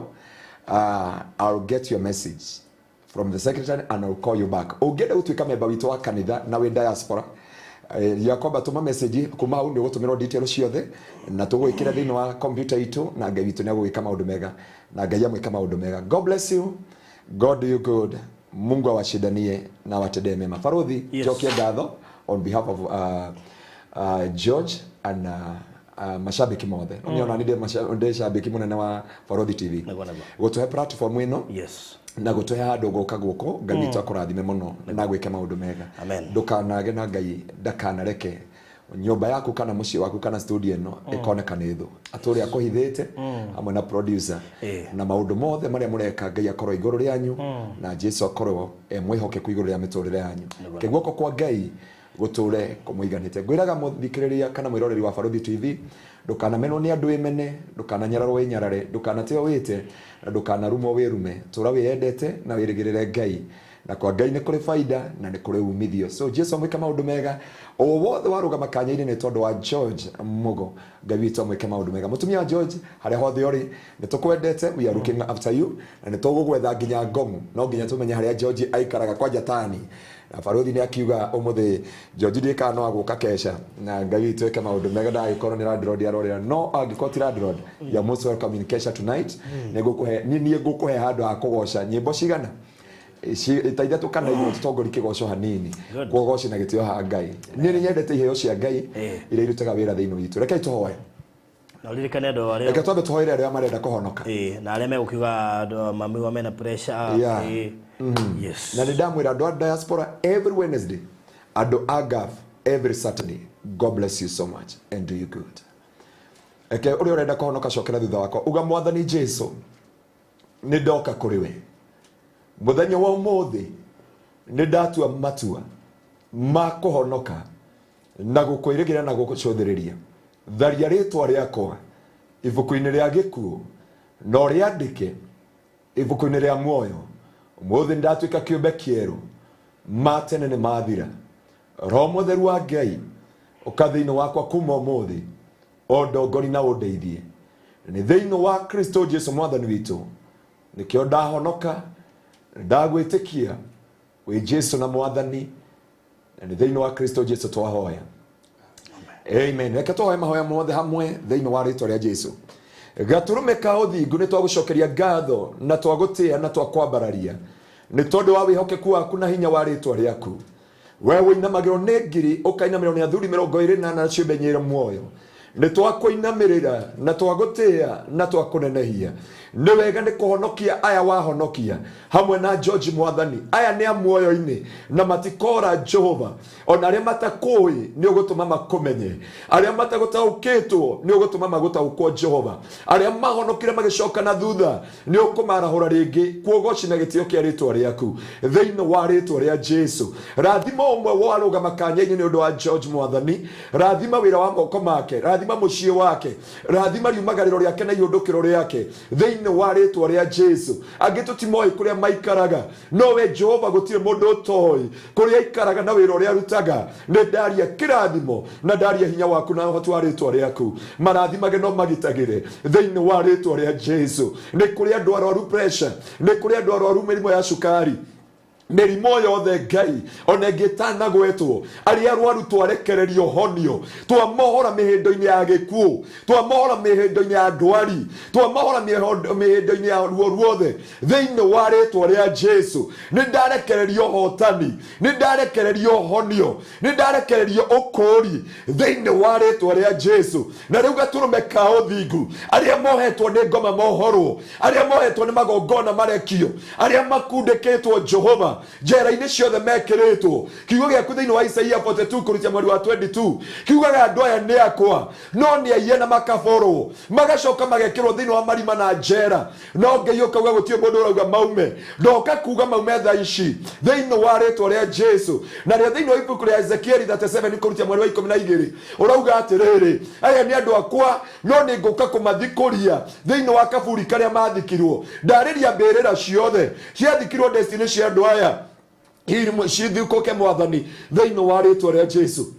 I'll get your message from the secretary and I'll call you back. Ũngĩenda gũtuĩka memba witũ wa kanitha na wĩ diaspora, Yakoba tũma message kuma hau nĩ ũgũtũmĩrwo detail ciothe na tũgwĩkĩra thĩinĩ wa computer itũ na Ngai witũ nĩ agũgĩka maũndũ mega na Ngai amwĩka maũndũ mega. God bless you. God do you good. Mungu awashindanie na awatendee mema. Baruthi, Yes. njokie ngatho on behalf of George and mashabiki mothe. Mm. Ona nĩ ndĩ shabiki mũnene wa Baruthi TV. Nĩguo, nĩguo. Gũtũhe platform ĩno Yes. na gũtũhe handũ gũka gũkũ Ngai witũ akũrathime mũno na gwĩke maũndũ mega. Amen. Ndũkanage na Ngai ndakanareke nyũmba yaku kana mũciĩ waku kana studio ĩno ĩkoneka nĩ thũ atũrĩa akũhithĩte hamwe na producer Ĩĩ. na maũndũ mothe marĩa mũreka Ngai akorwo igũrũ rĩanyu na Jesu akorwo e mwĩhokeku igũrũ rĩa mĩtũrĩre yanyu. Reke guoko kwa Ngai gũtũre kũmũiganĩte. Ngwĩraga mũthikĩrĩria kana mwĩroreri wa Baruthi TV, ndũkanamenwo nĩ andũ ĩmene, ndũkananyararwo wĩnyarare, ndũkanateo wĩte na ndũkanarumwo wĩrume. Tũra wĩyendete na wĩrĩgĩrĩre Ngai, na kwa Ngai nĩ kũrĩ baida na nĩ kũrĩ umithio. So Jesu amwĩke maũndũ mega. O wothe warũgama kanya-inĩ nĩ tondũ wa George Mugo, Ngai witũ amwĩke maũndũ mega. Mũtumia wa George, harĩa hothe ũrĩ, nĩ tũkwendete, we are looking after you na nĩ tũgũgwetha nginya ngomu, no nginya tũmenye harĩa George aikaraga kwanja tani. Na Baruthi nĩ akiuga ũmũthĩ George ndiĩ kana no agũka kesha na Ngai witũ ĩke maũndũ mega. Ndagĩkorwo nĩ landlord arorera, no angĩkorwo ti landlord, you are most welcome in kesha tonight. Nĩ ngũkũhe niĩ ngũkũhe handũ ha kũgoca nyĩmbo cigana ta ithatũ kana inya tũtongorie kĩgoco hanini. Good. Kũgoci na gĩtĩo ha Ngai. Niĩ nĩ nyendete iheo cia Ngai Ĩĩ. iria irutaga wĩra thĩinĩ witũ. Rekei tũhoe. Na ũririkane andũ arĩa Reke twambe tũhoere arĩa marenda kũhonoka. Ĩĩ, na arĩa megũkiuga andũ mamiwa mena pressure. Yeah. Ĩĩ. Yes. Na nĩ ndamwĩra andũ a diaspora every Wednesday, andũ a Gulf every Saturday. God bless you so much and do you good. Reke ũrĩa ũrenda kũhonoka cokera thutha wakwa uga, Mwathani Jesu, nĩ ndoka kũrĩ we mũthenya wa ũmũthĩ, nĩ ndatua matua ma kũhonoka na gũkwĩrĩgĩra na gũcũthĩrĩria. Tharia rĩtwa rĩakwa ibuku-inĩ rĩa gĩkuũ na ũrĩandĩke ibuku-inĩ rĩa muoyo. Ũmũthĩ nĩ ndatuĩka kĩũmbe kĩerũ, ma tene nĩ mathira. Roho mũtheru wa Ngai ũka thĩinĩ wakwa kuma ũmũthĩ, ũndongori na ũndeithie. Nĩ thĩinĩ wa Kristo Jesu mwathani witũ nĩkĩo ndahonoka, ndagwĩtĩkia wĩ Jesu na mwathani, na nĩ thĩinĩ wa Kristo Jesu twahoya, amen. Reke tũhoe mahoya mothe hamwe thĩinĩ wa rĩtwa rĩa Jesu. Gatũrũme ka ũthingu, nĩ twagũcokeria ngatho na twagũtĩa na twakwambararia nĩ tondũ wa wĩhokeku waku na hinya wa rĩtwa rĩaku. We wĩinamagĩrwo nĩ ngiri, ũkainamĩrwo nĩ athuri 24 na ciũmbe nyĩre muoyo. Nĩ twakũinamĩrĩra na twagũtĩa na twakũnenehia. Nĩ wega nĩ kũhonokia aya wahonokia hamwe na George mwathani. Aya nĩ a muoyo-inĩ na matikora Jehova. Ona arĩa matakũĩ nĩ ũgũtũma makũmenye, arĩa matagũtaũkĩtwo nĩ ũgũtũma magũtaũkwo Jehova, arĩa mahonokire magĩcoka na thutha nĩ ũkũmarahũra rĩngĩ. Kuogoci na gĩtĩo kĩa rĩtwa rĩaku thĩinĩ wa rĩtwa rĩa Jesu. Rathima ũmwe warũgama kanya-inĩ nĩ ũndũ wa George mwathani, rathima wĩra wa moko make, rathima mũciĩ wake, rathima riumagarĩro rĩake na ihũndũkĩro rĩake thĩinĩ wa rĩtwa rĩa Jesu. Angĩ tũtimoĩ kũrĩa maikaraga, no we Jehova gũtirĩ mũndũ ũtoĩ kũrĩa aikaraga na wĩra ũrĩa arutaga. Nĩ ndaria kĩrathimo na ndaria hinya waku na ũhoti wa rĩtwa rĩaku, marathimage no magitagĩre thĩinĩ wa rĩtwa rĩa Jesu. Nĩ kũrĩ andũ arwaru pressure, nĩ kũrĩ andũ arwaru mĩrimũ ya cukari. Mĩrimũ yothe Ngai ona ĩngĩ ĩtanagwetwo, arĩa arwaru twarekererio honio, twamohora mĩhĩndo-inĩ ya gĩkuũ, twamohora mĩhĩndo-inĩ ya ndwari, twamohora mĩhĩndo-inĩ ya ruo ruothe thĩinĩ wa rĩtwa rĩa Jesu. Nĩ ndarekererio hotani, nĩ ndarekererio honio, nĩ ndarekererio ũkũũri thĩinĩ wa rĩtwa rĩa Jesu. Na rĩu gatũrũme ka ũthingu, arĩa mohetwo nĩ ngoma mohorwo, arĩa mohetwo nĩ magongona marekio, arĩa makundĩkĩtwo Jehova njera-inĩ ciothe mekĩrĩtwo. Kiugo gĩaku thĩinĩ wa Isaia 42 kũrutia mweri wa 22 kiugaga andũ aya nĩ akwa, no nĩ aiye na makaborwo, magacoka magekĩrwo thĩinĩ wa marima na njera. No Ngai ũkauga gũtirĩ mũndũ ũrauga maume, ndoka kuga maume thaa ici thĩinĩ wa rĩtwa rĩa Jesu. Na rĩo thĩinĩ wa ibuku rĩa Ezekieli 37 kũrutia mweri wa 12 ũrauga atĩrĩrĩ, aya nĩ andũ akwa, no nĩ ngũka kũmathikũria thĩinĩ wa kaburi karĩa mathikirwo. Ndarĩria mbĩrĩra ciothe ciathikirwo destiny cia andũ aya cithikũke Mwathani thĩinĩ wa rĩtwa rĩa Jesu.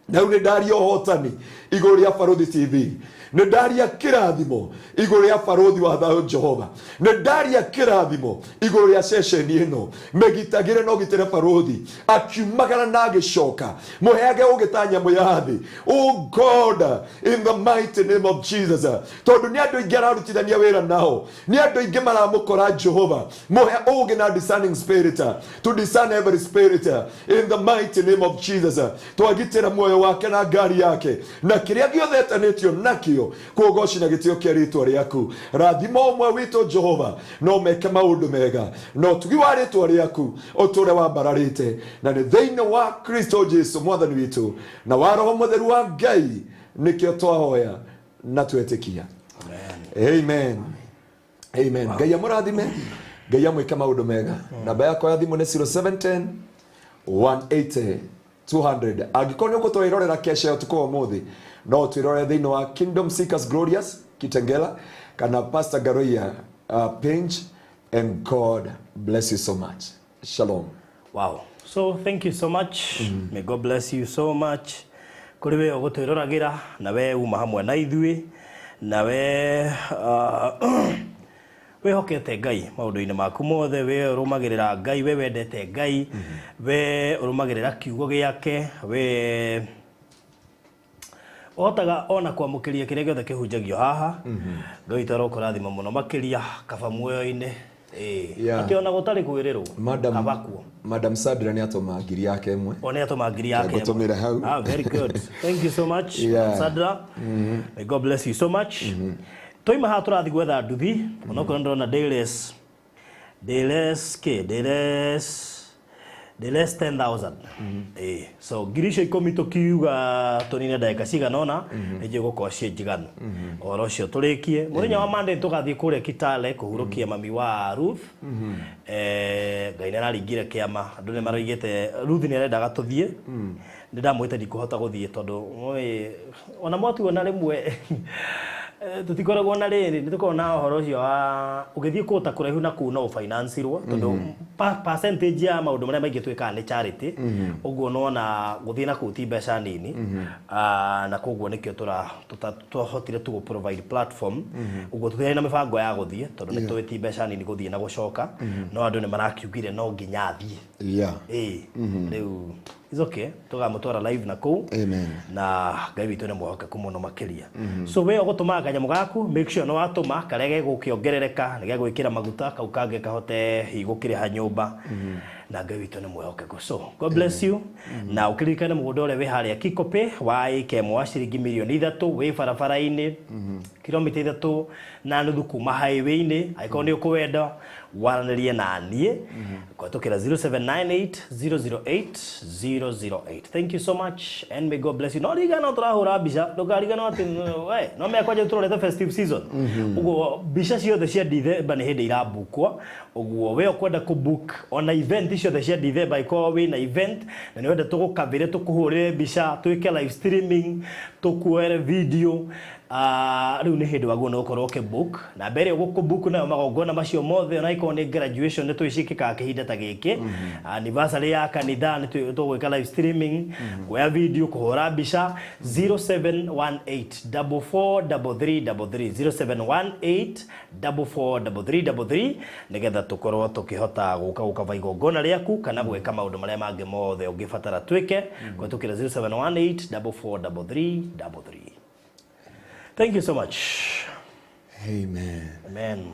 Na rĩu nĩ ndaria ũhotani igũrũ rĩa Barũthi TV, nĩ ndaria kĩrathimo igũrũ rĩa Barũthi wa thayũ Jehova, nĩ ndaria kĩrathimo igũrũ rĩa ceceni ĩno. Mĩgitagĩre na ũgitĩre Barũthi akiumagara na agĩcoka, mũheage ũgĩ ta nyamũ ya thĩ. Oh God, in the mighty name of Jesus, tondũ nĩ andũ aingĩ ararutithania wĩra nao, nĩ andũ aingĩ maramũkora Jehova, mũhe ũgĩ na discerning spirit to discern every spirit in the mighty name of Jesus. Twagitĩra muoyo wake na ngari yake na kĩrĩa gĩothe etanĩtio nakĩo, kũgoci na gĩtĩo kĩa rĩtwa rĩaku. Rathima ũmwe witũ Jehova, no meke maũndũ mega na ũtugi wa rĩtwa rĩaku ũtũre wambararĩte, na nĩ thĩinĩ wa Kristo Jesu Mwathani witũ na wa Roho Mũtheru wa Ngai nĩkĩo twahoya na twetĩkia. Amen. Amen. Ngai amũrathime, Ngai amwĩke maũndũ mega. Namba yakwa ya thimũ nĩ 0710 180 200. Angĩkorwo nĩ ũgũtwĩrorera kesha ya ũtukũ wa ũmũthĩ, no twĩrorere thĩinĩ wa Kingdom Seekers Glorious Kitengela kana Pastor Ngaruiya page, and God bless you so much. Shalom. Wow. So thank you so much. May God bless you so much. Kũrĩ we ũgũtwĩroragĩra na we uma hamwe na ithuĩ na we wĩhokete Ngai maũndũ-inĩ maku mothe, we ũrũmagĩrĩra Ngai, we wendete Ngai, we ũrũmagĩrĩra kiugo gĩake, we ũhotaga ona kwamũkĩria kĩrĩa gĩothe kĩhunjagio haha. Ngai witũ arokũrathima mũno makĩria kaba muoyo-inĩ. Atĩ ona gũtarĩ kwĩrĩrwo kaba kuo. Madam Sandra nĩ atũma ngiri yake ĩmwe. O nĩ atũma ngiri yake ĩmwe. Ngũtũmĩra hau. Ah, very good. Thank you so much, Sandra. May God bless you so much. Twaima haha tũrathiĩ gwetha nduthi, onokorwo ndĩrona Dayless. Dayless kĩ? Dayless Dayless 10,000. So ngiri icio ikũmi tũkiuga tũnine ndagĩka cigana ũna, nĩ njũĩ gũkorwo ciĩ njiganu. Ũhoro ũcio tũrĩkie. Mũthenya wa Monday tũgathiĩ kũrĩa Kitale kũhurũkia mami wa Ruth. Ngai nĩ araringire kĩama, andũ nĩ maroigĩte Ruth nĩ arendaga tũthiĩ. Nĩ ndamwĩte ndikũhota gũthiĩ tondũ ona mwatuona rĩmwe tũtikoragwo na rĩrĩ, nĩ tũkoragwo na ũhoro ũcio wa ũgĩthiĩ kũndũ ta kũraihu na kũu no ũfinancirwo tondũ percentage ya maũndũ marĩa maingĩ twĩkaga nĩ charity. Ũguo nona gũthiĩ na kũu ti mbeca nini. Na koguo nĩkĩo twahotire tu gũ provide platform. Ũguo tũtiarĩ na mĩbango ya gũthiĩ tondũ nĩ tũĩ ti mbeca nini gũthiĩ na gũcoka. No andũ nĩ marakiugire no nginya athiĩ. Rĩu it's okay, tũgamũtwara live na kũu. Amen. Na Ngai witũ nĩ mwĩhokeku mũno makĩria. So we ũgũtũmaga kanyamũ gaku, make sure nĩ watũma karĩa gegũkĩongerereka, nĩ gegwĩkĩra maguta kau kangĩ kahote hihi gũkĩrĩha nyũmba. Na Ngai witũ nĩ mwĩhokeku. So God bless you. Na ũkĩririkane mũgũnda ũrĩa wĩ harĩa Kikopey wa ĩka ĩmwe wa ciringi mirioni 3 wĩ barabara-inĩ kilomita 3.5 kuma highway-inĩ. Angĩkorwo nĩ ũkũwenda waranĩrie na niĩ kũhetũkĩra 0798 008 008. Thank you so much and may God bless you. No ririkana tũrahũra mbica, ndũkariganĩrwo atĩ we no mea kwanja tũrorete festive season. Ũguo mbica ciothe cia December nĩ hĩndĩ irabukwo. Ũguo we ũkwenda kũbook ona event ciothe cia December, ĩkorwo wĩna event na nĩ wenda tũgũkavĩre, tũkũhũrĩre mbica, twĩke live streaming, tũkuoere video, Rĩu nĩ hĩndĩ waguo nĩ gũkorwo ũkĩbook na mbere ũgũkũbook nayo magongona macio mothe, ona ikorwo nĩ graduation nĩ tũicikĩkaga kĩhinda ta gĩkĩ, anniversary ya kanitha nĩ tũgwĩka live streaming, kuoya video, kũhũra mbica. 0718 443333, 0718 443333, nĩgetha tũkorwo tũkĩhota gũka gũkaba igongona rĩaku kana gwĩka maũndũ marĩa mangĩ mothe ũngĩbatara twĩke kũhetũkĩra 0718 443333. Thank you so much. Amen. Amen.